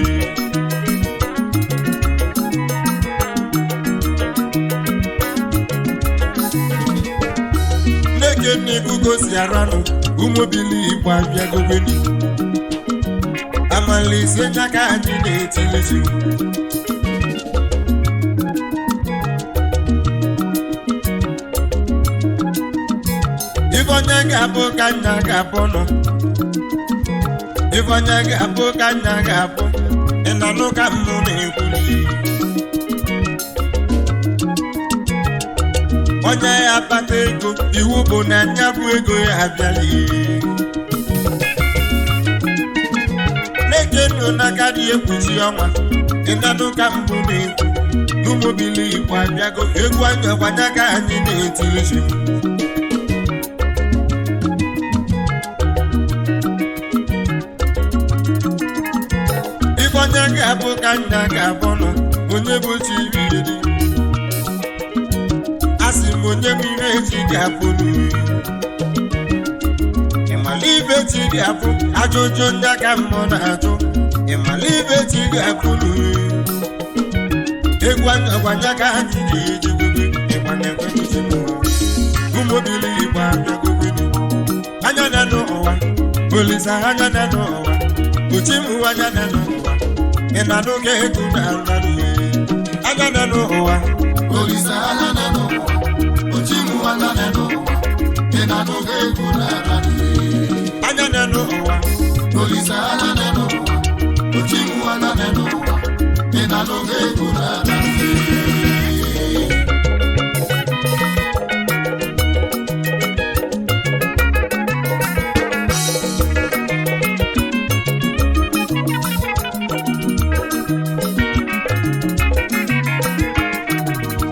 Nneke nnekugo si aranụ ụmụ obili Igbo abịagogoni. Amalise nya ka anyị na-etili ji. Ife onye ga-abụ ka nna ga-abụ nọ. Ife onye ga-abụ ka nna ga-abụ. Ị na-anụ ka mmụ na-ekwuli. Onye ya akpata ego, iwu bụ na nya bụ ego ya abịala. Na-eke ndụ n'aka dị ekpuchi ọnwa. Ị na-anụ ka mbụ na-ekwu. N'ụmụbili Igbo abịago, egwu anyakwanya ka anyị na-etiri chi. Ife onye ga-abụ ka nna ga-abụ nọ, onye bụ chi iri dị. Asị m onye bụ ire chi ga-abụ n'uri. Ịmala ibe chi ga-abụ, ajụjụ ndị aka mmụọ na-ajụ. Ịmala ibe chi ga-abụ n'uri. Egwu anyakwanya ka anyị ji eji ịgba na-ekwe n'uche m. Ụmụobili Igbo abịagogoni. Anya na n'ụwa, Olisa anya na n'ụwa, Uchimu anya na n'ụwa. Ị na-anụ ka egwu na-alanụ. Anya na n'ụwa, Olisa anya na n'ụwa, Uchimu anya na n'ụwa, ị na-anụ ka egwu na-alanụ. Anya na n'ụwa, Olisa anya na n'ụwa, Uchimu anya na n'ụwa, ị na-anụ ka egwu na-alanụ.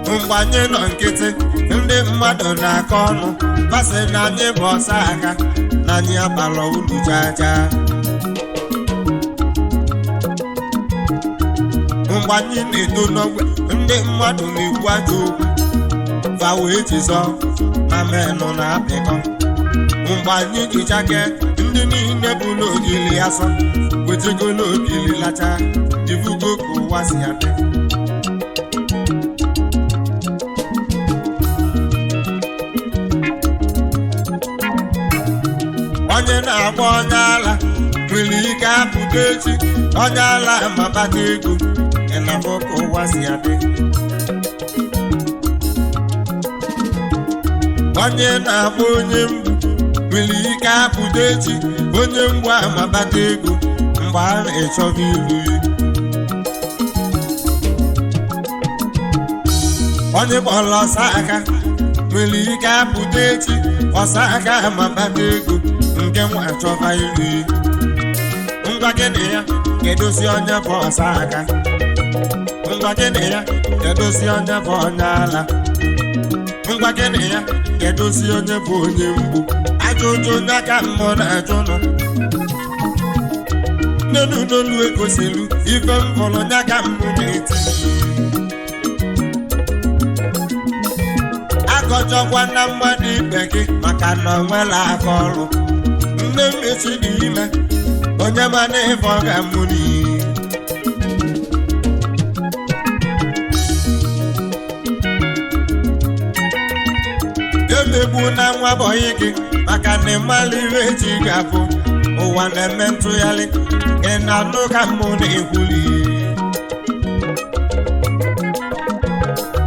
Mgbe anyị nọ nkịtị, ndị mmadụ na-akọ ọnụ, basị na anyị bụ ọsa aka, na anyị abalọ ulu chaa chaa. Mgbe anyị na-eto n'ogbe, ndị mmadụ na-ekwu ajọ okwu, fa wee chezọ na menụ na-apịkọ. Mgbe anyị jichake, ndị niile bụ n'ogili asọ, wetego n'ogili lacha, ifugo ka ụwa si adị. Onye na-agba onye ala nwere ike apụta echi, onye ala ma kpata ego, ị na-abụ ka ụwa si adị. Onye na-agba onye mgbu nwere ike apụta echi, onye mgbu ama kpata ego mgbe a na-echọba ilu ya. Onye kpọrọ ọsa aka nwere ike apụta echi, ọsa aka ama kpata ego nke nwa achọba ilu ya. Ngwa gịnị ya kedozi onye bụ ọsa aka? Ngwa gịnị ya kedozi onye bụ onye ala? Ngwa gịnị ya kedozi onye bụ onye mgbu? Ajụjụ onye aka mmụọ na-ajụ nọ. Nnenu n'olu egosilu ife m hụrụ onye aka mbụ na-eti. Akọjọkwa na mmadụ ibe gị maka na ọ nwela aka ọrụ. Nne mmechi dị ime, onye mana ife ọ ga-amụ n'iyi. Emegbu na nwa bọyị gị maka na ịmala ihe echi ga-abụ. Ụwa na-eme ntụgharị, ị na-anụ ka mmụ na-ekwuli.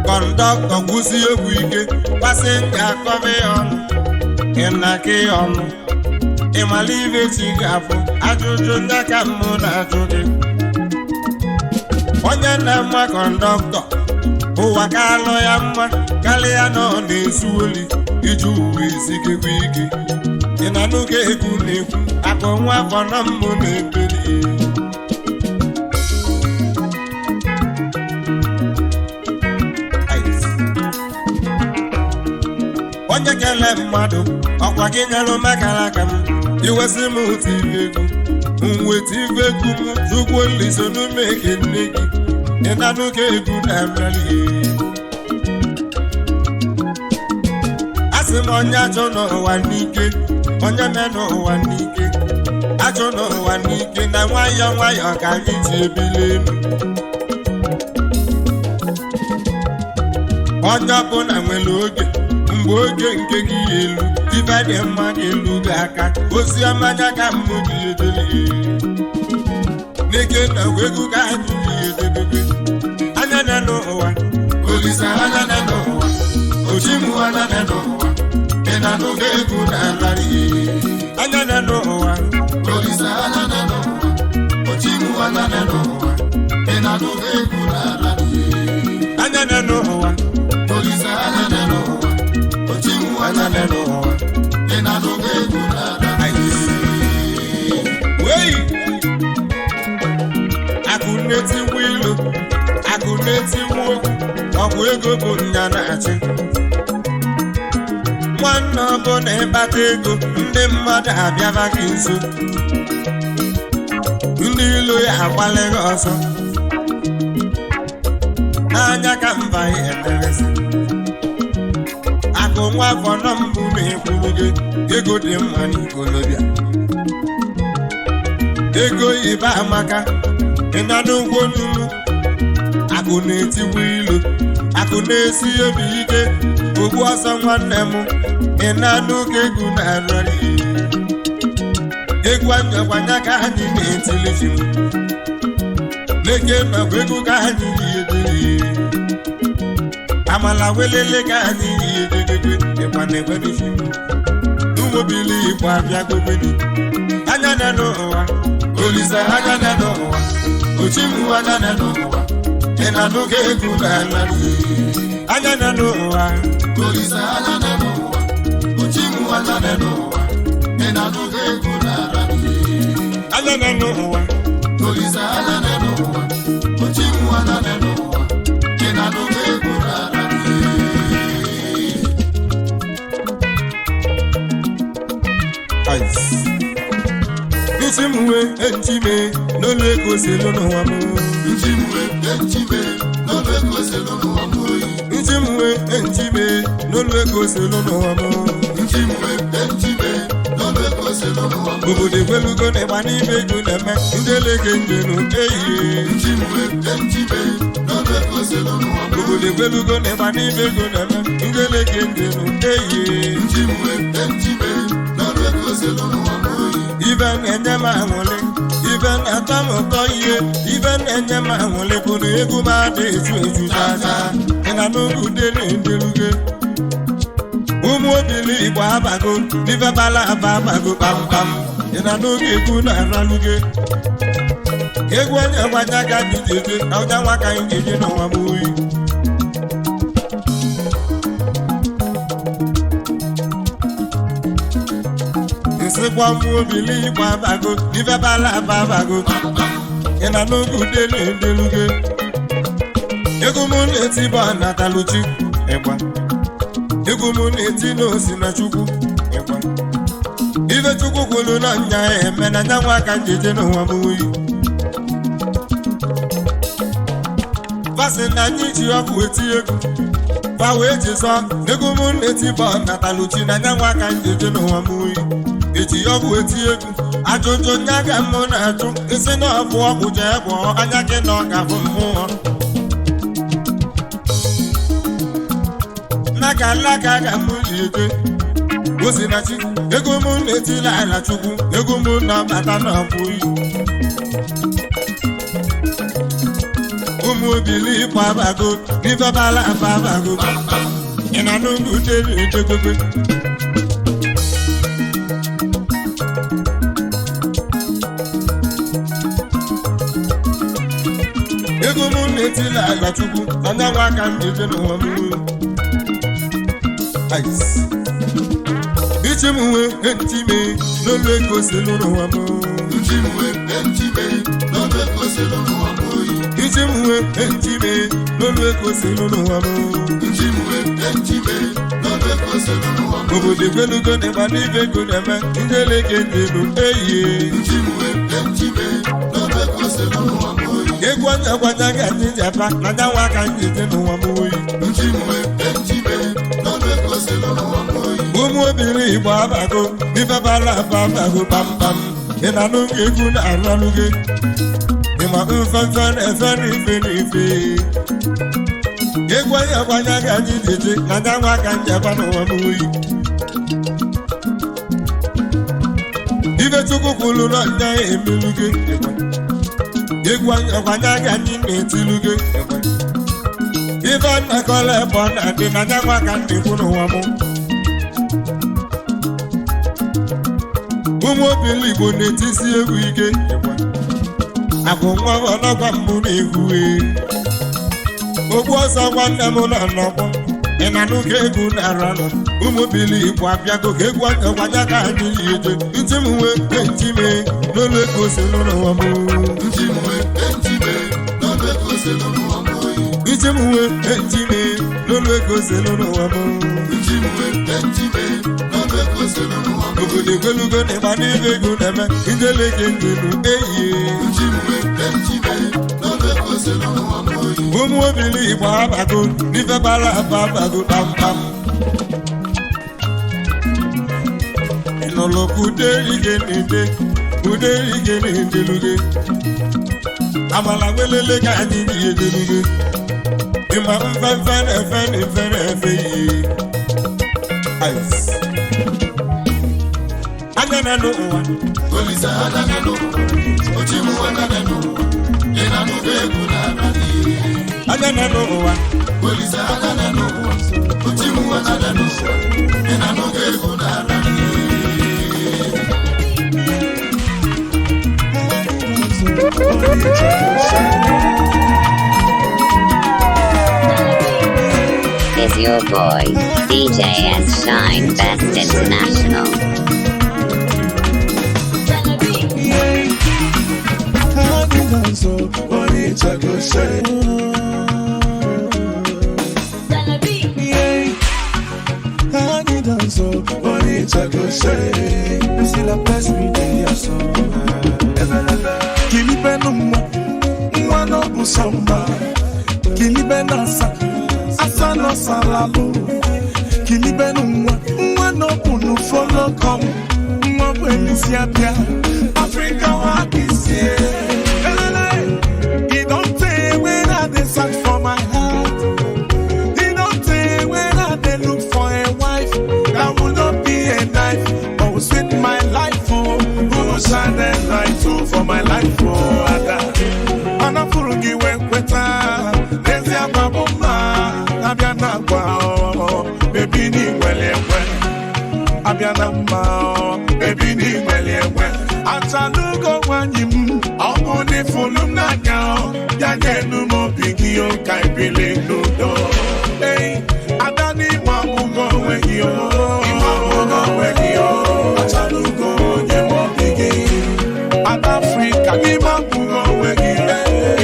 Kọndọktọ gwụsi egwu ike, pasenja akọba ya ọnụ, ị na-akị ya ọnụ. Ịmala ibe chi ga-abụ, ajụjụ ndị aka mmụ na-ajụ gị. Onye na-ama kọndọktọ, ụwa ka alụ ya mma karịa na ọ na-ezu oli iji uwe esikekwa ike. Ị na-anụ ka egwu na-ekwu, akụ nwa afọ na mmụ na-ebeli. Onye kele mmadụ, ọkwa gị nyelụ makara aka m. Iwesị m otu ife egwu mweta ife egwu m chukwu nliso n'ume nne gị ịnanụ ka egwu na-abịali. Asị m onye achọ n'ụwa n'ike, onye me n'ụwa n'ike, achọ n'ụwa n'ike na nwayọọ nwayọọ ka anyị ji ebili elu. Onye ọbụla nwere oge, mgbe oge nke gị ya elu, ife dị mma ga-elu gị aka, ozi ọma anya ka mmụ gị edele. N'ike na egwu ka anyị ji edebebe. Anya na n'ụwa, Olise anya na n'ụwa, Ochimu anya na n'ụwa, ị na-anụ ka egwu na-alarị. Anya na n'ụwa, Olise anya na n'ụwa, Ochimu anya na n'ụwa, ị na-anụ ka egwu na-alarị. Anya na n'ụwa, Olise anya na n'ụwa, Ochimu anya na n'ụwa, ị na-anụ ka egwu na-alarị. Wey! Akụ na-etigbu ilu, akụ na-etigbu okwu, ọgwụ ego bụ nya na-achị. Nwanne ọbụla ịkpata ego, ndị mmadụ abịaba gị nso. Ndị ilo ya agbalịghị ọsọ. N'anya ka mba ya emerezi. Akụ nwa afọ nọ mbụ ma ekwuru gị, ego dị mma n'ikolobịa. Ego ibe amaka, ị na n'ugbo n'ugwu. Akụ na-etigbu ilu, akụ na-esi obi ike, ogbu ọsọ nwanne m, ị na-anụ ka egwu na-arịrị. Egwu anyakwanya ka anyị na-etili ji m. Leke nakwa egwu ka anyị na-edeli. Amala welele ka anyị na-ededede, ịkwa na-ekwere ji m. Ụmụbili Igbo abịago beni. Anya na n'ụwa, Olise anya na n'ụwa, Ochimu anya na n'ụwa, ị na-anụ ka egwu na-alarị. Anya na n'ụwa, Olise anya na n'ụwa, Ochimu anya na n'ụwa, ị na-anụ ka egwu na-alarị. Anya na n'ụwa, Olise anya na n'ụwa, Ochimu anya na n'ụwa, ị na-anụ ka egwu na-alarị. Ice. Nchimwe nchime n'olu ego si n'ụwa m. Nchimwe nchime n'olu ego si n'ụwa m. Nchimwe nchime n'olu ego si n'ụwa m. Nchimwe nchime n'olu ego si n'ụwa m. Obodo ekwelugo na ịgba n'ime ego na-eme ndị eleke njenu ehihie. Nchimwe nchime n'olu ego si n'ụwa m. Obodo ekwelugo na ịgba n'ime ego na-eme ndị eleke njenu ehihie. Nchimwe nchime n'olu ego si n'ụwa m. Ibe na-enye m aṅụlị, ibe na-atọ m ụtọ ihe, ibe na-enye m aṅụlị bụ na egwu m adịghị eju eju chacha. Ị na n'oge udele ndeluge. Ụmụ obili Igbo abago, n'ife bala aba abago kpamkpam. Ị na n'oge egwu na-araluge. Egwu onye gwanya ka anyị ji eje, na onye nwa ka anyị ji eje n'ụwa m oyi. Nsịkwa mụ obili Igbo abago, n'ife bala aba abago. Ị na n'oge udele ndeluge. Egwu m na-eti bụ anataluchi ịgba. Egwu m na-eti n'osi na Chukwu ịgba. Ife Chukwu kwuru na nya ya eme na nya nwa ka njeje n'ụwa m oyi. Fasị na anyị ji ọkụ eti egwu. Fa wee jizọ egwu m na-eti bụ anataluchi na nya nwa ka njeje n'ụwa m oyi. Eji ọgwụ eti egwu. Ajụjụ nya ka mụ na-ajụ, isi na ọ bụ ọgwụ jee gwọọ anya gị na ọ ga-abụ mmụọ. N'aka alaka ka m ji eje Osinachi, ego m na-etila ala Chukwu, ego m na-abata n'ọbụ iyi. Ụmụ obili Igbo abago, n'ife bala aba abago. Ị na n'ugwu dere ejegobe. Ego m na-etila ala Chukwu, na nyanwa aka m ji eje n'ụwa m. Ice. Ichimwe nchime n'olu ego si n'ụwa m. Nchimwe ntime n'olu ego si n'ụwa m. Obodo ekwelugo n'ịgba n'ibe ego na-eme njeleke njelu eyie. Egwu anya gwanya ga anyị ji aba na nyanwa aka anyị ji n'ụwa m oyi. Ụmụ obiri Igbo abago ife bara aba abago kpamkpam. Ị na-anụ ka egwu na-arụ ọrụ gị. Ịma mfefe na-efe n'ife n'ife. Egwu anya gwanya ga anyị ji eje na nyanwa aka anyị ji aba n'ụwa m oyi. Ife Chukwu kwuru na nya ya emelu gị. Egwu anya gwanya ga anyị na-etilu gị. Ife nnakọla ebe ọ na-adị na nyanwa ka ndị kwu n'ụwa m. Ụmụ obili Igbo na-etisi egwu ike. Abụ nwa ọnọgwa mbụ na-egwu ogbu ọsọ nwanne m nọ n'ọgbọ. Ị na-anụ ka egwu na-aranụ. Ụmụ obili Igbo abịago ka egwu anya gwanya ka anyị yi eje. Ntị m nwee ntị me n'olu ego si n'ụlọ m. Ntị m nwee ntị me n'olu ego si n'ụlọ m. Obodo ekwelugo na ịgba n'ibe ego na-eme njeleke njelu eyie. Ụmụ obili Igbo abago n'ife bara aba abago kpamkpam. Ị nụrụ ka ude ige na-ede ude ige na-ejeluge. Amala welele ka anyị ji ejeluge. Ịma mfefe na-efe na efe na-efe yie. Ice. Anya na n'ụwa. Olise anya na n'ụwa. Ochimu anya na n'ụwa. Ị na-anụ egwu na-abịa. Anya na n'ụwa. Olise anya na n'ụwa. Ochimu anya na n'ụwa. Ị na-anụ egwu na-abịa. Is your boy, DJ S Shine Best International. Kilibe no mwa, nwa no bụ sọ mma. Kilibe na asa, asa no salalu. Kilibe no mwa, nwa no bụ no follow come. Nwa bụ elisi abịa, Africa wa kisie. Elele, e don tey when I dey search for my heart. E don tey when I dey look for a wife that will not be a knife, but will sweet my life oh. Who will shine the light oh for my life oh. Ada, anafuru gị wee kweta n'ezi agwa bụ mma abịa na agwa oh, bebi n'inwere ekwe abịa na mma oh, bebi n'inwere ekwe achalugo nwanyị m ọ bụ n'ifulu m n'anya oh, ya nye enu m obi gị oh, ka ibili n'udo. Ei, ada n'ime ọmụgo onwe gị oh, ime ọmụgo onwe gị oh, achalugo onye m obi gị. Ada Afrịka n'ime ọmụgo onwe gị,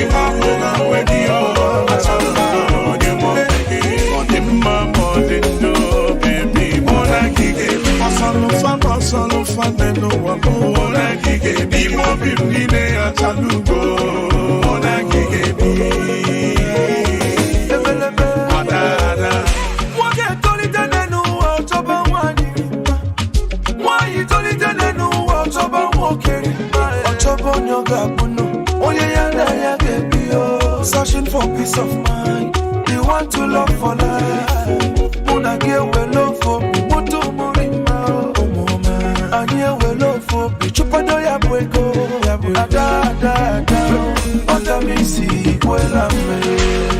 ime ọmụgo onwe gị oh, achalugo onye m obi gị. Ọ dị mma ma ọ dị njọ, baby, mụ na gị ga-ebi. Ọsọlụfa ma ọsọlụfa n'ụwa m, mụ na gị ga-ebi. Ime obi m niile achalugo, mụ na gị ga-ebi. Ada, ada. Nwoke tolite n'ụwa ọchọba nwaanyị mma. Nwaanyị tolite n'ụwa ọchọba nwoke mma. Ọchọba onye ọ ga-abụnụ, onye ya na ya ga-ebi o. Searching for peace of mind, you want to love for life. Mụ na gị ewere ofu obi, mụta ụmụrị mma o. Ụmụ ọma. Anyị ewere ofu obi, chụpado ya bụ ego. Ada, ada, ada, ọja m isi kwela mmeri.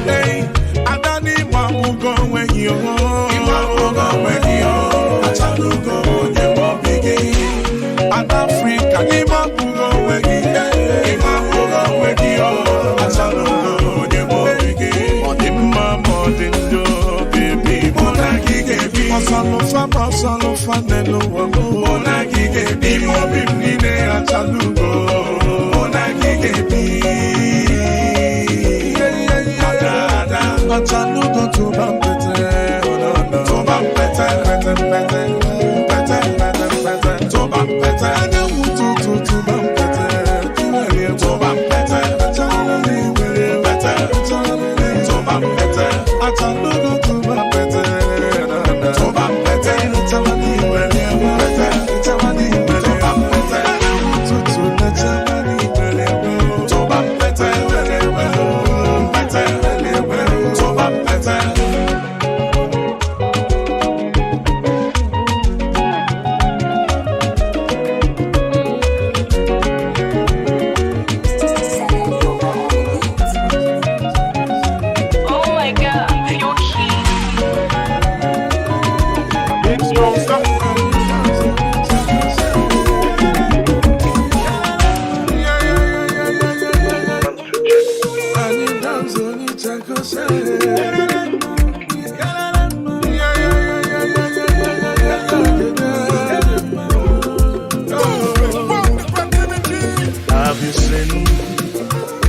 Ei, ada n'ime ọmụgo onwe gị oh, ime ọmụgo onwe gị oh, achalugo onye m obi gị. Ada Afrịka n'ime ọmụgo onwe gị, ime ọmụgo onwe gị oh, achalugo onye m obi gị. Ọ dị mma ma ọ dị njọ, baby, mụ na gị ga-ebi. Ọsọlụfa ma ọsọlụfa n'ụwa m, mụ na gị ga-ebi. Ime obi m niile achalugo, Achalugo tụba mpete. Tụba mpete. Ịlụchawa n'iwere mpete. Ịchawa n'iwere mpete. Ụtụtụ lechawa n'iwere tụba mpete. Mpete. Tụba mpete. Oh my god, you're cute. Anyị dance onye chakose. Have you seen?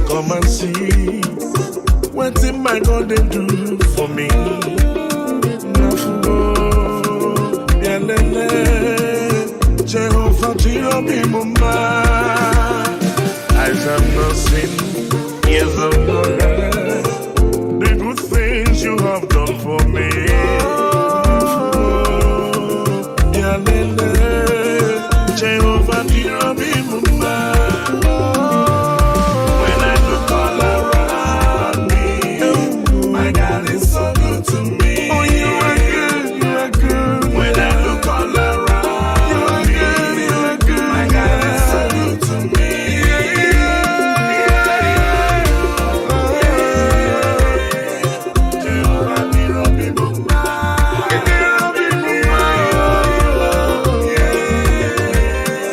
Come and see what in my God they do for me. Nafugo, Yelele, Jehovah Jireh Mumba. Eyes have not seen, ears have not heard the good things you have done for me. Yelele, Jehovah Jireh Mumba. When I look all around me, my God is so good to me. Oh, you are good, you are good. When I look all around, you are good, you are good. My God is so good to me.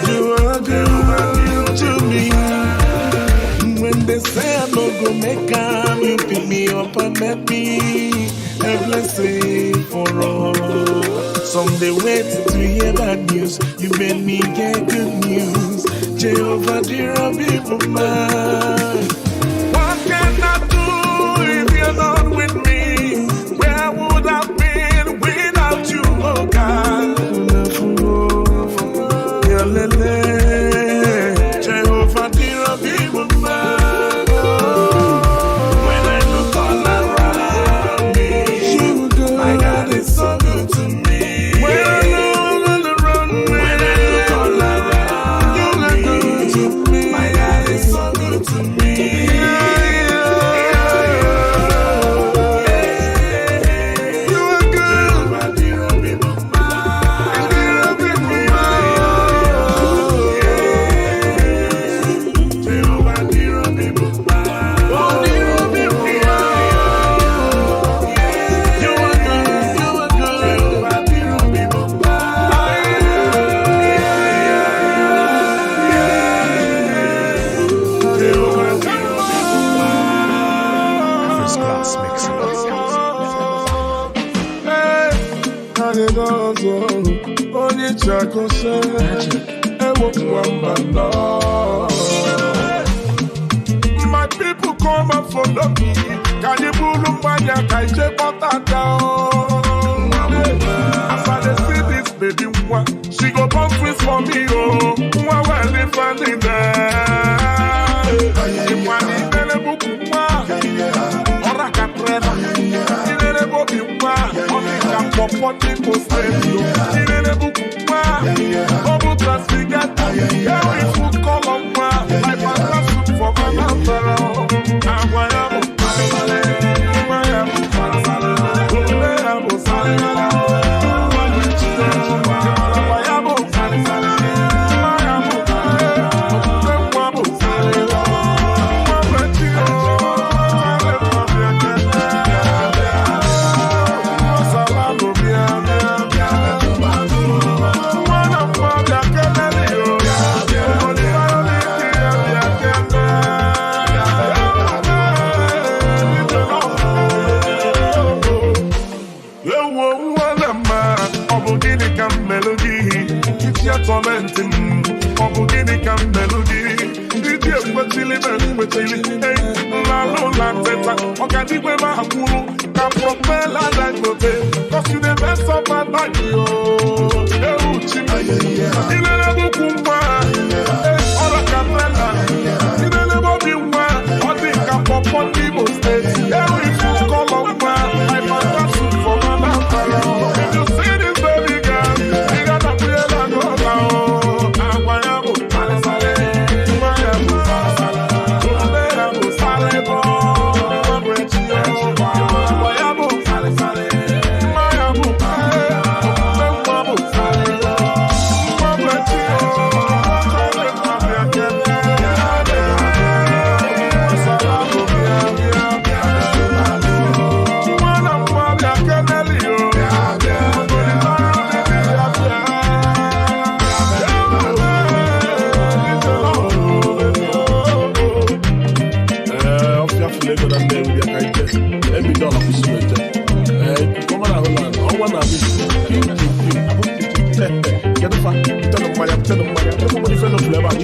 You are good to me. When they say I no go make am, you pick me up and make me a blessing for all. Some they wait to hear bad news, you made me get good news. Jehovah Jireh be mine. What can I do if you're not with me? Where would I been without you, oh God? Yelele, Jehovah Jireh be mine. When I look all around me, my God is so good to me. When I look all around me, when I look all around you are good to me. My God is so good to me. You are good. First class mixing. Onye chakose, ewo mwamba no. My people come and follow me. Ka anyị buru mmanya ka ije kpọta As I dey see this baby nwa, she go born twins for me oh. Nwa well ifeanyi na. Ịma na ilele bukwu nwa, ọra ka trela. Ilele bobi nwa, ọ dị ka pọpọ ndị Imo steeti o. Ilele bukwu nwa, ọ bụ transfigator. Every food color nwa, like pata soup for Anambra o. Agwa ya bụ nwa ya bụ omume ya bụ nwa bụ Chineke. Agwa ya bụ nwa ya bụ omume nwa bụ nwa bụ chi o. Ewo nwanne mma, ọ bụ gịnị ka m melụ gị? Iji atọmentị m, ọ bụ gịnị ka m melụ gị? Iji ekwechili m ekwechili, ei, nlalụ na teta, ọkadigwe m akwụrụ ka propela Dangote, 'cause you dey mess up my body, oh. Ewu chi m, ilele bukwu nwa, ei, ọra ka trela, ilele bobi nwa, ọ dị ka pọpọ n'Imo steeti, ewu ifu kọlọ nwa, my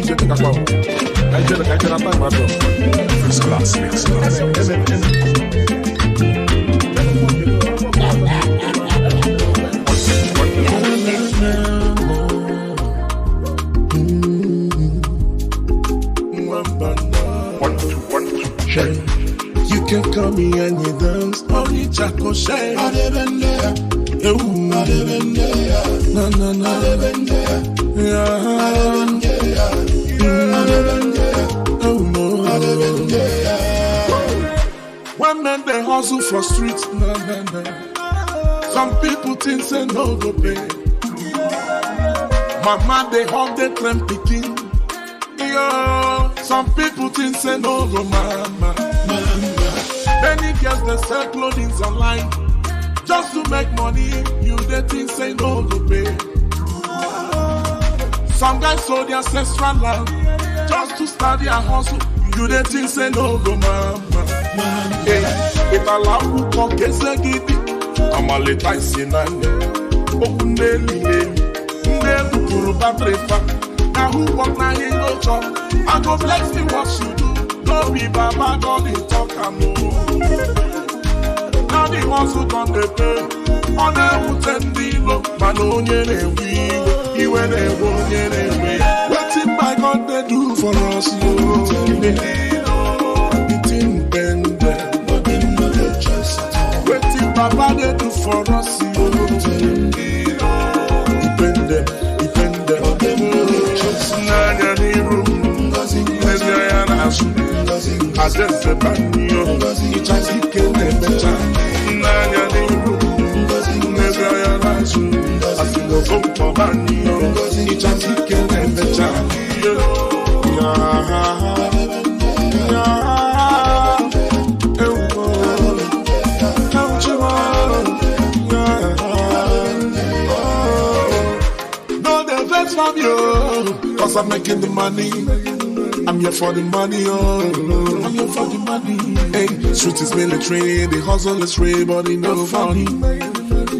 Ọsọ dị kakwa. Ka ijele ka ijele ata mmadụ. First class mix. Check. You can call me and you dance. Only Chaco Shay. Na na na. Yeah. Oh no. When men they hustle for streets, na na na. Some people think say no go pay. Mama they hug they climb picking. Yo, some people think say no go mama. Many girls they sell clothing online just to make money. You they think say no go pay. Some guys sold their ancestral land just to start their hustle. You they think say no go mama. Hey, if I allow you to get gidi, I'm a little ice in. Okuneli, ne battery fa. Now who work na he go chop? I go flex the what you do. No be baba God dey talk am o. Now the hustle don dey pay. Ọ na-ewute ndị ilo mana onye na-ewe iwe iwe na-ewe onye na-ewe ya. Wetin my God dey do for us yo? The thing bend dem. Wetin Baba dey do for us yo? E bend dem, e bend dem. N'anya n'iru m, n'ezi anya n'azụ. Adeze banyo, ịchasị ike na-emecha. N'anya n'iru m, n'ezi anya n'azụ. Asị na okonkwo banyo, ịchasị ike na-emecha. Ya, ya, ewo, ewuchiwa, ya, oh. No dey vex for me, oh, 'cause I'm making the money. I'm here for the money, oh. I'm here for the money. Hey, street is military, the hustle is real, but it no funny.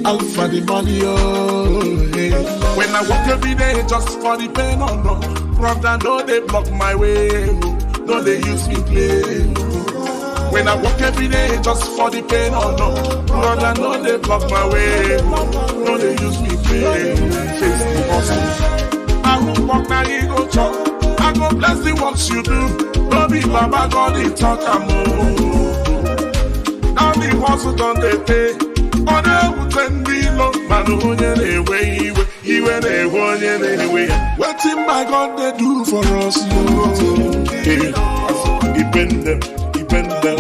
Alpha the money, oh. Hey. When I work every day just for the pain, oh no. Brother, no, they block my way, oh. No, they use me play. Oh. When I work every day just for the pain, oh no. Brother, no, they block my way, oh. No, they use me play. Face the hustle. I won't work now, he go chop. I go bless the works you do. No be Baba God dey talk am o. Now the hustle don dey pay. Ọ na-ewute ndị ilo mana onye na-ewe iwe iwe na-ewe onye na-ewe ya. Wetin my God dey do for us yo? Hey, e pain dem, e pain dem.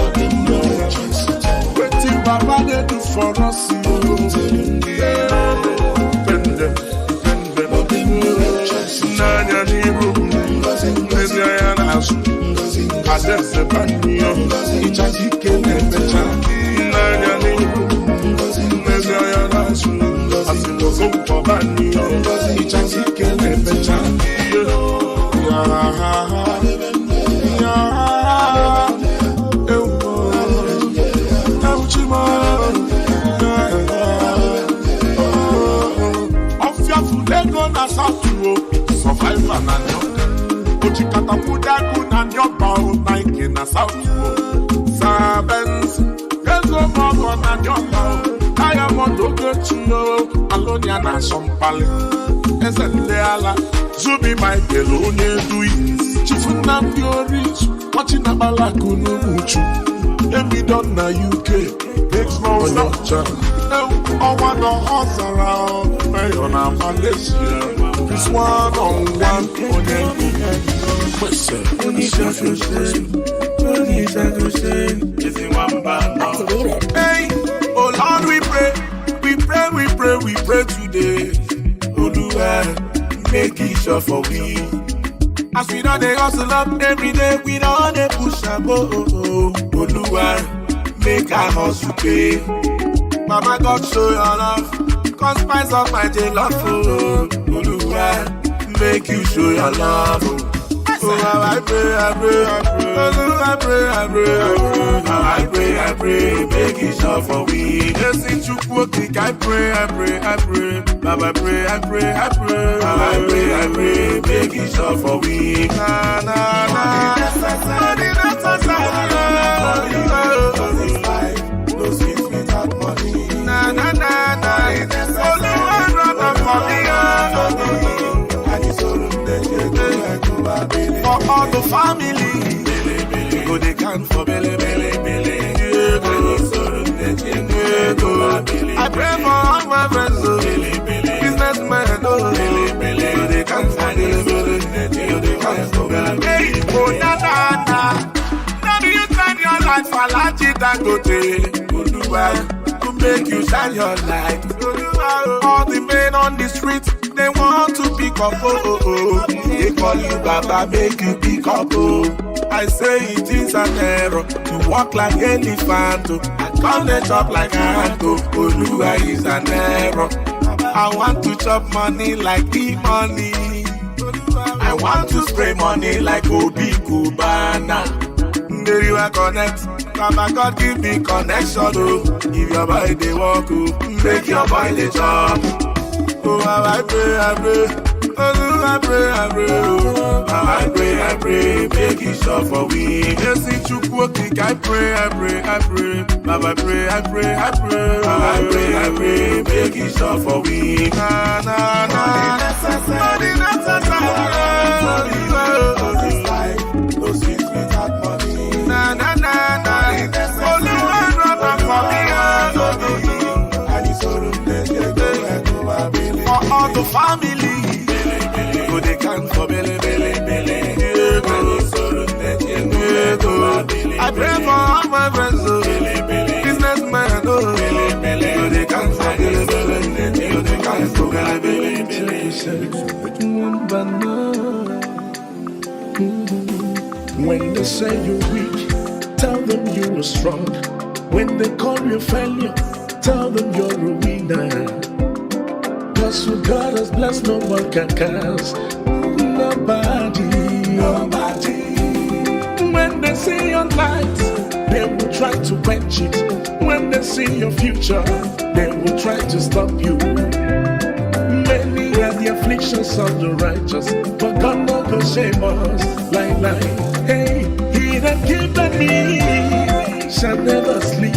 Wetin Baba dey do for us yo? E pain dem, e pain dem. N'anya n'iru m, n'ezi anya n'azụ. Adeze banyo, ịchasị ike na-emecha. N'anya n'iru m, n'ezi anya n'azụ. Asị na okonkwo banyo, ịchasị ike na-emecha. Ya, ya, ewo, ewuchima, ọfịa fulego na South o, Survivor na Nyoka. Ochikatakwudaku na Nyoka o, Nike na South o. Sabenz, Ego Mogo na Nyoka o, Diamond Ogechi o, Alonia na Asọmpali. Eze ndị ala, Zubi Michael onye duyi, Chief Nnamdi Orizu, Nwachinabalaku n'Umuchu, Emidon na UK, Onyeọcha, ọnwa na ọzara, Mayor na Malaysia, Chris one on one, onye kwese. Hey, oh Lord, we pray, we pray, we pray, we pray today. Oluwa, make it sure for we. As we don dey hustle up every day, we don dey push am oh oh oh. Oluwa, make our hustle pay. Baba God show your love, cause spice of my day love oh. Oluwa, make you show your love oh. Oh, I pray, I pray, I pray. I pray, I pray, I pray. I pray, I pray, make it sure for we. Ezi Chukwu Okike, I pray, I pray, I pray. Baba, pray, I pray, I pray. I pray, I pray, make it sure for we. Na na na. Money necessary. No sweet without money. Na na na na. Oluwa run am for me. Anyị soro nne ji ego ego abili. For all the family, go dey count for bele bele bele. Anyị soro nne ji ego ego abili. I pray for all my friends, oh, businessmen, oh, go dey count for bele bele. Go dey count for bele bele. Hey, oh na na na, no be you shine your light for Alhaji Dangote, Oluwa, to make you shine your light. Oluwa, oh. All the men on the street, they want to pick up, oh, oh, oh. They call you Baba, make you pick up, oh. I say it is an error to walk like elephant, oh. I come dey chop like ant, oh. Oluwa is an error. I want to chop money like e-money. I want to spray money like Obi Cubana. Nderiwa connect. Baba God give me connection, oh. If your boy dey walk, oh, make your boy dey chop. Oh, I pray, I pray. Oh, I pray, I pray, oh. I pray, I pray, make it sure for we. Ezi Chukwu Okike, I pray, I pray, I pray. Baba, pray, I pray, I pray. I pray, I pray, make it sure for we. Na na na. Money necessary. No sweet without money. Na na na na. Oluwa run am for me. Anyị soro nne ji ego ego abili. For all the family, go dey count for bele bele bele. Anyị soro nne ji ego ego abili. I pray for all my friends, oh, businessmen, oh, go dey count for bele bele. Go dey count for bele bele bele. When they say you're weak, tell them you are strong. When they call you failure, tell them you're a winner. Cause who God has blessed, no one can curse. Nobody, nobody. When they see your light, they will try to quench it. When they see your future, they will try to stop you. Many are the afflictions of the righteous, but God no go shame us. Like, hey, he that giveth me shall never sleep.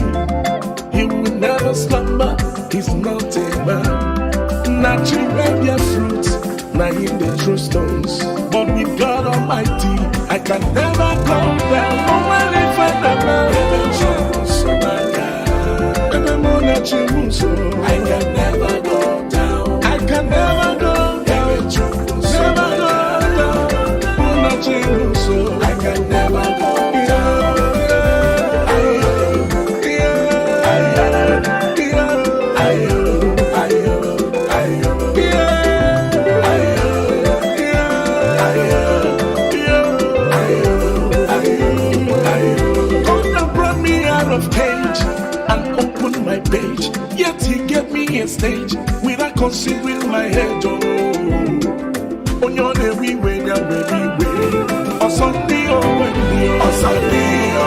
He will never slumber. He's not a man. Not tree bear fruit, not in the true stones. But with God Almighty, I can never come down. Oh, well, if I never I can never go down. I can never go down. Never go down. I can never go down. God that brought me out of cage and opened my page. Yet he gave me a stage without considering my head. Oh, on your we way, we way. Or Sunday, oh, or Sunday, oh,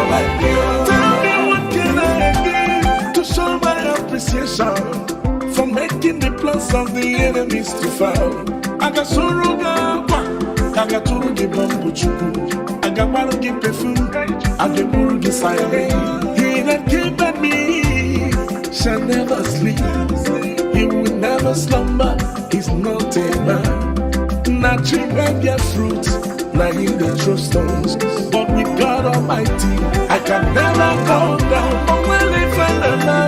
tell me what can I give to show my appreciation for making the plans of the enemies to fail. Agasuru ga agaturu gị bọmbụ chukwu agagbaru gị perfume agagburu gị siren. He that giveth me shall never sleep. He will never slumber. He's not a man. Na tree bear fruit, na him the true stones. But with God Almighty, I can never go down. Oh, well, if I never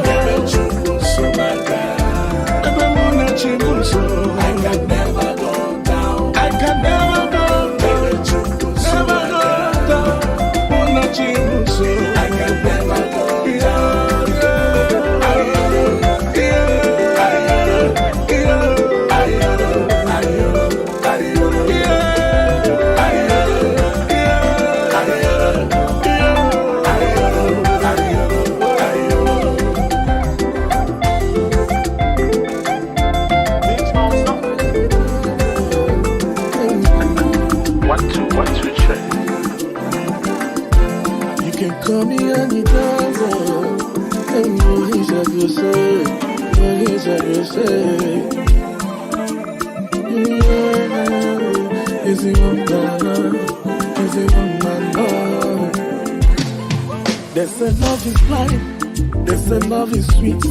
I can never go down. I can never go down. Never go down. I can never go down. Call me anytime, and you he's a good say, you he's a good say. Yeah, is he one man? Is he one man? They say love is blind. They say love is sweet.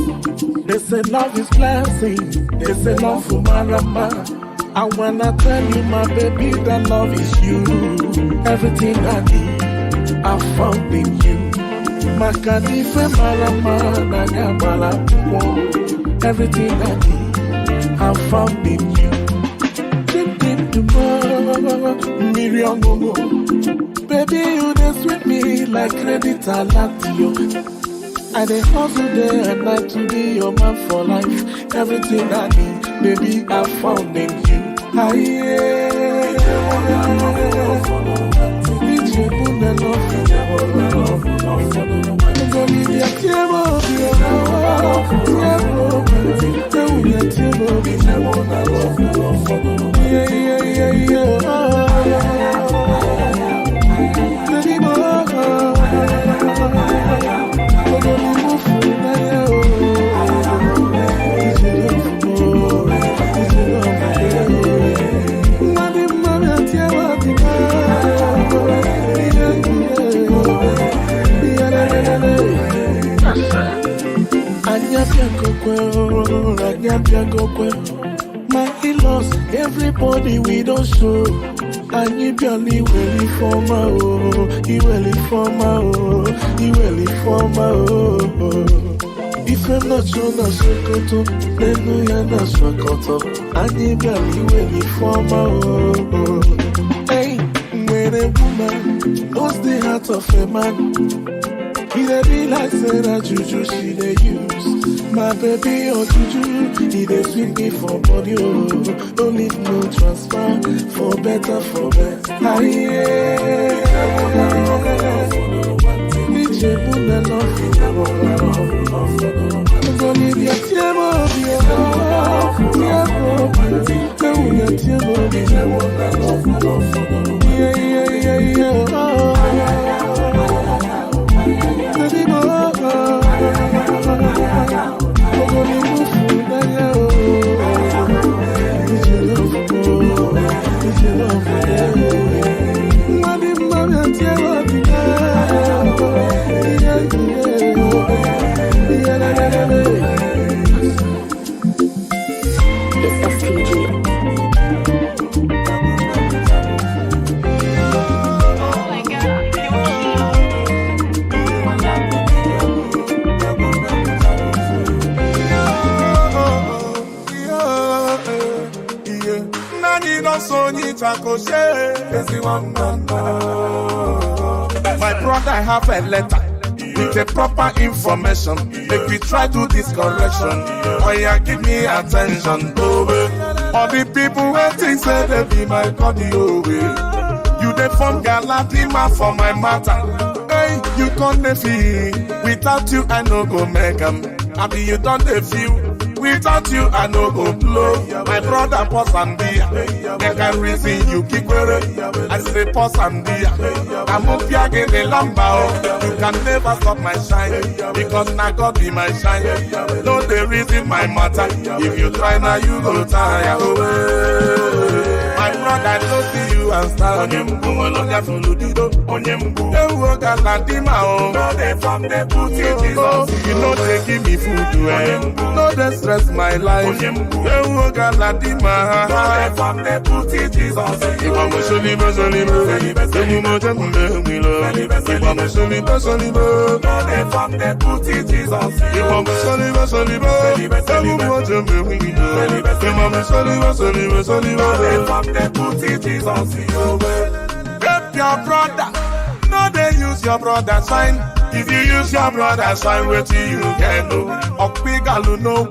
They say love is blessing. They say love for marama. I wanna tell you, my baby, that love is you. Everything I need, I found in you. Makanife marama na nyamala. Everything I need, I found in you. Baby, you dey sweet me like credit alert, yo. I dey hustle day and night to be your man for life. Everything I need, baby, I found in you. My in-laws, everybody we don't show. Anyị bịala iwere ifeọma o, iwere ifeọma o, iwere ifeọma o. Ife m na-achọ na Sokoto, n'elu ya na Sokoto. Anyị bịala iwere ifeọma o. Hey, when a woman knows the heart of a man, he dey be like say na juju she dey use. My baby, oh juju, he dey sweet me for body, oh. No need no transfer, for better, for best. Aye, It's STG. My brother have a letter with a proper information. Make we try do this correction. Oh yeah, give me attention. Oh, all the people waiting say they be my God, oh, you dey form Galadima for my matter. Hey, you can't feel. Without you, I no go make 'em. Abi you don't dey feel. Without you, I no go blow. My brother, boss and beer. Make I reason you kick where I say boss and beer. I'm up here getting the lamba. You can never stop my shine, because now God be my shine. No, they reason my matter. If you try now, you go tire. My brother, no see you and start. No, they from the booty, Jesus. You know they give me food, no, they stress my life. No, they from the booty, Jesus. No, they from the booty, Jesus. No, they from the booty, Jesus. Help your brother. No, they use your brother sign. If you use your brother sign, wait till you get no. Okpigalu no.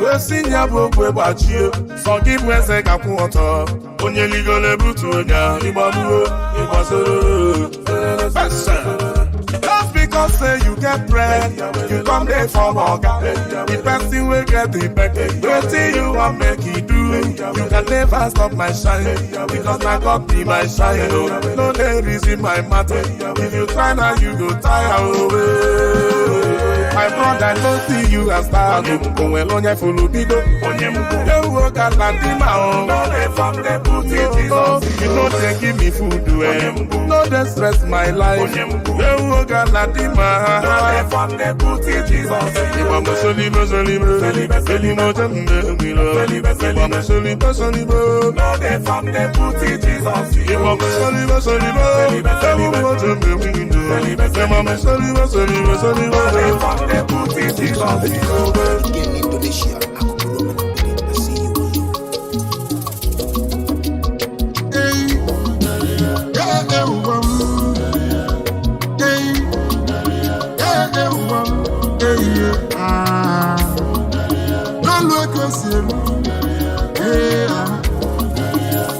We sing ya bokwe bachie. So give we say kapu oto. Onye ligole butu onya. Ibabu ibasoro. Just because say you get bread, you come there for oga. The person will get the back. Wait till you want make it do. You can never stop my shine, because na God be my shine. Oh, no dey reason my matter. If you try now, you go tire. Oh, eh. My brother no see you as star. Oh, onwere onye fulu bido. Ewu ka na di ma o. No dey form dey put it Jesus. You no dey give me food eh. No dey stress my life. Ewu ka na di ma. No dey form dey put it Jesus. Ìwà mo soli mo soli mo. Soli mo jẹ́ mbẹ́ mi lọ. Ìwà mo soli mo soli mo. No dey form dey put it Jesus. Ìwà mo soli mo soli mo. Ewu mo jẹ́ mbẹ́ mi lọ. Ìwà mo soli mo soli mo soli mo. No dey form dey put it Jesus. Again, Indonesia, aku belum menang. I see you. Hey, yeah, yeah, hey, yeah, yeah, hey, yeah, ah. Lọ́lọ́ eko si elu, hey, ah.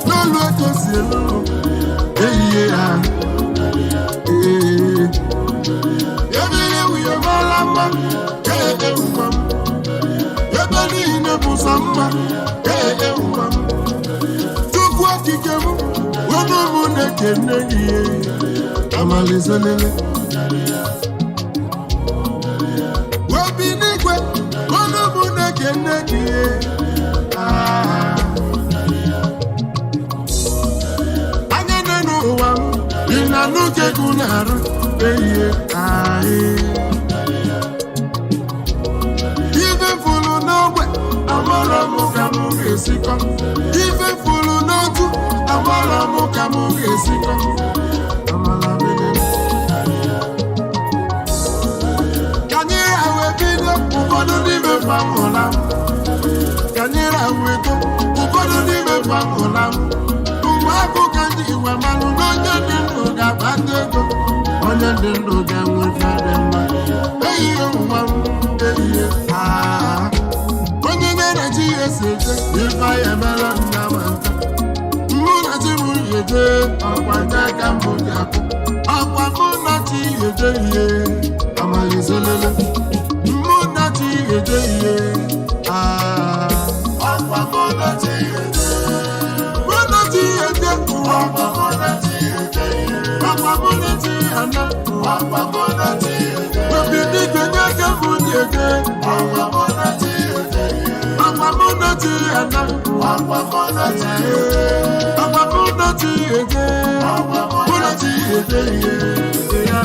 Lọ́lọ́ eko si elu, hey, yeah, ah. Hey. Ebile wuye mara mma, hey, hey, mma. Ebe niile bụ sọ mma, hey, hey, mma. Chukwu okike m, onye mụ na-ekene gị, amalizelele. Obi n'igwe, onye mụ na-ekene gị, ah. Anya nọ n'ụwa m, ị na-anụ ka egwu na-arụ, ehihie, ah, eh. Ife fụlụ n'ogbe, amara m ka m ga-esikọ. Ife fụlụ n'otu, amara m ka m ga-esikọ. Amala bele. Ka anyị ra wee bido, ụfọdụ n'ime fa nwụla. Ka anyị ra wee too, ụfọdụ n'ime fa nwụla. Mgbe akụ ka ndị igwe malụ na onye dị ndụ ga-akpata ego. Onye dị ndụ ga-enwe ife dị mma. Ehihie nwa m, ehihie, ah. Onye na chi ya esi eje, ife ya emela nna ma nta. Mụ na chi m eje, ọkwa nye ka mbụ ji apụ. Ọkwa mụ na chi eje ihe, amalizelele. Mụ na chi eje ihe, ah. Ọkwa mụ na chi eje. Mụ na chi eje, ọkwa mụ na chi eje ihe. Ọkwa mụ na chi ana, ọkwa mụ na chi eje. Obi n'igwe nye ka mbụ ji eje, ọkwa mụ na chi eje ihe. Ọkwa mụ na chi ana, ọkwa mụ na chi eje. Ọkwa mụ na chi eje, mụ na chi eje ihe, ya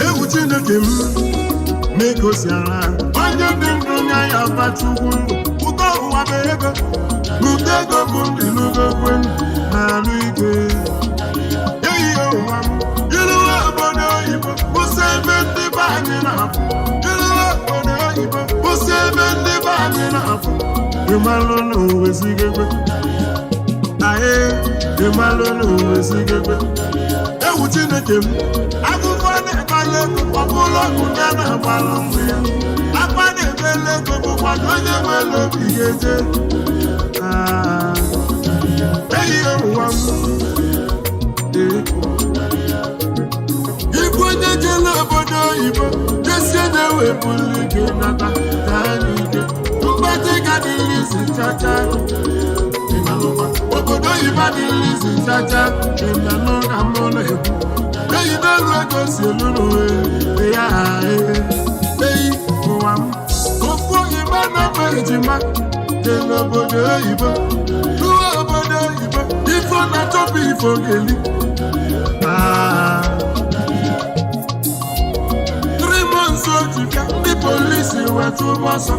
Ewu Chineke m, na-egosi ara. Onye dị ndụ nye ya Chukwu ndụ. Ụtọ ụwa bụ ego, ụtọ ego bụ ndị n'ugogwe na-alụ ike. Ehihie ụwa m, iruwe obodo oyibo, kwụsị ebe ndị be anyị na-afụ. Iruwe obodo oyibo, kwụsị ebe ndị be anyị na-afụ. Ịmalụ na uwe zigegbe. Aye, ịmalụ na uwe zigegbe. Ewu Chineke m, akụkọ na-akpali ego, ọ bụla ọgụ ya na-agbalụ mgbe ya. Akwa na-ebele ego bụkwa na onye nwere obi ga-eje. Ah, ehihie ụwa m, ee. Ibu onye jere obodo oyibo, jesie na-ewepụrụ ike nata ka anyị ike. Mgbatị ga dịrị isi chacha. Obodo oyibo adịghị isi chacha. Ịmanụ na mụ na-ekwu. Eyi n'elu ego si elu n'uwe, ya ee. Eyi ụwa m. Ofu oyibo na-agba ejima dị n'obodo oyibo. Ruo obodo oyibo, ifo na-achọpụ ifo ga-eli. Ah. 3 months o ji bịa, ndị polisi wee tụba ọsọ.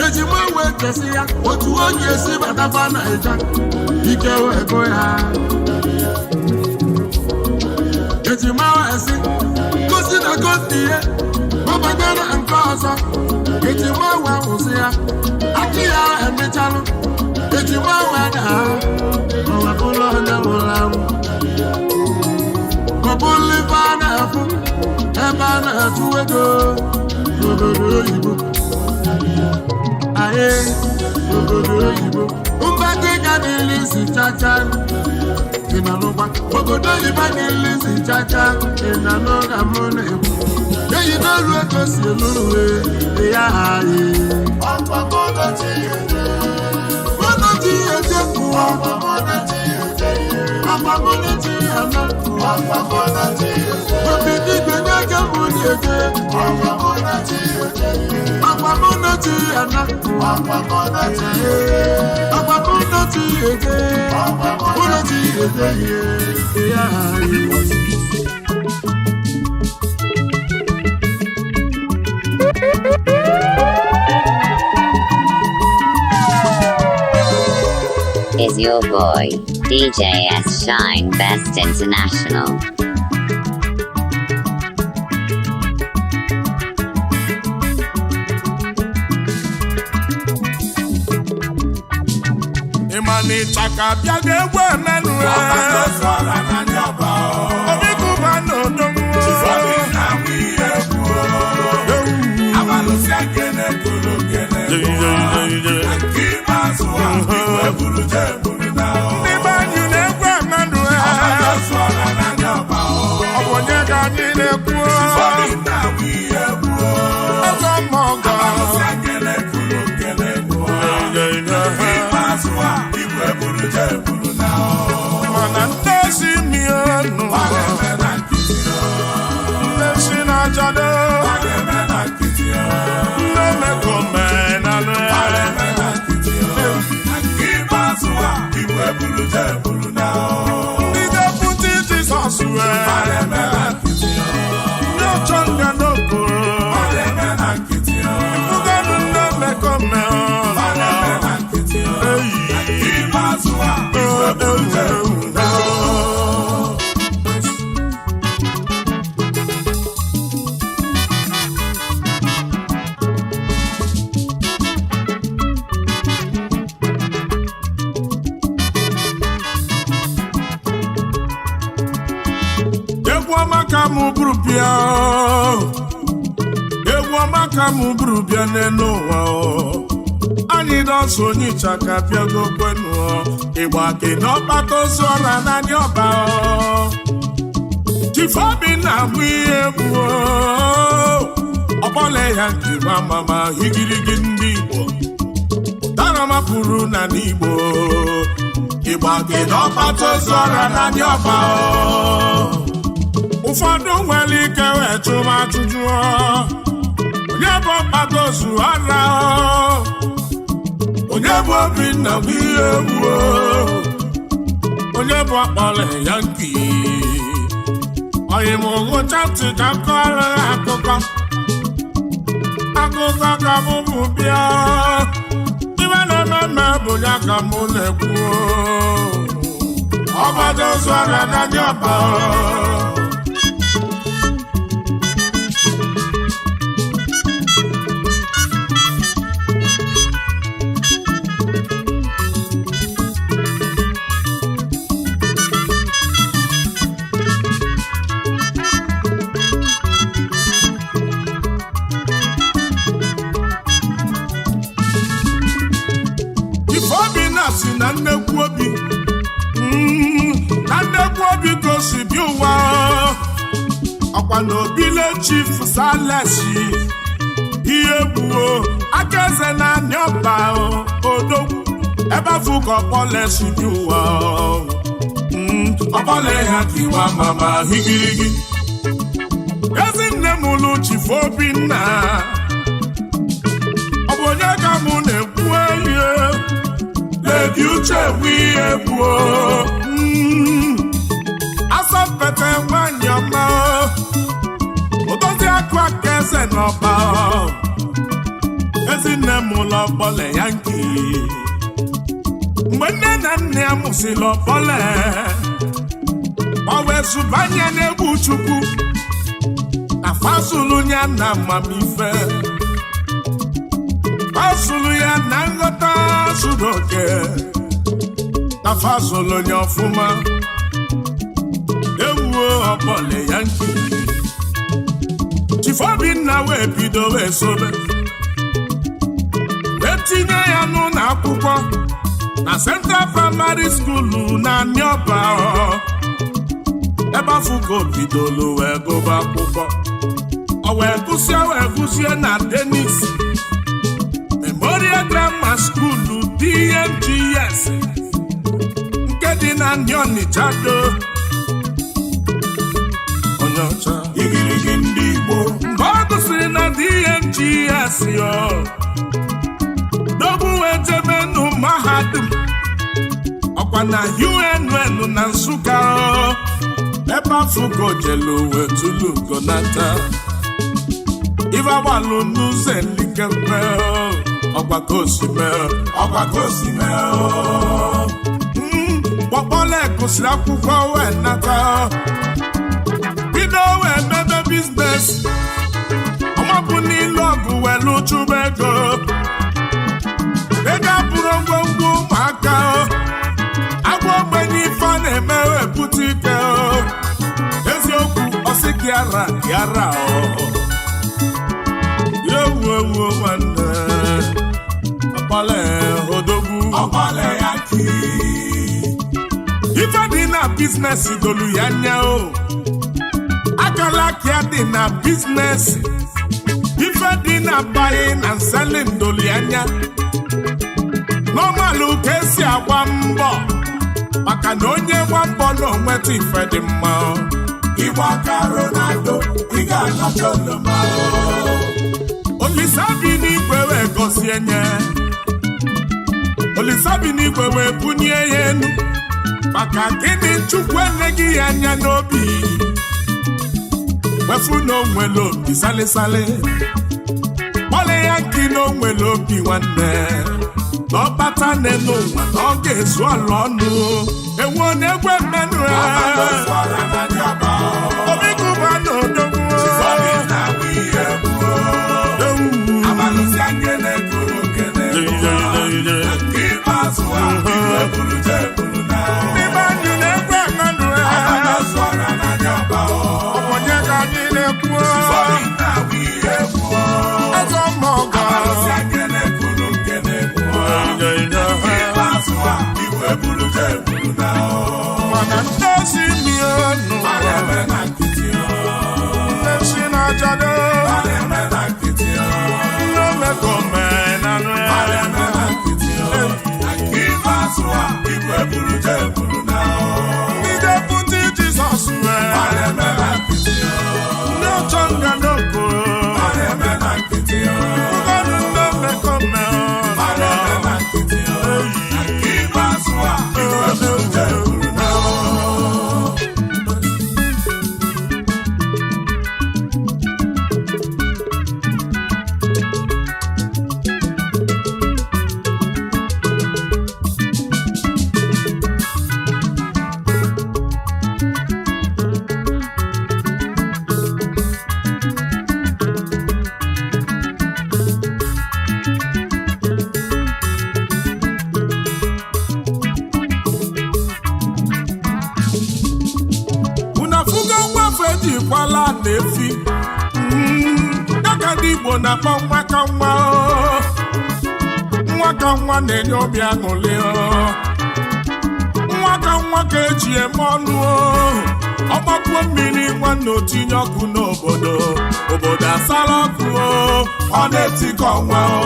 Ejima wee chesi ya, otu onye esi bataba Naija, ike wee gụ ya. Ejima wee sị, gosi na gosi ihe, ọ banyere nke ọzọ. Ejima wee kwụsị ya, akị ya emechalụ. Ejima wee daa, ọ wee bụrụ onye nwụrụ anwụ. Ọ bụrụ ife a na-afụ ebe a na-atụ ego n'obodo oyibo. Aye, obodo oyibo. Mgbatị ga dịrị isi chacha. Ị nọ n'ụgba. Obodo oyibo dịrị isi chacha. Ị nọ n'ụga mụ na-ekwu. Eyi n'elu ego si elu n'uwe, ya aye. Ọkwa mụ na chi eje. Obi dibịa nye aka mụ na-eje. Agbamụnachi ana. Agbamụnachi eje. Ụnachi eje ya. Is your boy, DJ S Shine Best International. Ịma na ịchaka bịa ga-egwu emenụ. Obi kụba na odogwu. Ndị be anyị na-egwu emenụ. Ọ bụ onye ka anyị na-ekwu? Eze mmọgọ. Mana nne si mienụ, nne si na-achado, nne mekomenanụ. Ndị deputi Jizọs wee ndị ọchọ nga n'okporo ifugonu nne mekome. Egwu ọma ka mụ bụrụ bịa o. Egwu ọma ka mụ bụrụ bịa n'elu ụwa o. Anyị dọsụ onye ịchaka bịago kwenu o. Ịgba gị n'ọkpata ozu ọra naanị ọba o. Chifobi na-abụ ihe egwu o. Ọkpọle ya njiri ama ma higirigi ndị Igbo ụdara mapụrụ na n'Igbo. Ịgba gị n'ọkpata ozu ọra naanị ọba o. Ụfọdụ nwere ike wee chụwa ajụjụ ọ. Onye bụ ọkpata ozu ọra ọ? Onye bụ Obinna bụ ihe egwu ọ? Onye bụ ọkpọrọ ya nki oyi m gụcha ntị ka m kọrọ ya akụkọ akụkọ ka mụ bụ bịa. Ibe na-eme mme bụ ya ka mụ na-ekwu. Ọgbada ozu ọra na ndị ọba ọ. Ifeobinna si na nnekwu obi, na nnekwu obi ka o si bi ụwa. Ọkwa na obile Chief Salesi ihe gbuo aka eze na anị ọba odogwu ebe afụ ka ọkpọle si bi ụwa. Ọkpọle ya kiwa mama higirigi. Ezinne m lụ Chief Obinna. Ọ bụ onye ka mụ na-ekwu ihe? Lady Uche bụ ihe gbuo asọmpete nwanyị ọma, odozi akụ aka eze n'ọba. Ezinne m ụlọ ọkpọle ya nke mgbe nne na nna ya mụsịrị ọkpọle ọ wee zụbanye n'egwu Chukwu na fazulu ya na amamife, fazulu ya na nghọta zuru oke, na fazulu ya ọfụma. Ewuo ọkpọle ya nke Chief Obinna wee bido wee sobe wee tinye ya n'ụlọ akwụkwọ na Central Primary School na Aniọba, ebe afụgo bidolu wee gụba akwụkwọ. O wee gụsịa wee gụsie na Dennis Memorial Grammar School, DMGS. dị na ndị Ọnịcha do. Onye ọcha. Igirigi ndị Igbo. Mgbe ọ gụsịrị na DMGS yo, Dogbu wee jebe nụ mahadum, ọkwa na UNN na Nsụka o. Ebe afụgo jelu wee tulu ugo nata. Ife agbalụ n'ụzọ elikekwe, ọkwa ka o si mee. Ọkwa ka o si mee o. Kpọkpọle gụsịrị akwụkwọ wee nata, bido wee mebe business. Ọmapụ n'ilu ọgụ wee lụchụba ego. Ego abụrụ ngwongwo ụmụaka. Agwa ogbenye ife a na-eme wee bute ike. Eziokwu, ọsị kiara kiara o. Ewu ewu, nwanne, ọkpọle odogwu. Ọkpọle ya ki. Ife dị na business dolu ya anya o. Akala aka dị na business. Ife dị na buying and selling dolu ya anya. Normalụ ka esi agba mbọ, maka na onye gba mbọ na onweta ife dị mma. Igba aka Ronaldo, ị ga-anacha oroma o. Olisa bi n'igwe wee gọzie nye. Olisa bi n'igwe wee bunye ya elu. Maka gịnị? Chukwu eleghị ya anya n'obi, wefu na onwere obi salịsalị. Kpọlị ya nkị na onwere obi nwanne, na ọkpata n'elu ụwa na ọ ga-ezu ọla ọnụ enwe na-egwe mmenụ ya. Obi gụba na odogwu. Ewu. Ndị be anyị na-egwe mmenụ ya. Onye ka anyị na-ekwu? Eze mmọgọ. Mana ndị si mienu, ndị si na-ajado, ndị omekome na ndị deputy Jizọs wee ndị ọchọ nga n'oko ụfọdụ ndị omekome. Unu afụgo nwafe ejikwala na-efi dịka ndị Igbo na-akpọ nwa ka nwa o. Nwa ka nwa na-enye obi aṅụrị o. Nwa ka nwa ka eji eme ọnụ o. Ọgbapuo mmiri nwanne, otinye ọkụ n'obodo, obodo asala ọkụ o. Ọ na-etikọ nwa o.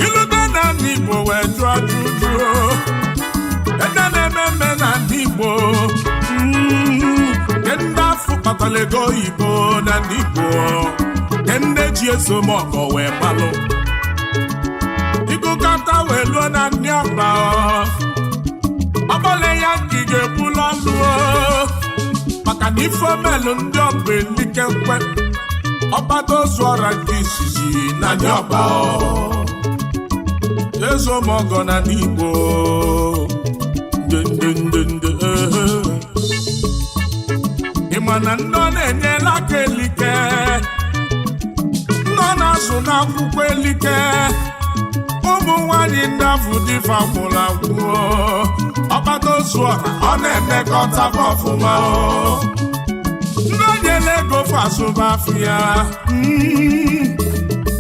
Ilute na ndị Igbo wee jụọ ajụjụ o. Ede na-eme mme na ndị Igbo, nke ndị afọ kpatara ego oyibo na ndị Igbo, nke ndị ji ezomọgọ wee gbalụ ịgụkọta wee luo na ndị ọba, ọgbọla ya nke ga-ebulu ọnụ o. Maka na ife omelụ ndị ọba elikekwe ọgbado ozu ọra nke izizi na ndị ọba ezomọgọ na ndị Igbo. Nde, eh. Ị ma na ndị ọ na-enyela aka elike, ndị ọ na-azụ n'akwụkwọ elike, ụmụ nwanyị ndị afụ dịfa gwụrụ agwụ. Ọkpata ozu ọra, ọ na-emekọta fa ọfụma o. Ndị o nyela ego fa azụba afọ ya.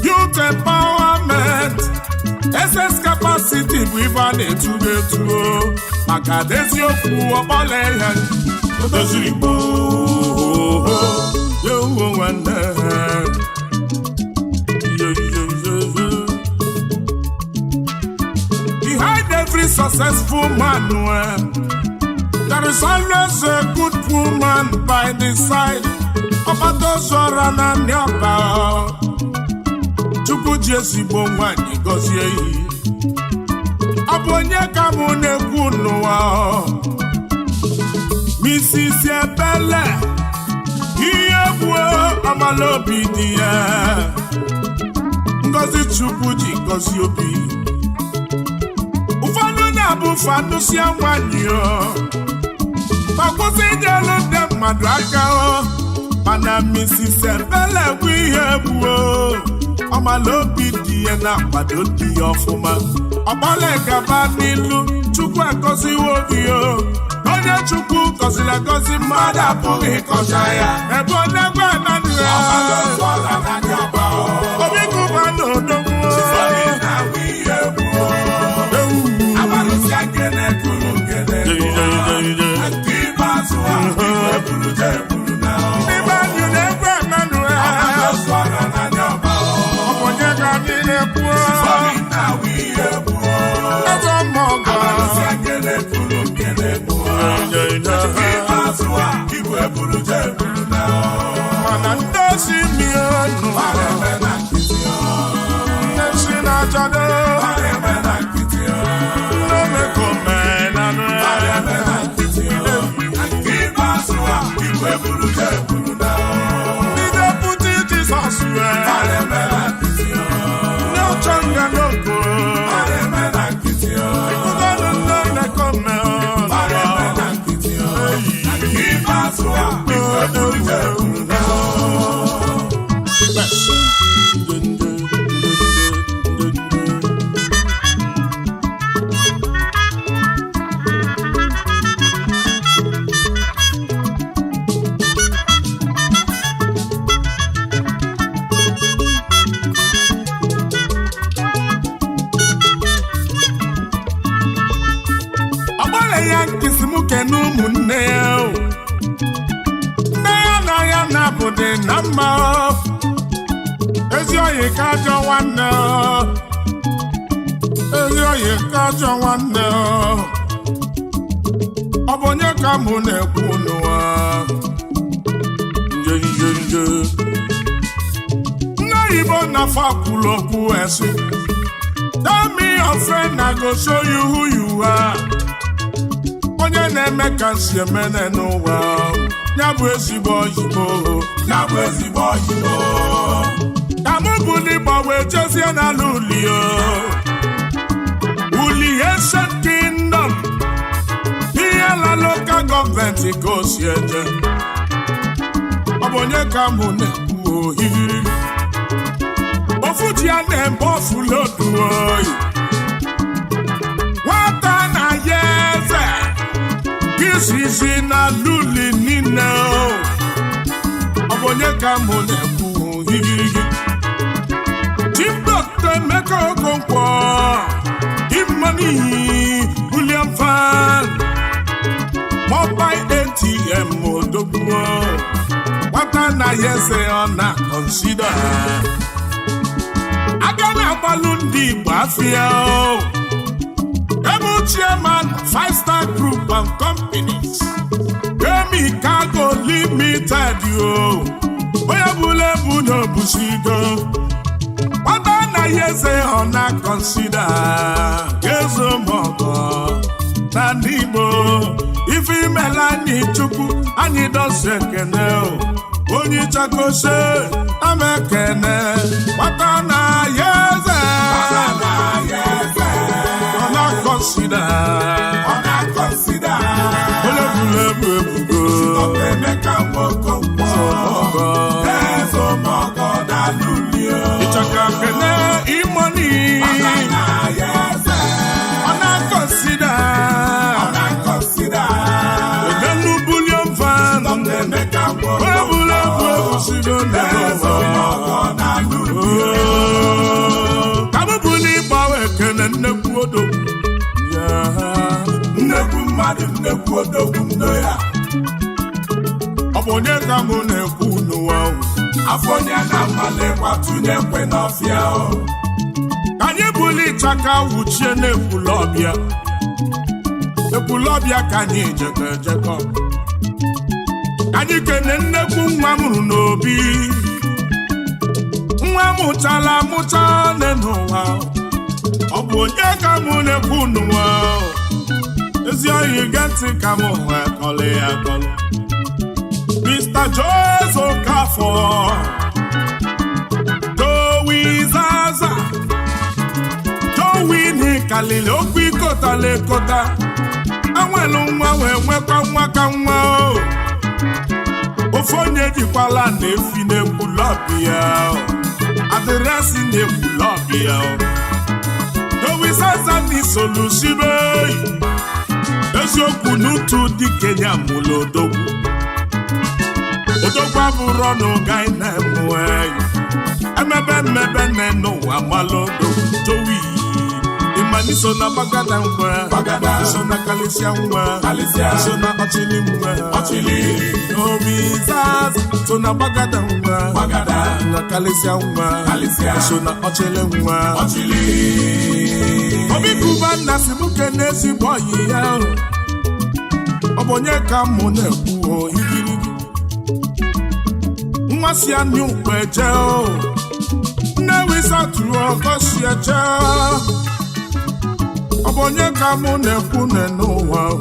Youth empowerment, excess capacity bụ ife a na-etu etu o. Maka deziokwu, ọkpọla ya odoziri Igbo ewu nwanne. Yo, yo, yo, yo. Behind every successful successful man, there is always a good woman by the side. Ọkpata zọrọ na ndị ọba, Chukwu ji ezigbo nwanyị gọzie yi. Ọ bụ onye ka mụ na-ekwu n'ụwa? Mrs. Ebele ihe gbuo amala obi dị ya. Ngozi Chukwu ji gọzie obi. Ụfọdụ na-abụ fanụsịa nwanyị o ma kwụsị inyelu ndị mmadụ aka o, mana Mrs. Ebele bụ ihe gbuo ọmala obi dị ya, na-akwado di ya ọfụma. Ọgbala gaba n'ilu, Chukwu agọziwo obi o. Onye Chukwu gọziri agọzi, mmadụ apụghị ịkọcha ya. Ebe onye ananị ya obi kụba n'odogwu. Ndị be anyị na-egwu Emmanuel. Ọ bụ onye ka anyị na-ekwu? Eze mmọgọ. Mana ndị osi mmiri ọnụ, ndị si na-achado, ndị omekome na ndị deputy Jizọs wee ndị ọchọ nga n'oko ịkụgọnụ ndị omekome ọnụ. Ọgbara ya nkịsị m kene ụmụnne ya o. Nne ya na ya na-abụdị na mma o. Ezi oyi ka ajọ nwanne o. Ezi oyi ka ajọ nwanne o. Ọ bụ onye ka mụ na-ekwu n'ụwa? Nje nje nje. Nne oyibo na-afọ kwuru okwu esi, "Tell me your friend, I go show you who you are." Onye na-eme ka nsi emene n'ụwa, ya bụ ezigbo oyibo, ya bụ ezigbo oyibo. Ka mụ bụ n'Igbo wee jezie n'ala uli o. Uli Ancient Kingdom, ihe la local government ka o si eje. Ọ bụ onye ka mụ na-ekwu ohiri? Ofu ji ya na-eme ofulodu oyi. Nwata na ya eze izizi na luli niile o. Ọ bụ onye ka mụ na-ekwu higirigi? Chief Dr. Emeka Okonkwo Imani William Fan Mobile ATM odogwu. Nwata na ya eze ọ na consider aga na-agbalụ ndị Igbo afịa o. Ebe chairman, Five Star Group and Companies, Emi Cargo Limited o. Onye bụla ebu na obusigo. Nwata anaghị eze ọ na consider ezo mọgọ na ndị Igbo. Ife imela anyị, Chukwu anyị dozi ekene o. Onye chakose ama ekene. Nwata na ya eze ọ na-consider onye buru ebu ebugo. Ọgọ. Ịchọka kene imoni ọ na-consider onye bullion van onye buru ebu ebusigo n'ụwa. Ka mụ bụrụ ịgbawa ekene nnekwu odogwu ya. Nnekwu mmadụ, nnekwu odogwu ndo ya. Ọ bụ onye ka mụ na-ekwu n'ụwa ahụ? Afọ onye na-amalị kwatụnye ekwe n'ọfịa o. Ka anyị bụrụ ịchaka wuchie n'ekwulọbịa. Ekwulọbịa ka anyị jekọ ejekọ. Anyị kene nnekwu nwa mụrụ n'obi. Nwa mụchala amụcha nne n'ụwa. Ọ bụ onye ka mụ na-ekwu n'ụwa? Ezi oyi, ge ntị ka mụ wee kọlị ya akọlị. Mr. Jose Okafor, Joey Zaza, Joey Nikalili, okwu ikotala ekota. Enwelu nwa wee nwekwa nwa ka nwa o. Ofe onye jikwala na-efi n'Ekwulọbịa o. Address n'Ekwulọbịa o. Joey Zaza n'isolusibe eziokwu n'utu dike ya mụlụ odogwu. Odogwu abụrụ n'ụga na-emu enyi emebe mmebe nne n'ụwa malụ odogwu. Joey, ịmani so na gbagada nwa, iso na kalịsịa nwa, iso na ọchịlị nwa. Obi zaza so na gbagada nwa na kalịsịa nwa, iso na ọchịlị nwa. Obi kuba nna si mụ kene ezigbo ọyị ya o. Ọ bụ onye ka mụ na-ekwu o? Igirigi nwa si anyị ukpe je o, Nnewi satụrụ ọkọ si eje. Ọ bụ onye ka mụ na-ekwu nne n'ụwa o?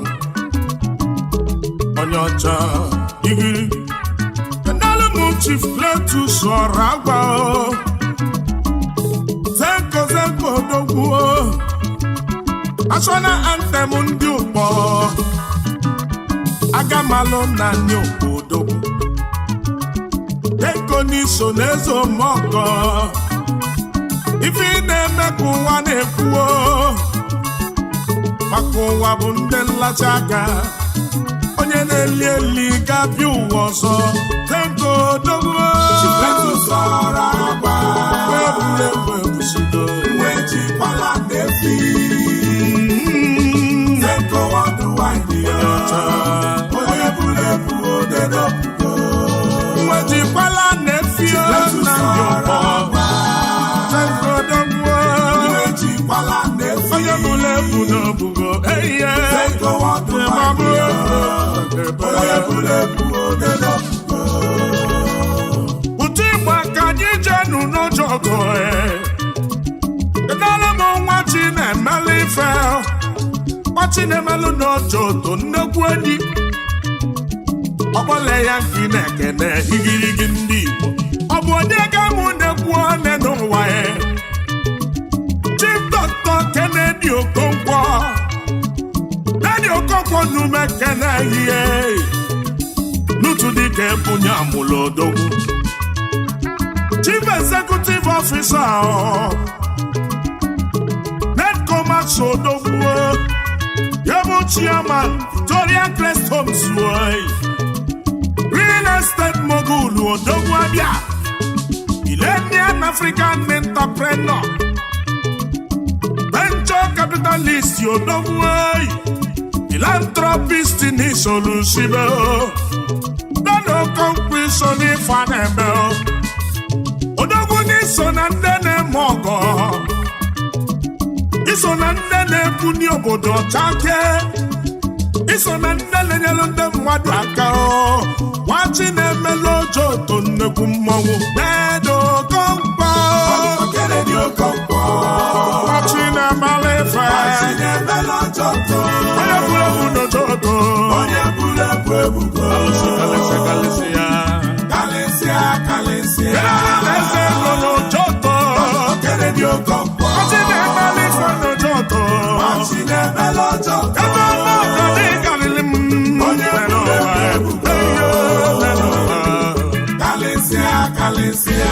Onye ọcha igirigi kenelu m, Chief Cletus ọrụ agwa o, Zenko Zenko odogwu o, national anthem ndị ụkpọ agamalụ na ndị ụkpọ odogwu. Ego n'iso n'eze omọgọ, ife ị na-eme ka ụwa na-ekwuo maka ụwa bụ ndị nlacha aka. Onye na-eli eli ga-abịa ụwa ọzọ. Zenko odogwu. Egwuregwu ebusigo. Jikwala na-efi Zenko worldwide ya. Onye buru ebu odedopugo. Nwejikwala na-efi na ndị ụkpọ. Zenko odogwu. Jikwala na-efi. Onye bụla ebu n'obugo eiye. Zenko worldwide ya. Onye buru ebu odedopugo. Ụtụ Igbo ka anyị jenu n'ụjọgo. Kedere m nwa chi na-emelụ ife, nwa chi na-emelụ n'ojoto, nnekwu enyi ọgbọle ya nke na-ekene igirigi ndị Igbo. Ọ bụ onye ga mụ na-ekwu one n'ụwa ya? Chief Dr. Kennedy Okonkwo, Kennedy Okonkwo nume kene ihe n'utu dịka ebunye amụlụ odogwu. Chief Executive Officer Netcomax odogwu, ya bụ Chairman, Victoria Crest Homes, Real Estate Mogul odogwu abịa, Millennium African Entrepreneur, Venture Capitalist odogwu, philanthropist n'isolusibe Dono Okonkwo n'ife a na-eme. Odogwu n'iso na ndị na-eme ọgọ, iso na ndị na-ebuli obodo ọchake, iso na ndị na-enyere ndị mmadụ aka o. Nwachi na-emelu ojoto, nnekwu mmọnwụ Nedo Okonkwo. Kennedy Okonkwo. Nwachi na-emelu ife. Chinemelu Ojoto. Onye buru ebu n'ojoto. Onye buru ebu ebugo. Kalịsịa, kalịsịa. Kalịsịa, kalịsịa. Eze nọ n'ojoto. Kennedy Okonkwo. Nwachi na-emelu ife n'ojoto. Chinemelu Ojoto. Ebe ọma dị karịrị m. Onye buru ebu ebugo. Kalịsịa, kalịsịa.